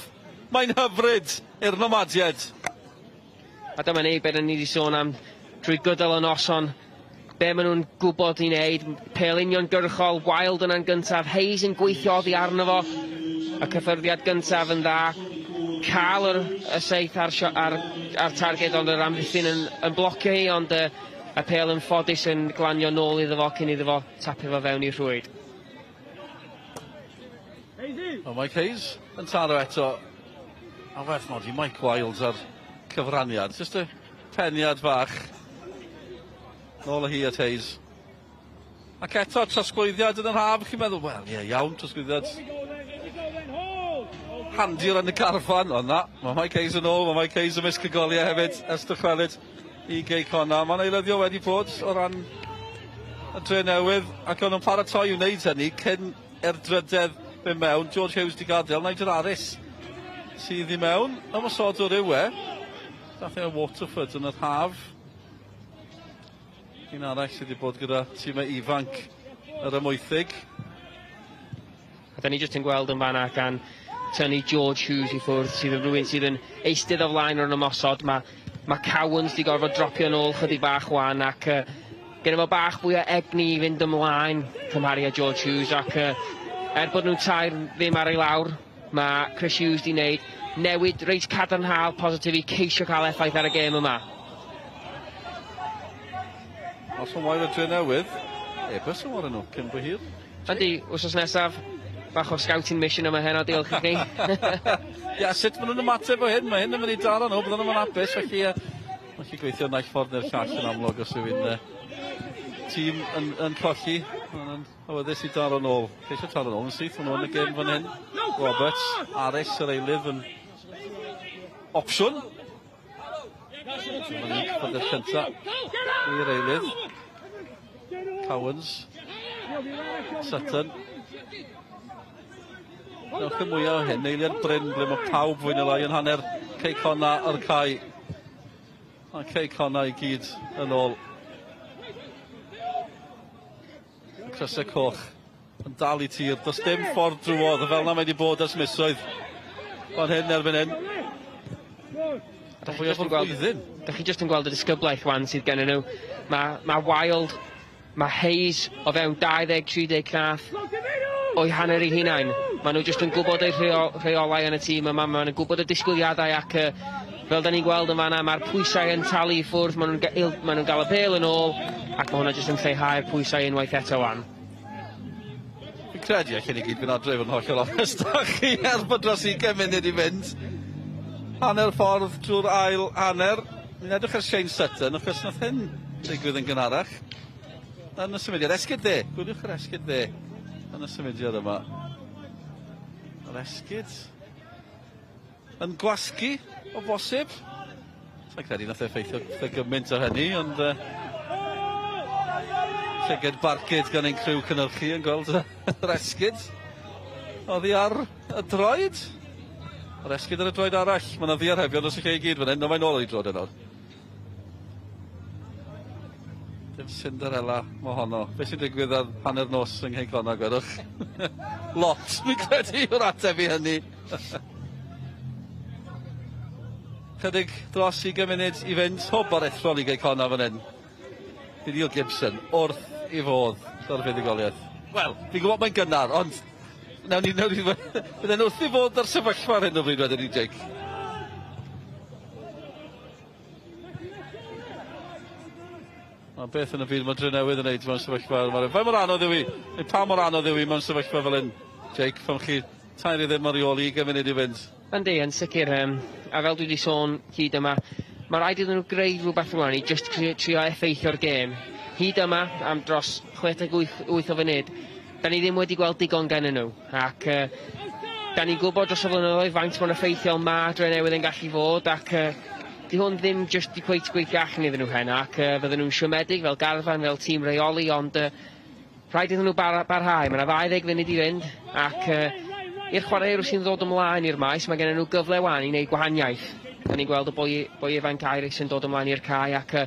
mae'n hyfryd i'r Nomadiaid. A dyma ni, be ni wedi sôn am drwy gydol y noson, be maen nhw'n gwybod i wneud, pêl uniongyrchol, Wild yna'n gyntaf, Hayes yn gweithio oddi arno fo, y cyffyrddiad gyntaf yn dda, cael y seith ar targed, ond yr amddiffyn yn blocio hi, ond y pêl yn ffodus yn glanio nôl iddo fo cyn iddo fo tapio fo fewn i'r rhwyd. O, Mike Hayes yn taro eto. A werth nodi Mike Wilds ar cyfraniad. Just y peniad fach. Nôl â hi at Hayes. Ac eto, trosglwyddiad yn yr haf, chi'n meddwl, wel, ie, iawn, trosglwyddiad handi o ran y carfan, ond na, mae Mike Hayes yn ôl, mae Mike Hayes ymysg y goliau hefyd, ers dychwelyd i Gei Connah. Mae'n eilyddio wedi bod o ran y Dre Newydd, ac o'n nhw'n paratoi i wneud hynny cyn i'r drydedd fynd mewn. George Hughes di gadael, Nigel Harris sydd i mewn, ymosodwr yw e. Dath e o Waterford yn yr haf. Un arall sydd wedi bod gyda tîmau ifanc yr Amwythig. A da ni jyst yn gweld yn fanna gan tynnu George Hughes i ffwrdd, sydd yn rhywun sydd yn eistedd o flaen o'r ymosod. Mae Cowans di gorfod dropio nôl chydig bach wan ac gen fo bach fwy o egni i fynd ymlaen cymharu â George Hughes ac er bod nhw'n 3-0 ar ei lawr, mae Chris Hughes di wneud newid reit cadarnhaol positif i ceisio cael effaith ar y gêm yma. Os o'n wael y Dre Newydd, Airbus yn wario nhw cyn bo hir. Yndi, wsos nesaf, bach o scouting mission yma heno, diolch i chi. Ia, sut maen nhw'n ymateb o hyn? Mae hyn yn mynd i daro nhw, bydden nhw'n hapus, felly felly gweithio naill ffordd neu'r llall yn amlwg os yw'n tîm yn colli. Maen nhw'n awyddus i daro nôl. Ceisio taro nôl yn syth, maen nhw yn y gêm fan hyn. Roberts, Aris yr eilydd yn opsiwn. Dyma ni cyffyrddiad cynta i'r eilydd. Cowans. Sutton. Newch y mwyaf o hyn, eiliad Bryn ble mae pawb fwy neu lai yn hanner Cei Connah o'r cae. A Cei Connah i gyd yn ôl. Crysau coch yn dal i tir. Does dim ffordd drwodd, fel na mae wedi bod ers misoedd. Fan hyn erbyn hyn. Da chi jyst yn gweld, da chi jyst yn gweld y disgyblaeth wan sydd gen nhw. Mae Wild, mae Hayes o fewn 20-30 llath o'i hanner ei hunain. Maen nhw jyst yn gwybod eu rheolau yn y tîm yma, maen nhw'n gwybod y disgwyliadau ac fel da ni'n gweld yn fanna, mae'r pwysau yn talu i ffwrdd, maen nhw'n ma nhw gael y bêl yn ôl ac mae hwnna jyst yn lleihau'r pwysau unwaith eto wan. Fi'n credu allan ni gyd fynd adre i fod yn hollol onest â chi, er bod dros 20 munud i fynd. Hanner ffordd drwy'r ail hanner. Ni'n edrych ar Shane Sutton, achos nath hyn digwydd yn gynharach. Yn y symudiad, esgid dde, gwyliwch yr esgid dde yn y symudiad yma. Yr esgid yn gwasgu o bosib. Sa'n credu nath e effeithio eitha gymaint o hynny, ond llygad barcud gan ein criw cynhyrchu yn gweld yr esgid oddi ar y droed. Yr esgid ar y droed arall. Mae yna ddiarhebion dros y lle i gyd fan hyn, no mae'n ôl ar ei droed yno. Dim Cinderella mohono. Be sy'n digwydd ar hanner nos yng Nghei Connah, gwedwch? Lot, fi'n credu yw'r ateb i hynny. Chydig dros 20 munud i fynd. Hwb aruthrol i Gei Connah fan hyn. Bydd Neil Gibson wrth i fodd o'r fuddugoliaeth. Wel, fi'n gwybod mae'n gynnar, ond nawn ni, bydden wrth i fod ar sefyllfa ar hyn o bryd wedyn ni, Jake. Mae beth yn y byd mae Drenewydd yn neud mewn sefyllfa fel yma. Faint mor anodd yw i? Neu pa mor anodd yw i mewn sefyllfa fel hyn, Jake, pan chi 3-0 ar ôl 20 munud i fynd? Yndi, yn sicr. A fel dwi wedi sôn hyd yma, mae rhaid iddyn nhw greu rhywbeth rwan i just trio effeithio'r gêm. Hyd yma, am dros 68 o funud, da ni ddim wedi gweld digon gen nhw. Ac da ni'n gwybod dros y flynyddoedd faint mor effeithiol mae Drenewydd yn gallu fod ac Di hwn ddim jyst 'di cweit gweithio allan iddyn nhw heno ac fydden nhw'n siomedig fel garfan, fel tîm reoli, ond rhaid iddyn nhw barhau. Mae yna 20 funud i fynd ac i'r chwaraewr sy'n ddod ymlaen i'r maes, mae gen nhw gyfle wan i wneud gwahaniaeth. Da ni'n gweld y boi, boi ifanc Iris yn dod ymlaen i'r cae ac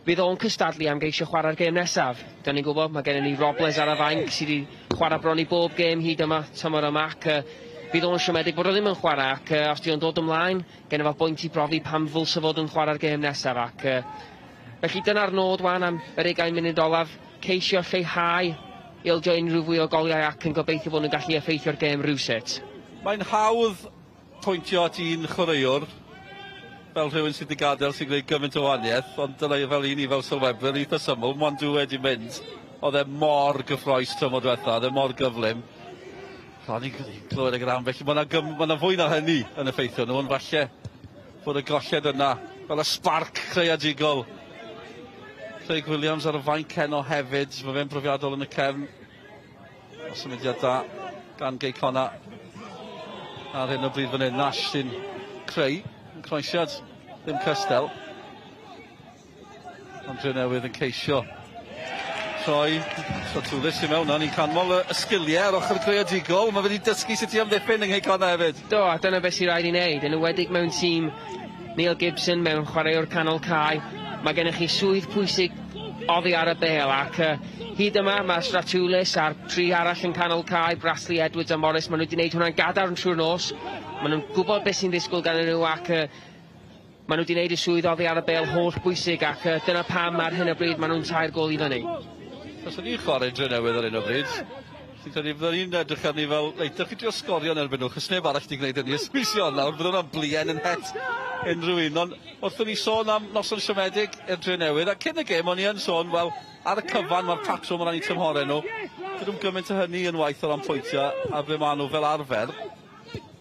fydd o'n cystadlu am geisio chwarae'r gêm nesaf. Da ni'n gwybod mae gennym ni Robles ar y fainc sydd wedi chwarae bron i bob gêm hyd yma tymor yma ac fydd o'n siomedig bod o ddim yn chwarae ac os di o'n dod ymlaen gen fo bwynt i brofi pam ddylse fod yn chwarae'r gêm nesaf ac felly dyna'r nod wan am yr 20 munud olaf, ceisio lleihau ildio unrhyw fwy o goliau ac yn gobeithio bod nhw'n gallu effeithio'r gêm rywsut. Mae'n hawdd pwyntio at un chwaraewr fel rhywun sydd wedi gadael sy'n gwneud gymaint o wahaniaeth, ond dyna fel i ni fel sylwebwyr yn eitha syml, Mwandu wedi mynd, oedd e mor gyffroes tymor diwetha, oedd e mor gyflym. O'n i'n clywed e gyda ambell, mae yna ma 'na fwy na hynny yn effeithio nhw, ond falle bod y golled yna fel y sbarc creadigol. Craig Williams ar y fainc heno hefyd, mae fe'n brofiadol yn y cefn. O symudiad da gan Gei Connah ar hyn o bryd fan hyn. Nash sy'n creu yn croesiad, ddim cystel. Ond Drenewydd yn ceisio troi Stratulis i mewn. Ni'n canmol y sgiliau ar ochr creadigol. Mae wedi dysgu sut i amddiffyn yng Nghei Connah hefyd. Do, a dyna beth sy'n rhaid i wneud. Yn enwedig mewn tîm Neil Gibson, mewn chwaraewr canol cae. Mae gennych chi swydd pwysig oddi ar y bêl ac hyd yma mae Stratulis a'r tri arall yn canol cae, Brassley, Edwards a Morris, maen nhw wedi gwneud hwnna'n gadarn trwy'r nos. Maen nhw'n gwybod beth sy'n ddisgwyl gan nhw ac maen nhw wedi gwneud y swydd oddi ar y bêl holl bwysig ac dyna pam ar hyn o bryd maen nhw'n 3 gôl i fyny. Faswn i'n chwarae Drenewydd ar hyn o bryd. Fi'n credu byddwn i'n edrych arni fel, reit, dewch chi drio sgorio yn erbyn nhw, chos neb arall 'di gwneud hynny ers mis Ionawr, bydde hwnna'n bluen yn het unrhyw un. Ond wrth i ni sôn am noson siomedig i'r Drenewydd, a cyn y gêm o'n i yn sôn, wel, ar y cyfan mae'r patrwm o ran eu tymhorau nhw, dydyn nhw'm gymaint o hynny yn waeth o ran pwyntiau a ble maen nhw fel arfer.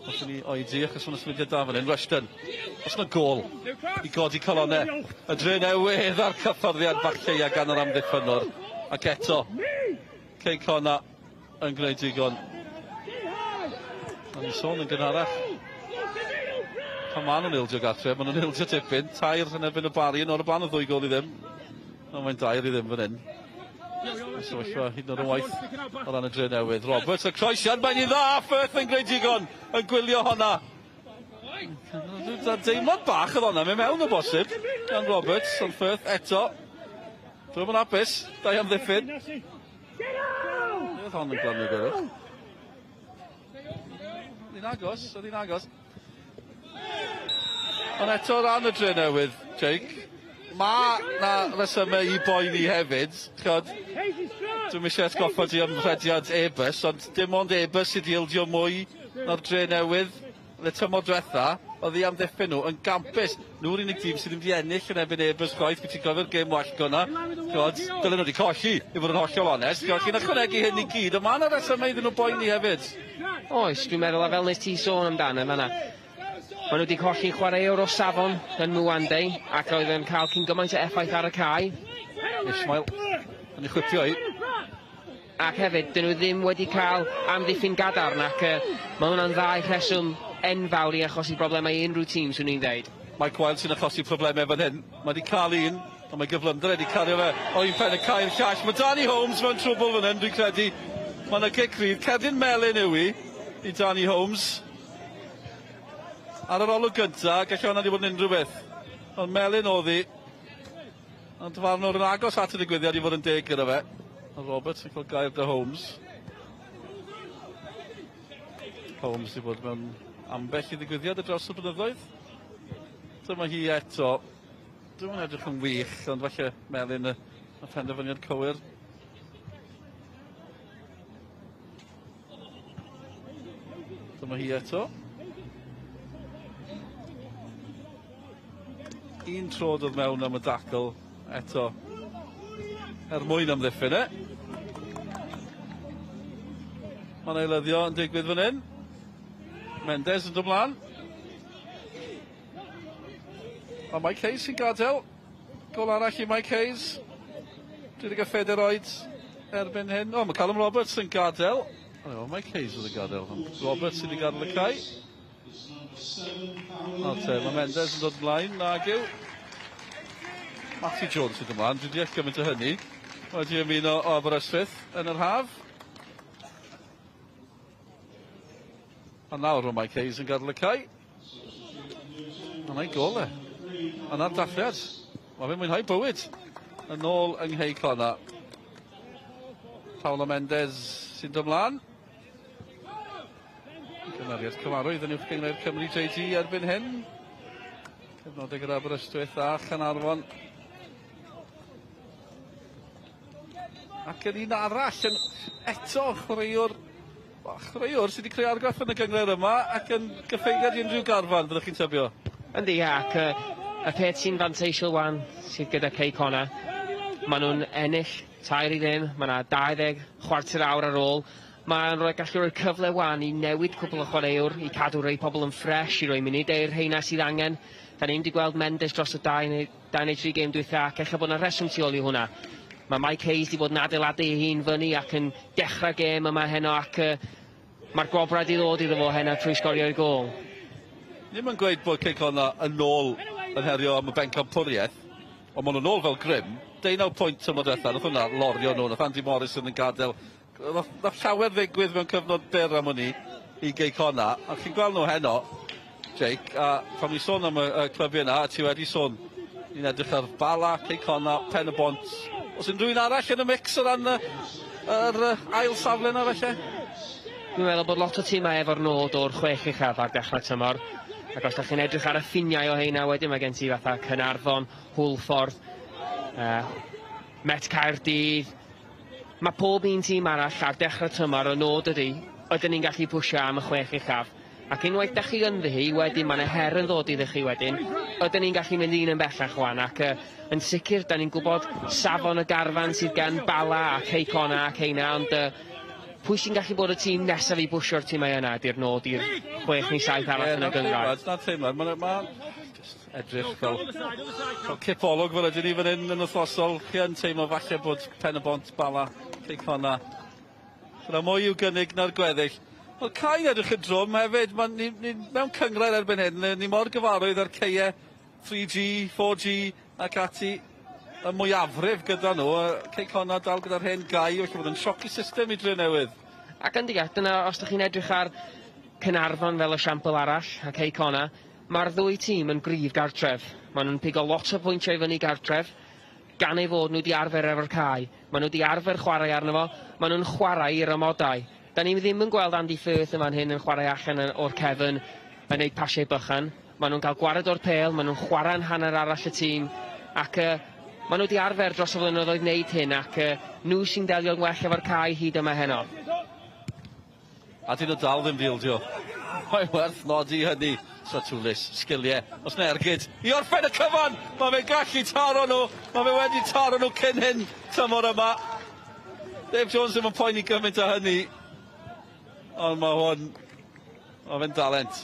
Wrth i ni oedi, achos mae'n symudiad da fan hyn, Rushton, os yna gôl i godi calonnau y Drenewydd a'r cyffyrddiad bach lleia gan yr amddiffynnwr, ac eto, Cei Connah yn gwneud digon. O'n i'n sôn yn gynharach. Pan maen nhw'n ildio gartre, maen nhw'n ildio tipyn. 3 yn erbyn y Bari yn o'r blaen o 2 gôl i ddim. Ond mae'n 2 i ddim fan hyn. Y sefyllfa hyd yn oed yn waeth o ran y Drenewydd. Roberts, y croesiad, mae'n un dda! Firth yn gwneud digon yn gwylio honna. Deimlad bach oedd honna, mynd mewn o bosib gan Roberts, ond Firth eto. Dwi'm yn hapus, da i amddiffyn. Oedd hon yn glanio gyrwch. Oedd hi'n agos, oedd hi'n agos. Ond eto o ran y Drenewydd, Jake, mae na resymau i boeni hefyd. Chod, dwi'm eisiau atgoffa ti am rhediad Airbus, ond dim ond Airbus sydd wedi ildio mwy na'r Drenewydd. Yn y tymor diwetha, oedd i amddiffyn nhw yn gampus. Nhw'r unig dîm sydd ddim wedi ennill yn erbyn Airbus chwaith, ti'n cofio'r gêm wallgo yna. Chod, dylen nhw wedi colli, i fod yn hollol onest. Chod, chi'n ychwanegu hyn i gyd, ond mae yna resymau iddyn nhw boeni hefyd. Oes, dwi'n meddwl, a fel nes ti sôn amdano fan'na, maen nhw wedi colli chwaraewr o safon yn Mwande, ac oedd yn cael cyn gymaint o effaith ar y cae. Ismail yn ei chwipio hi. Ac hefyd, dyn nhw ddim wedi cael amddiffyn gadarn, ac mae hwnna'n ddau rheswm enfawr i achosi problemau i unrhyw tîm, swn i'n dweud. Mike Wilde sy'n achosi problemau fan hyn. Mae wedi cael un, ond mae gyflymder wedi cario fe o un pen y cae i'r llall. Mae Danny Holmes mewn trwbl fan hyn, dwi'n credu. Mae yna gic rydd. Cerdyn melyn yw hi i Danny Holmes. Ar yr olwg gynta, gallai hwnna wedi bod yn unrhyw beth. Ond melyn oedd hi. Ond dyfarnwr yn agos at y digwyddiad i fod yn deg gyda fe. A Roberts yn cael gair da Holmes. Holmes wedi bod mewn ambell i ddigwyddiad ar draws y blynyddoedd. Dyma hi eto. Dwi'm yn edrych yn wych, ond falle melyn y penderfyniad cywir. Dyma hi eto. Un tro dod mewn am y dacl eto er mwyn amddiffyn e. Mae'n eilyddio yn digwydd fan hyn. Mendes yn dod mlaen. A Mike Hayes sy'n gadael. Gol arall i Mike Hayes. 34 oed erbyn hyn. O, mae Callum Roberts yn gadael. O, Mike Hayes oedd yn gadael. Roberts sydd wedi gadael y cae. Nawr te, mae Mendes yn dod ymlaen, nag yw. Matty Jones sydd ymlaen, dwi'n deall gymaint o hynny. Wedi ymuno o Aberystwyth yn yr haf. A nawr mae Mike Hayes yn gadael y cae. A na'i gol e. A na'r dathliad. Mae fe'n mwynhau bywyd. Yn ôl yng Nghei Connah. Paulo Mendes sy'n dod ymlaen. Cymeriad cyfarwydd yn uwch gynghrair Cymru JG erbyn hyn. Cyfnodau gyda Aberystwyth a Llanarfon. Ac yn un arall yn eto chwaraewr chwaraewr sydd wedi creu argraff yn y gynghrair yma ac yn gyffeiriad i unrhyw garfan, fyddwch chi'n tybio? Yndi, ac y peth sy'n fanteisiol wan sydd gyda Cei Connah, maen nhw'n ennill 3-0, mae yna 20 chwarter awr ar ôl. Mae'n rhoi gallu rhoi cyfle wan i newid cwpl o chwaraewr, i cadw rhai pobl yn ffres, i roi munudau i'r rheina sydd angen. Da ni'n wedi gweld Mendes dros y 2 neu, 2 neu 3 gêm dwytha, ac ella bod yna reswm tu ôl i hwnna. Mae Mike Hayes wedi bod yn adeiladu ei hun fyny ac yn dechrau gêm yma heno, ac mae'r gwobrau wedi ddod iddo fo heno trwy sgorio'i gôl. Ddim yn gweud bod Cei Connah yn ôl yn herio am y bencampwriaeth, ond maen nhw'n ôl fel grym. 19 pwynt tymor diwetha, nath hwnna lorio nhw, nath Andy Morrison yn gadael. Nath llawer ddigwydd mewn cyfnod byr am hwnni i Gei Connah, a chi'n gweld nhw heno, Jake, a pan ni'n sôn am y clybiau yna, a ti wedi sôn, ni'n edrych ar Bala, Cei Connah, Pen y Bont. Oes unrhyw un arall yn y mix o ran yr ail safle yna felly? Dwi'n meddwl bod lot o tîmau efo'r nod o'r 6 uchaf ar dechrau tymor. Ac os da chi'n edrych ar y ffiniau o heina wedyn, mae gen ti fatha Caernarfon, Hwlffordd, Met Caerdydd. Mae pob un tîm arall ar dechrau tymor y nod ydy, ydyn ni'n gallu pwysio am y 6 uchaf. Ac unwaith da chi ynddi hi, wedyn mae yna her yn ddod iddo chi wedyn. Ydyn ni'n gallu mynd un yn bellach wan, ac yn sicr, da ni'n gwybod safon y garfan sydd gan Bala a Cei Connah ac heina, ond pwy sy'n gallu bod y tîm nesaf i bwsio'r tîmau yna ydy'r nod i'r 6 neu 7 arall yn y gynghrair. Na'r teimlad, mae'n ma just edrych fel cipolwg fel ydyn ni fan hyn yn wythnosol. Chi yn teimlo falle bod Pen y Bont, Bala, Cei Connah. Yna mwy i'w gynnig na'r gweddill. Wel, cae'n edrych yn drwm hefyd. Ma, ni mewn cynghrair erbyn hyn, ni mor gyfarwydd ar caeau 3G, 4G ac ati y mwyafrif gyda nhw. Cei Connah dal gyda'r hen gae, felly bod yn sioc i system i Drenewydd. Ac yndi, dyna os ydych chi'n edrych ar Caernarfon fel esiampl arall, a Cei Connah, mae'r ddwy tîm yn gryf gartref. Maen nhw'n pigo lot o pwyntiau i fyny gartref, gan ei fod nhw wedi arfer efo'r cae. Maen nhw wedi arfer chwarae arno fo, maen nhw'n chwarae i'r amodau. Da ni ddim yn gweld Andy Firth yn fan hyn yn chwarae allan o'r cefn yn neud pasiau bychan. Maen nhw'n cael gwared o'r pêl, maen nhw'n chwarae'n hanner arall y tîm, ac maen nhw wedi arfer dros y flynyddoedd wneud hyn, ac nhw sy'n delio'n well efo'r cae hyd yma heno. A dyn nhw dal ddim dildio. Mae'n werth nodi hynny. Satoulis, sgiliau, os na ergyd i orffen y cyfan! Mae fe'n gallu taro nhw, mae fe wedi taro nhw cyn hyn tymor yma. Dave Jones ddim yn poeni gymaint o hynny, ond mae hwn, mae fe'n dalent.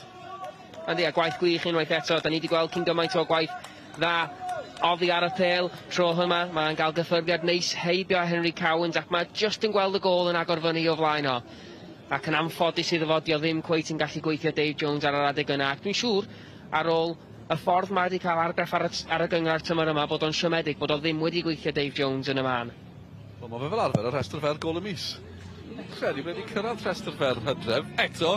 Yndi, a gwaith gwych unwaith eto. Da ni wedi gweld cyn gymaint o gwaith dda oddi ar y pêl tro yma. Mae'n cael gyffyrddiad neis heibio Henry Cowans, ac mae just yn gweld y gôl yn agor fyny o flaen o. Ac yn anffodus iddo fo, dio ddim cweit yn gallu gweithio Dave Jones ar yr adeg yna. Ac dwi'n siŵr, ar ôl y ffordd mae wedi cael argraff ar y gynghrair tymor yma, bod o'n siomedig, bod o ddim wedi gweithio Dave Jones yn y man. Wel, mae fe fel arfer ar rhestr fer gôl y mis. Credu bod wedi cyrraedd rhestr fer Hydref. Eto,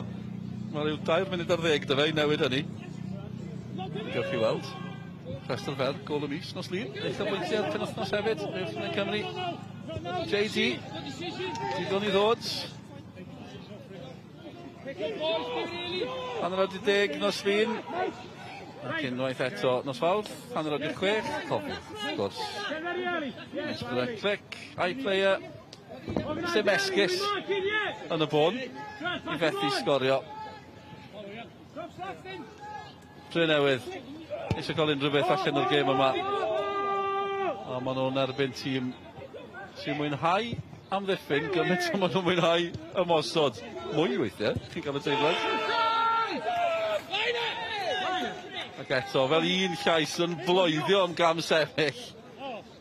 mae rhyw 2 munud ar 10 dy fe i newid hynny. Gewch chi weld. Rhestr fer gôl y mis nos Lun. Eitha bwyntiau penwythnos hefyd. Uwch yn Cymru. JD. Digon i ddod. 10:30 nos Lun. Ac unwaith eto nos Fawrth, 6:30. Cofiwch, wrth gwrs. Esbydde Clic, iPlayer. Sim esgus yn y bôn i fethu sgorio. Drenewydd eisiau cael unrhyw beth allan o'r gêm yma. A maen nhw'n erbyn tîm sy'n mwynhau amddiffyn gymaint o maen nhw'n mwynhau ymosod. Mwy weithiau, chi'n cael y teimlad. Ac eto, fel un llais yn bloeddio am gam sefyll.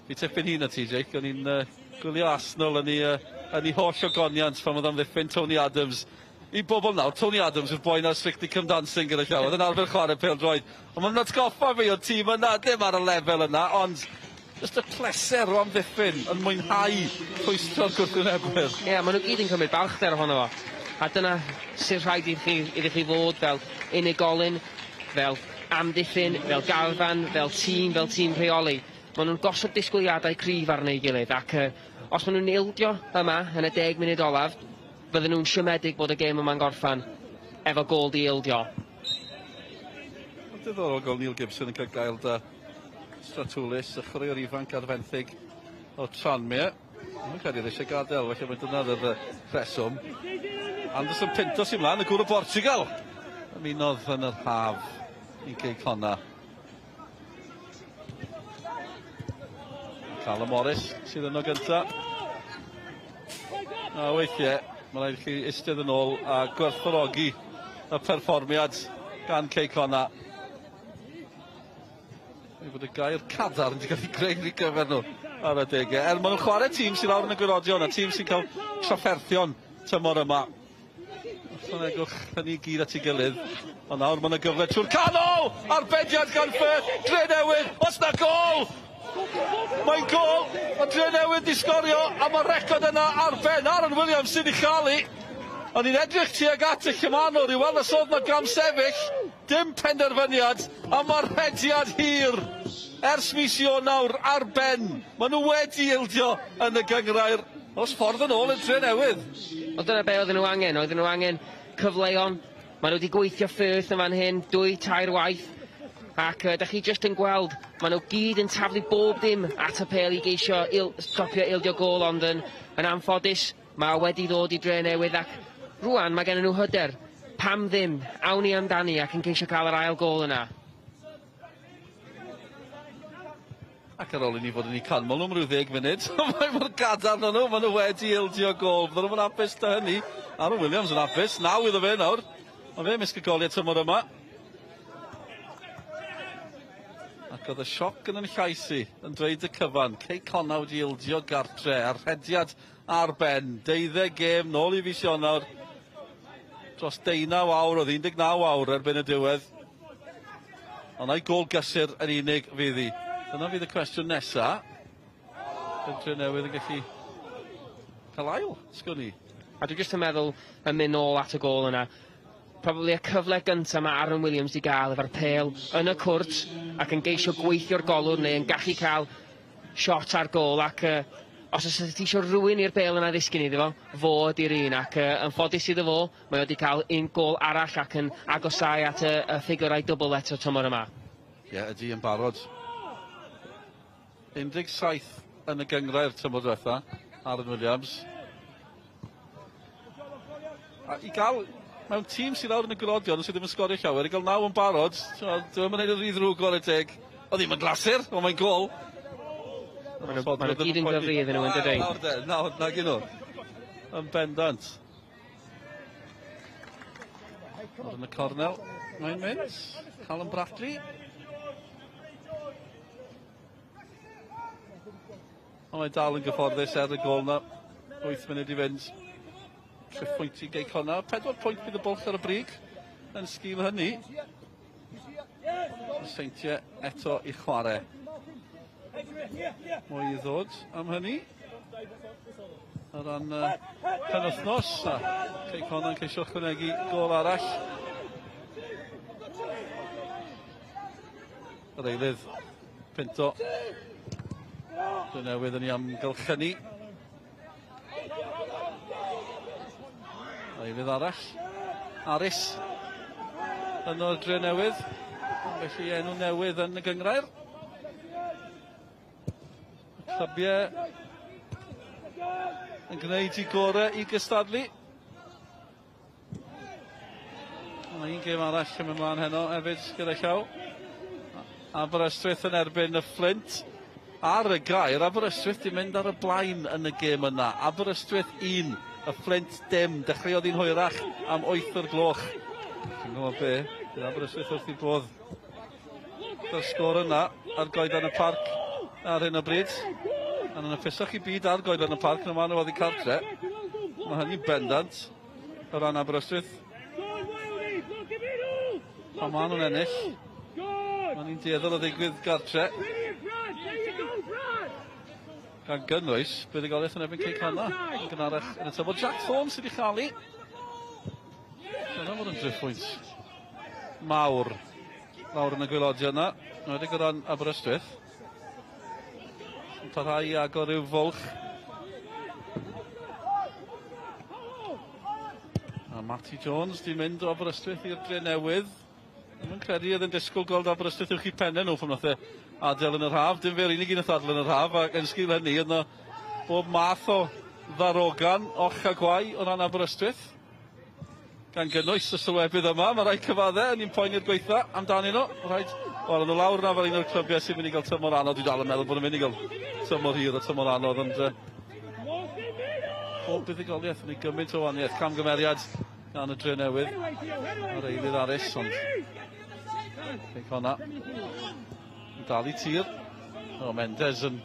Fi tipyn hyn o ti, Jake, o'n i'n gwylio Arsenal yn ei holl ogoniant pan oedd amddiffyn Tony Adams i bobl nawr, Tony Adams yw'r boi 'na Strictly Come Dancing gyda llaw, oedd yn arfer chwarae pêl-droed. Ond ma'n atgoffa fi o'r tîm yna, dim ar y lefel yna, ond jyst y pleser o amddiffyn yn mwynhau rhwystro'r gwrthwynebwyr. Ie, yeah, maen nhw gyd yn cymryd balchder ohono fo. A dyna sy'n rhaid i chi, iddi chi fod fel unigolyn, fel amddiffyn, fel garfan, fel tîm, fel tîm rheoli. Maen nhw'n gosod disgwyliadau cryf arno ei gilydd ac os maen nhw'n ildio yma yn y 10 munud olaf, fydden nhw'n siomedig bod y gêm yma'n gorffan efo gôl di ildio. Diddorol gweld Neil Gibson yn cael gael da Stratoulis, y chwaraewr ifanc ar fenthyg o Tranmere. Mae'n credu oedd eisiau gadael, felly mae dyna oedd y rheswm. Anderson Pinto sy'n mlaen, y gŵr o Portugal. Ymunodd yn yr haf i Gei Connah. Callum Morris sydd yno gynta. A weithiau, mae rhaid i chi eistedd yn ôl a gwerthfawrogi y perfformiad gan Cei Connah. Ei fod y gair cadarn wedi cael ei greu i gyfer nhw ar adegau. Er maen nhw'n chwarae tîm sy'n lawr yn y gwaelodion a tîm sy'n cael trafferthion tymor yma. Ychwanegwch hynny i gyd at ei gilydd. Ond nawr mae yna gyfle trwy'r canol! Arbediad gan Firth! Drenewydd! Os na gol! Mae'n gol! Mae Drenewydd di sgorio a mae'r record yna ar ben. Aaron Williams sydd i chael i. O'n i'n edrych tuag at y llymanwr i weld os oedd 'na gamsefyll. Dim penderfyniad, a mae'r rhediad hir ers mis Ionawr ar ben. Maen nhw wedi ildio yn y gynghrair. Oes ffordd yn ôl i'r Drenewydd. Wel dyna be oedden nhw angen, oedden nhw angen cyfleon. Maen nhw wedi gweithio Firth yn fan hyn, dwy, tair waith. Ac da chi jyst yn gweld, maen nhw gyd yn taflu bob dim at y pêl i geisio stopio ildio gôl, ond yn anffodus, mae o wedi ddod i Drenewydd ac rwan mae gen nhw hyder. Pam ddim? Awn ni amdani ac yn ceisio cael yr ail gôl yna. Ac ar ôl i ni fod yn eu canmol nhw am ryw ddeg munud, mae mor gadarn o'n nhw, maen nhw wedi ildio gôl. Bydden nhw'n hapus da hynny. Aaron Williams yn hapus, 9 iddo fe nawr. Mae fe ymysg y goliau tymor yma. Ac oedd y sioc yn yn llais i yn dweud y cyfan. Cei Connah wedi ildio gartre a'r rhediad ar ben. 12 gêm nôl i fis Ionawr. Dros 19 awr, oedd 19 awr erbyn y diwedd. Ond ai gôl gysur yn unig fydd hi? Dyna fydd y cwestiwn nesa. Bydd Drenewydd yn gallu cael ail, sgwn i. A dwi jyst yn meddwl, yn mynd nôl at y gôl yna, probably y cyfle gyntaf mae Aaron Williams di gael efo'r pêl yn y cwrt ac yn geisio gweithio'r golwr neu yn gallu cael shot ar gôl ac os oes ti eisiau rhywun i'r bêl yna ddisgyn iddo fo, fo ydi'r un ac yn ffodus iddo fo, mae o wedi cael un gôl arall ac yn agosau at y ffigurau dwbl eto tymor yma. Ie, yeah, ydy yn barod. 17 yn y gynghrair tymor diwetha, Aaron Williams. A i gael, mewn tîm sydd lawr yn y gwaelodion, sydd ddim yn sgorio llawer, i gael 9 yn barod, dwi'm yn neud yn rhy ddrwg chwarae teg. O ddim yn glasur, ond mae'n gôl. Maen nhw gyd yn gyfri iddyn nhw yn dydy. Nawr de, nawr, nag nhw. Yn bendant. Nawr yn y cornel, mae'n mynd. Callum Bradley. Ond mae dal yn gyfforddus er y gôl na. 8 munud i fynd. 3 pwynt i Gei Connah. 4 pwynt bydd y bwlch ar y brig yn sgil hynny. Y Seintiau eto i chwarae. Mwy i ddod am hynny. O ran penwythnos. A Cei Connah yn ceisio ychwanegu gôl arall. Yr eilydd Pinto. Drenewydd yn ei amgylchynu. Eilydd arall. Aris. Yn o'r Drenewydd. Felly enw newydd yn y gynghrair. Clybiau yn gwneud i gorau i gystadlu. Mae un gêm arall yn mynd mlaen heno hefyd gyda llaw. Aberystwyth yn erbyn y Fflint. Ar y gair, Aberystwyth di mynd ar y blaen yn y gêm yna. Aberystwyth 1, y Fflint dim. Dechreuodd hi'n hwyrach am 8 o'r gloch. Dwi'n gwybod be, bydd Aberystwyth wrth i bodd gyda'r sgôr yna ar Goedlan y Parc ar hyn o bryd. A yn hapusach i byd ar Goedlan y Parc na maen nhw oddi cartre. Mae hynny'n bendant. o ran Aberystwyth. Pan maen nhw'n ennill, maen nhw'n dueddol o ddigwydd gartre. Gan gynnwys buddugoliaeth yn erbyn Cei Connah yn gynharach yn y tymor. Jack Thorne sydd wedi chael ei. Dyna fod yn driphwynt mawr lawr yn y gwaelodion yna, yn enwedig o ran Aberystwyth. Yn parhau i agor rhyw fwlch. A Matty Jones di mynd o Aberystwyth i'r Drenewydd. Dwi'm yn credu oedd e'n disgwyl gweld Aberystwyth uwch 'u penne nhw pan nath e adael yn yr haf. Dim fe'r unig un nath adael yn yr haf, ac yn sgil hynny oedd 'na bob math o ddarogan och a gwae o ran Aberystwyth. Gan gynnwys y sylwebydd yma, mae rhaid cyfadde, o'n i'n poeni'r gweitha amdanyn nhw. Ma' rhaid, wel, o'n nhw lawr 'na fel un o'r clybiau sy'n mynd i gael tymor anodd. Dwi dal yn meddwl bod nhw'n mynd i gael tymor hir a tymor anodd, ond uh, pob buddugoliaeth yn ei gymaint o waniaeth. Camgymeriad gan y Drenewydd ar eilydd Aris, ond Cei Connah yn dal i tir. O, Mendes yn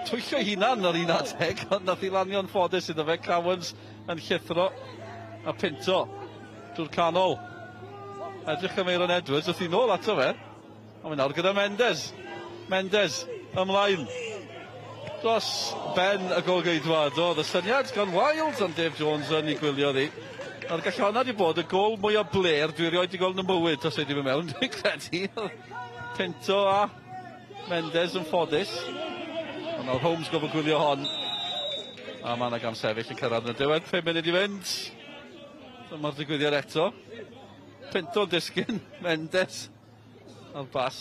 twyllo ei hunan ar un adeg, ond nath i lanio'n ffodus iddo fe. Cowans yn llithro a Pinto drwy'r canol. Edrych am Aaron Edwards, wrth i nôl ato fe. Ond mae nawr gyda Mendes. Mendes ymlaen dros ben y golgeidwad. Oedd y syniad gan Wild, ond Dave Jones yn ei gwylio ddi. Nawr gall honna di bod y gol mwyaf blêr dwi erioed di gweld yn y mywyd os wedi mynd mewn, dwi'n credu. Pinto a Mendes yn ffodus. Ond nawr Holmes gofod gwylio hon. A mae yna gam sefyll yn cyrraedd yn y diwedd. 5 munud i fynd. Dyma'r digwyddiad eto. Pinto'n disgyn, Mendes A'r bas.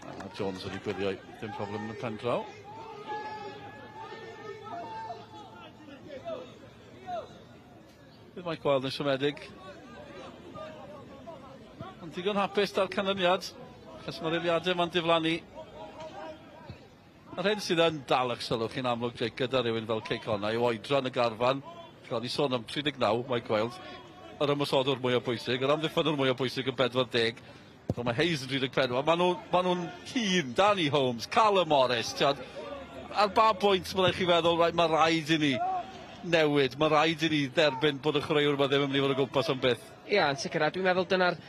A Jones wedi gwylio, dim problem yn y pen draw. Bydd Mike Wilde yn siomedig. Ond digon hapus da'r canlyniad, achos mae'r eiliadau yma'n diflannu. Yr hyn sydd yn dal eich sylw chi'n amlwg, Jake, gyda rhywun fel Cei Connah yw oedran y garfan. Ch'mod, ni'n sôn am 39, Mike Wilde, yr ymosodwr mwyaf pwysig, yr amddiffynnwr mwyaf pwysig yn 40, so mae Hayes yn 34. Maen nhw, ma nhw'n hŷn, Danny Holmes, Callum Morris, t'od, ar ba bwynt mae rhaid chi feddwl, right, mae rhaid i ni newid, mae rhaid i ni dderbyn bod y chwaraewr yma ddim yn mynd i fod o gwmpas am byth. Ia, yn sicr, a dwi'n meddwl dyna'r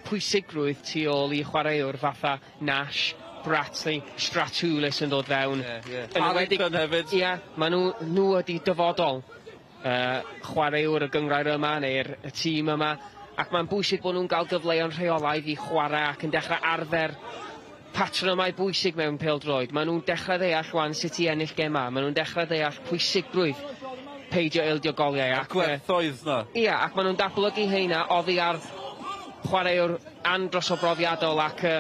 pwysigrwydd tu ôl i chwaraewr fatha Nash, Bratley, Stratoulis yn dod fewn. Ie, ie. Yn enwedig... Harrington hefyd. Ia, ma' nhw, nhw ydi dyfodol uh, chwaraewr y gynghrair yma neu'r y tîm yma ac mae'n bwysig bod nhw'n cael gyfleon rheolaidd i chwarae ac yn dechrau arfer patrymau bwysig mewn pêl-droed. Maen nhw'n dechrau ddeall rwan sut i ennill gemau. Maen nhw'n dechrau ddeall pwysigrwydd peidio ildio goliau. Ac, gwerthoedd na. Ia, ac maen nhw'n datblygu heina oddi ar chwaraewr andros o brofiadol ac uh,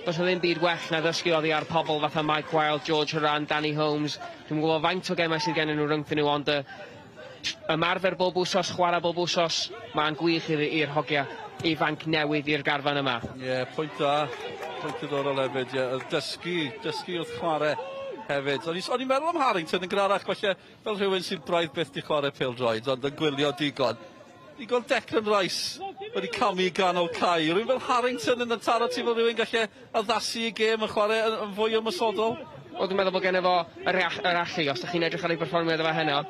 does 'na ddim byd well na ddysgu oddi ar pobl fatha Mike Wilde, George Horan, Danny Holmes. Dwi'm yn gwybod faint o gemau sydd gennyn nhw rhyngthyn nhw, ond uh, ymarfer bob wsos, chwarae bob wsos, mae'n gwych i'r hogia ifanc newydd i'r garfan yma. Ie, yeah, pwynt da, pwynt diddorol hefyd, ie. Yeah. Dysgu, dysgu wrth chwarae hefyd. O'n i'n meddwl am Harrington yn gynharach, falle fel rhywun sy'n braidd byth 'di chwarae pêl-droed, ond yn gwylio digon. Ni'n gweld Declan Rice wedi camu i ganol cae. Rhywun fel Harrington yn taro ti fel rhywun gallu addasu i gêm yn chwarae yn, yn fwy ymosodol? Wel, dwi'n meddwl bod genno fo yr, yr allu. Os ydych chi'n edrych ar ei berfformiad efo heno,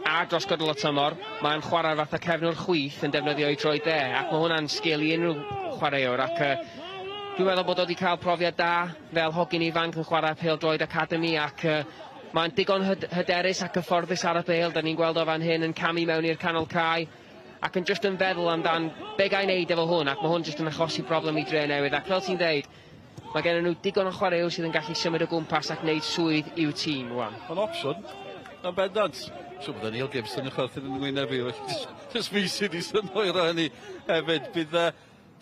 a dros gydol y tymor, mae'n chwarae fatha cefnwr chwith yn defnyddio ei droed dde, ac mae hwnna'n sgil i unrhyw chwaraewr, ac uh, dwi'n meddwl bod o wedi cael profiad da fel hogyn ifanc yn chwarae pêl-droed academy, ac uh, mae'n digon hyderus a cyfforddus ar y bêl, da ni'n gweld o fan hyn yn camu mewn i'r canol cae, ac yn just yn feddwl amdan be ga i wneud efo hwn, ac mae hwn just yn achosi broblem i Dre Newydd, ac fel ti'n dweud, mae gen nhw digon o chwaraewyr sydd yn gallu symud o gwmpas ac wneud swydd i'w tîm rwan. Mae'n opsiwn, yn bendant. Siŵr bod Neil Gibson yn chwerthin yn ngwyneb fi, felly just fi sydd wedi synhwyro hynny hefyd. Bydd uh,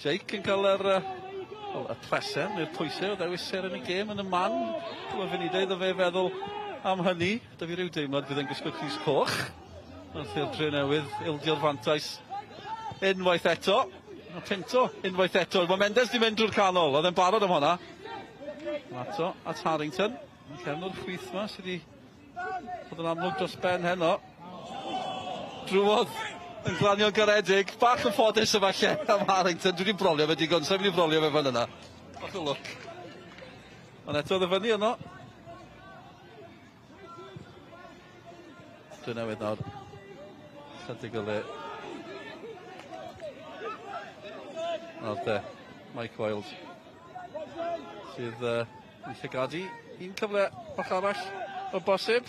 Jake yn cael yr, uh, well, y pleser neu'r pwysau o ddewis seren y gêm yn y man. Cwpl o funudau iddo fe feddwl am hynny. Da fi ryw deimlad fydd e'n gwisgo crys coch. Wrth i'r Drenewydd ildio'r fantais unwaith eto. A Pinto unwaith eto. Mae Mendes di mynd drwy'r canol. Oedd e'n barod am hwnna. Ato at Harrington. Cefnwr chwith ma sydd wedi bod yn amlwg dros ben heno. Drwodd yn glanio'n garedig. Bach yn ffodus efallai am Harrington. Dwi wedi brolio fe digon, sa'n mynd i brolio fe fan yna. Bach o lwc. Ond eto ddyfynnu yno. Drenewydd nawr. Chydig o le. Nawr de, Mike Wilde sydd yn llygadu un cyfle bach arall o bosib.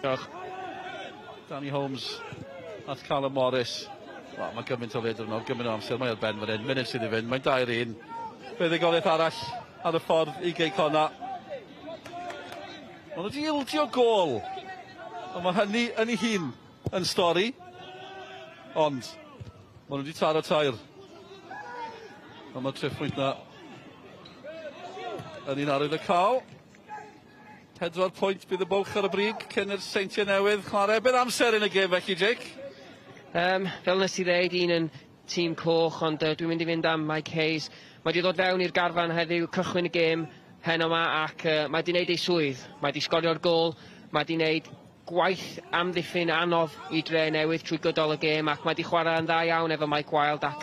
Diolch. Danny Holmes at Callum Morris. Wel, mae gymaint o led arno, gymaint o amser, mae ar ben fan hyn, munud sydd i fynd, mae'n 2-1. Buddugoliaeth arall ar y ffordd i Gei Connah. Maen nhw wedi ildio gôl, ond mae hynny yn ei hun yn stori. Ond, maen nhw wedi taro tair. Ond mae'r triphwynt na yn un arwydd y cael. 4 pwynt bydd y bwlch ar y brig cyn i'r Seintiau Newydd chwarae. Bydd amser yn y gêm felly, Jake? Fel nes i ddeud, un yn tîm coch, ond dwi'n mynd i fynd am Mike Hayes. Mae wedi dod fewn i'r garfan heddiw, cychwyn y gêm heno yma, ac mae wedi gwneud ei swydd. Mae wedi sgorio'r gôl, mae wedi gwneud gwaith amddiffyn anodd i Dre Newydd trwy gydol y gêm, ac mae wedi chwarae yn dda iawn efo Mike Wilde, ac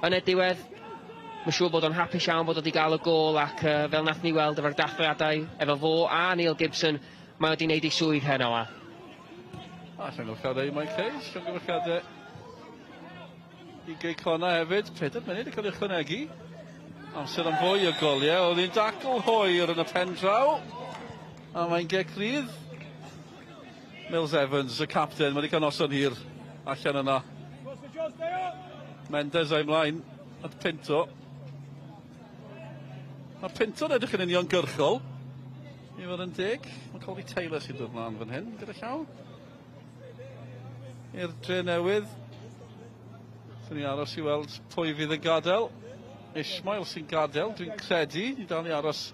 yn y diwedd, mae'n siŵr bod o'n hapus iawn bod o wedi gael y gôl, ac fel nath ni weld efo'r dathliadau efo fo a Neil Gibson, mae wedi gwneud ei swydd heno yma. A llongyfarchiadau i Mike Hayes, llongyfarchiadau i Gei Connah hefyd. 4 munud i cael ei ychwanegu. Amser am fwy o goliau, oedd hi'n dacl hwyr yn y pen draw. A mae'n gic rydd. Mills Evans, y capten, mae wedi cael noson hir allan yna. Mendes o'i mlaen at Pinto. Mae Pinto'n edrych yn uniongyrchol, i fod yn deg. Mae Colby Taylor sy'n dod mlaen fan hyn gyda llaw. I'r Dre Newydd. Sy'n ni aros i weld pwy fydd yn gadael. Ishmael sy'n gadael, dwi'n credu. Ni dal i aros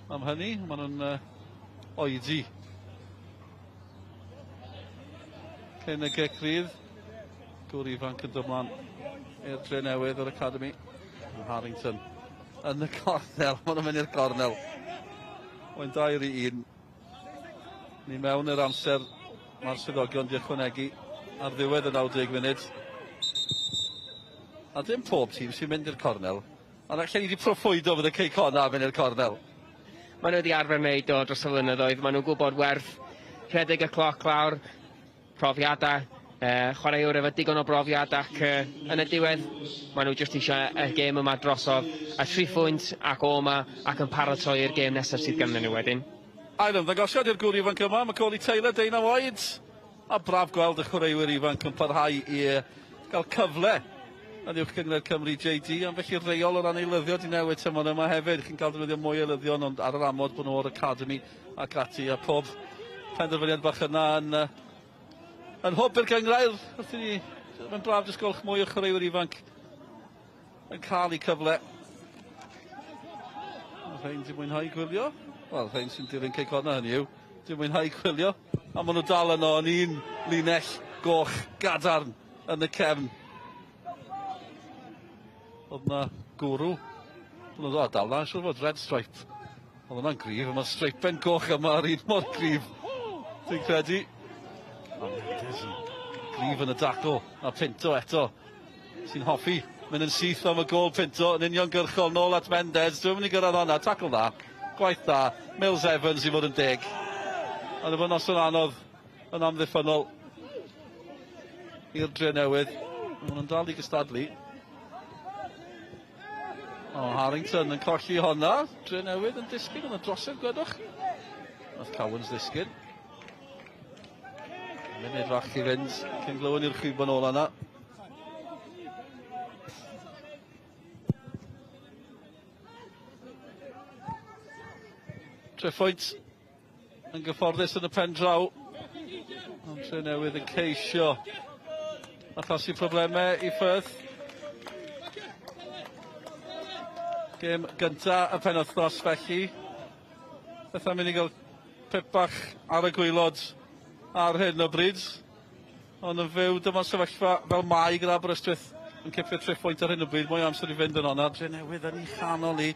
am hynny. Maen nhw'n oedi. Cyn y gic rydd. Gŵr ifanc yn dod mlaen i'r Dre Newydd o'r Academy. Harrington yn y cornel. Maen nhw'n mynd i'r cornel. Mae'n 2-1. Ni mewn i'r amser mae'r swyddogion di ychwanegu ar ddiwedd y 90 munud. A dim pob tîm sy'n mynd i'r cornel. Ond allan ni wedi proffwydo fydd y Cei Connah yn mynd i'r cornel. Maen nhw wedi arfer wneud o dros y flynyddoedd. Maen nhw'n gwybod werth rhedeg y cloc lawr, profiadau, chwaraewr efo digon o brofiad, ac yn y diwedd maen nhw jyst eisiau y gêm yma drosodd a 3 phwynt ac o yma ac yn paratoi i'r gêm nesaf sydd ganddyn nhw wedyn. Ail ymddangosiad i'r gŵr ifanc yma, Macaulay Taylor, 19 oed. A braf gweld y chwaraewyr ifanc yn parhau i gael cyfle yn Uwch Gynghrair Cymru JD, ond felly reol o ran eilyddio di newid tymor yma hefyd. Chi'n cael defnyddio mwy o eilyddion, ond ar yr amod bod nhw o'r academy ac ati, a pob penderfyniad bach yna yn hwb i'r gynghrair. Wrth i ni, mae'n braf jyst gweld mwy o chwaraewyr ifanc yn cael eu cyfle. Rhain di mwynhau gwylio. Wel, rhain sy'n dilyn Cei Connah hynny yw, di mwynhau gwylio. A maen nhw dal yno yn un linell goch gadarn yn y cefn. Oedd na gwrw. Oedd nhw'n dal na, siŵr fod red stripe. Oedd hwnna'n gryf, a mae'r streipen goch yma ar un mor gryf. Dwi'n credu. A Mendes yn gryf yn y dacl. A Pinto eto, sy'n hoffi mynd yn syth am y gôl. Pinto yn uniongyrchol nôl at Mendes. Dwi'n mynd i gyrraedd hwnna. Tacl dda. Gwaith da. Mills Evans i fod yn deg. Ond efo noson anodd yn amddiffynnol i'r Dre Newydd. Maen nhw'n dal i gystadlu. O, Harrington yn colli honna. Dre Newydd yn disgyn yn y drosedd, gwedwch. Nath Cowans ddisgyn. Munud fach i fynd cyn glywed ni'r chwibon ola yna. Trephwynt yn gyfforddus yn y pen draw. Ond Tre Newydd yn ceisio achosi problemau i Firth. Gêm gynta y penwythnos felly. Beth am i ni gael pip bach ar y gwaelod ar hyn o bryd. Ond yn fyw, dyma sefyllfa fel mai gyda Aberystwyth yn cipio 3 pwynt ar hyn o bryd. Mwy o amser i fynd yn honna. Dre Newydd yn ei chanol ni.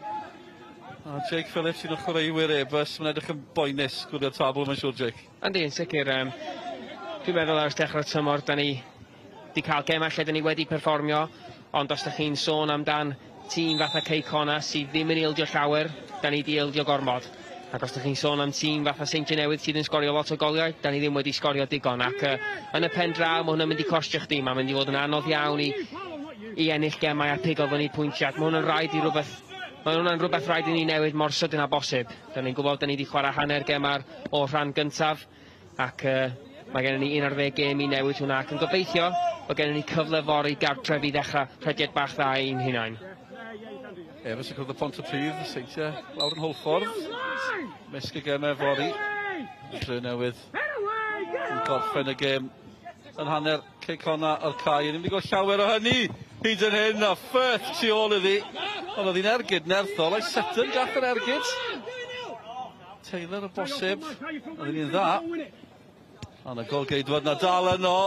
A Jake Phillips, un o chwaraewyr Airbus. Mae'n edrych yn boenus gwylio'r tabl, mae'n siŵr, Jake. Yndi, yn sicr. Dwi'n meddwl ers dechrau'r tymor, da ni wedi cael gemau lle da ni wedi perfformio, ond os da chi'n sôn amdan tîm fatha Cei Connah sydd ddim yn ildio llawer, da ni wedi ildio gormod. Ac os ydych chi'n sôn am tîm fatha Seintiau Newydd sydd yn sgorio lot o goliau, da ni ddim wedi sgorio digon. Ac yn y pen draw, mae hwnna'n mynd i costio chdi. Mae'n mynd i fod yn anodd iawn i ennill gemau a pigo fyny pwyntiau. Ac mae hwnna'n rhaid i rhywbeth. Mae hwnna'n rhywbeth rhaid i ni newid mor sydyn â bosib. Da ni'n gwybod da ni wedi chwarae hanner gemau o'r rhan gyntaf ac mae gennym ni 11 gêm i newid hwnna ac yn gobeithio bod gennym ni cyfle fory gartref i ddechrau rhediad bach dda i'n hunain. Efos y cwrdd y Pontypridd, y Seintiau lawr yn Hwlffordd. Mysg y gemau fory. Dre Newydd yn gorffen y gêm yn hanner Cei Connah o'r cae. Ni'n mynd i gweld llawer o hynny hyd yn hyn, a Firth tu ôl iddi. Ond oedd hi'n ergyd nerthol, a'i Sutton gath yr ergyd. Taylor o bosib. Oedd hi'n dda. Ond y golgeidwad na dal yno.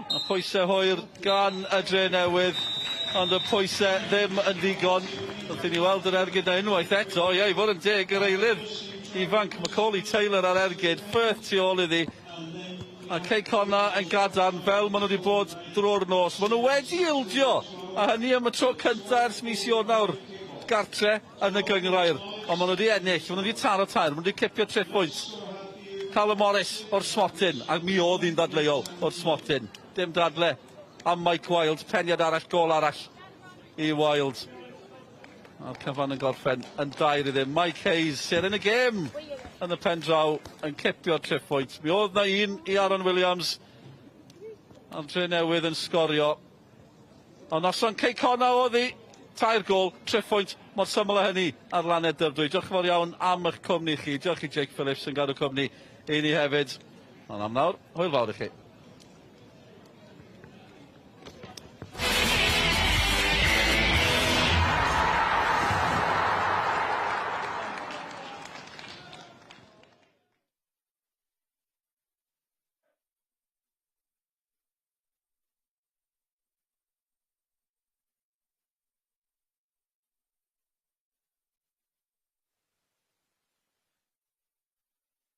A pwysau hwyr gan y Dre Newydd. Ond y pwysau ddim yn ddigon. Wrth i ni weld yr ergyd na unwaith eto. Ie, i fod yn deg, yr eilydd ifanc Macaulay Taylor ar ergyd. Firth tu ôl iddi. A Cei Connah yn gadarn fel maen nhw wedi bod drwy'r nos. Maen nhw wedi ildio, a hynny am y tro cyntaf ers mis Ionawr gartre yn y gynghrair. Ond maen nhw wedi ennill, maen nhw wedi taro tair, maen nhw wedi cipio triphwynt. Callum Morris o'r smotyn, a mi oedd hi'n ddadleuol o'r smotyn. Dim dadle am Mike Wilde, peniad arall, gol arall i Wilde. A'r cyfan yn gorffen yn 2-0. Mike Hayes sydd yn y gêm yn y pen draw yn cipio'r triphwynt. Mi oedd na un i Aaron Williams. A'r Dre Newydd yn sgorio. Ond noson Cei Connah oedd hi. 3 gôl, triphwynt, mor syml â hynny ar lannau Dyfrdwy. Diolch yn fawr iawn am eich cwmni chi. Diolch i Jake Phillips yn gadw cwmni i ni hefyd. Ond am nawr, hwyl fawr i chi.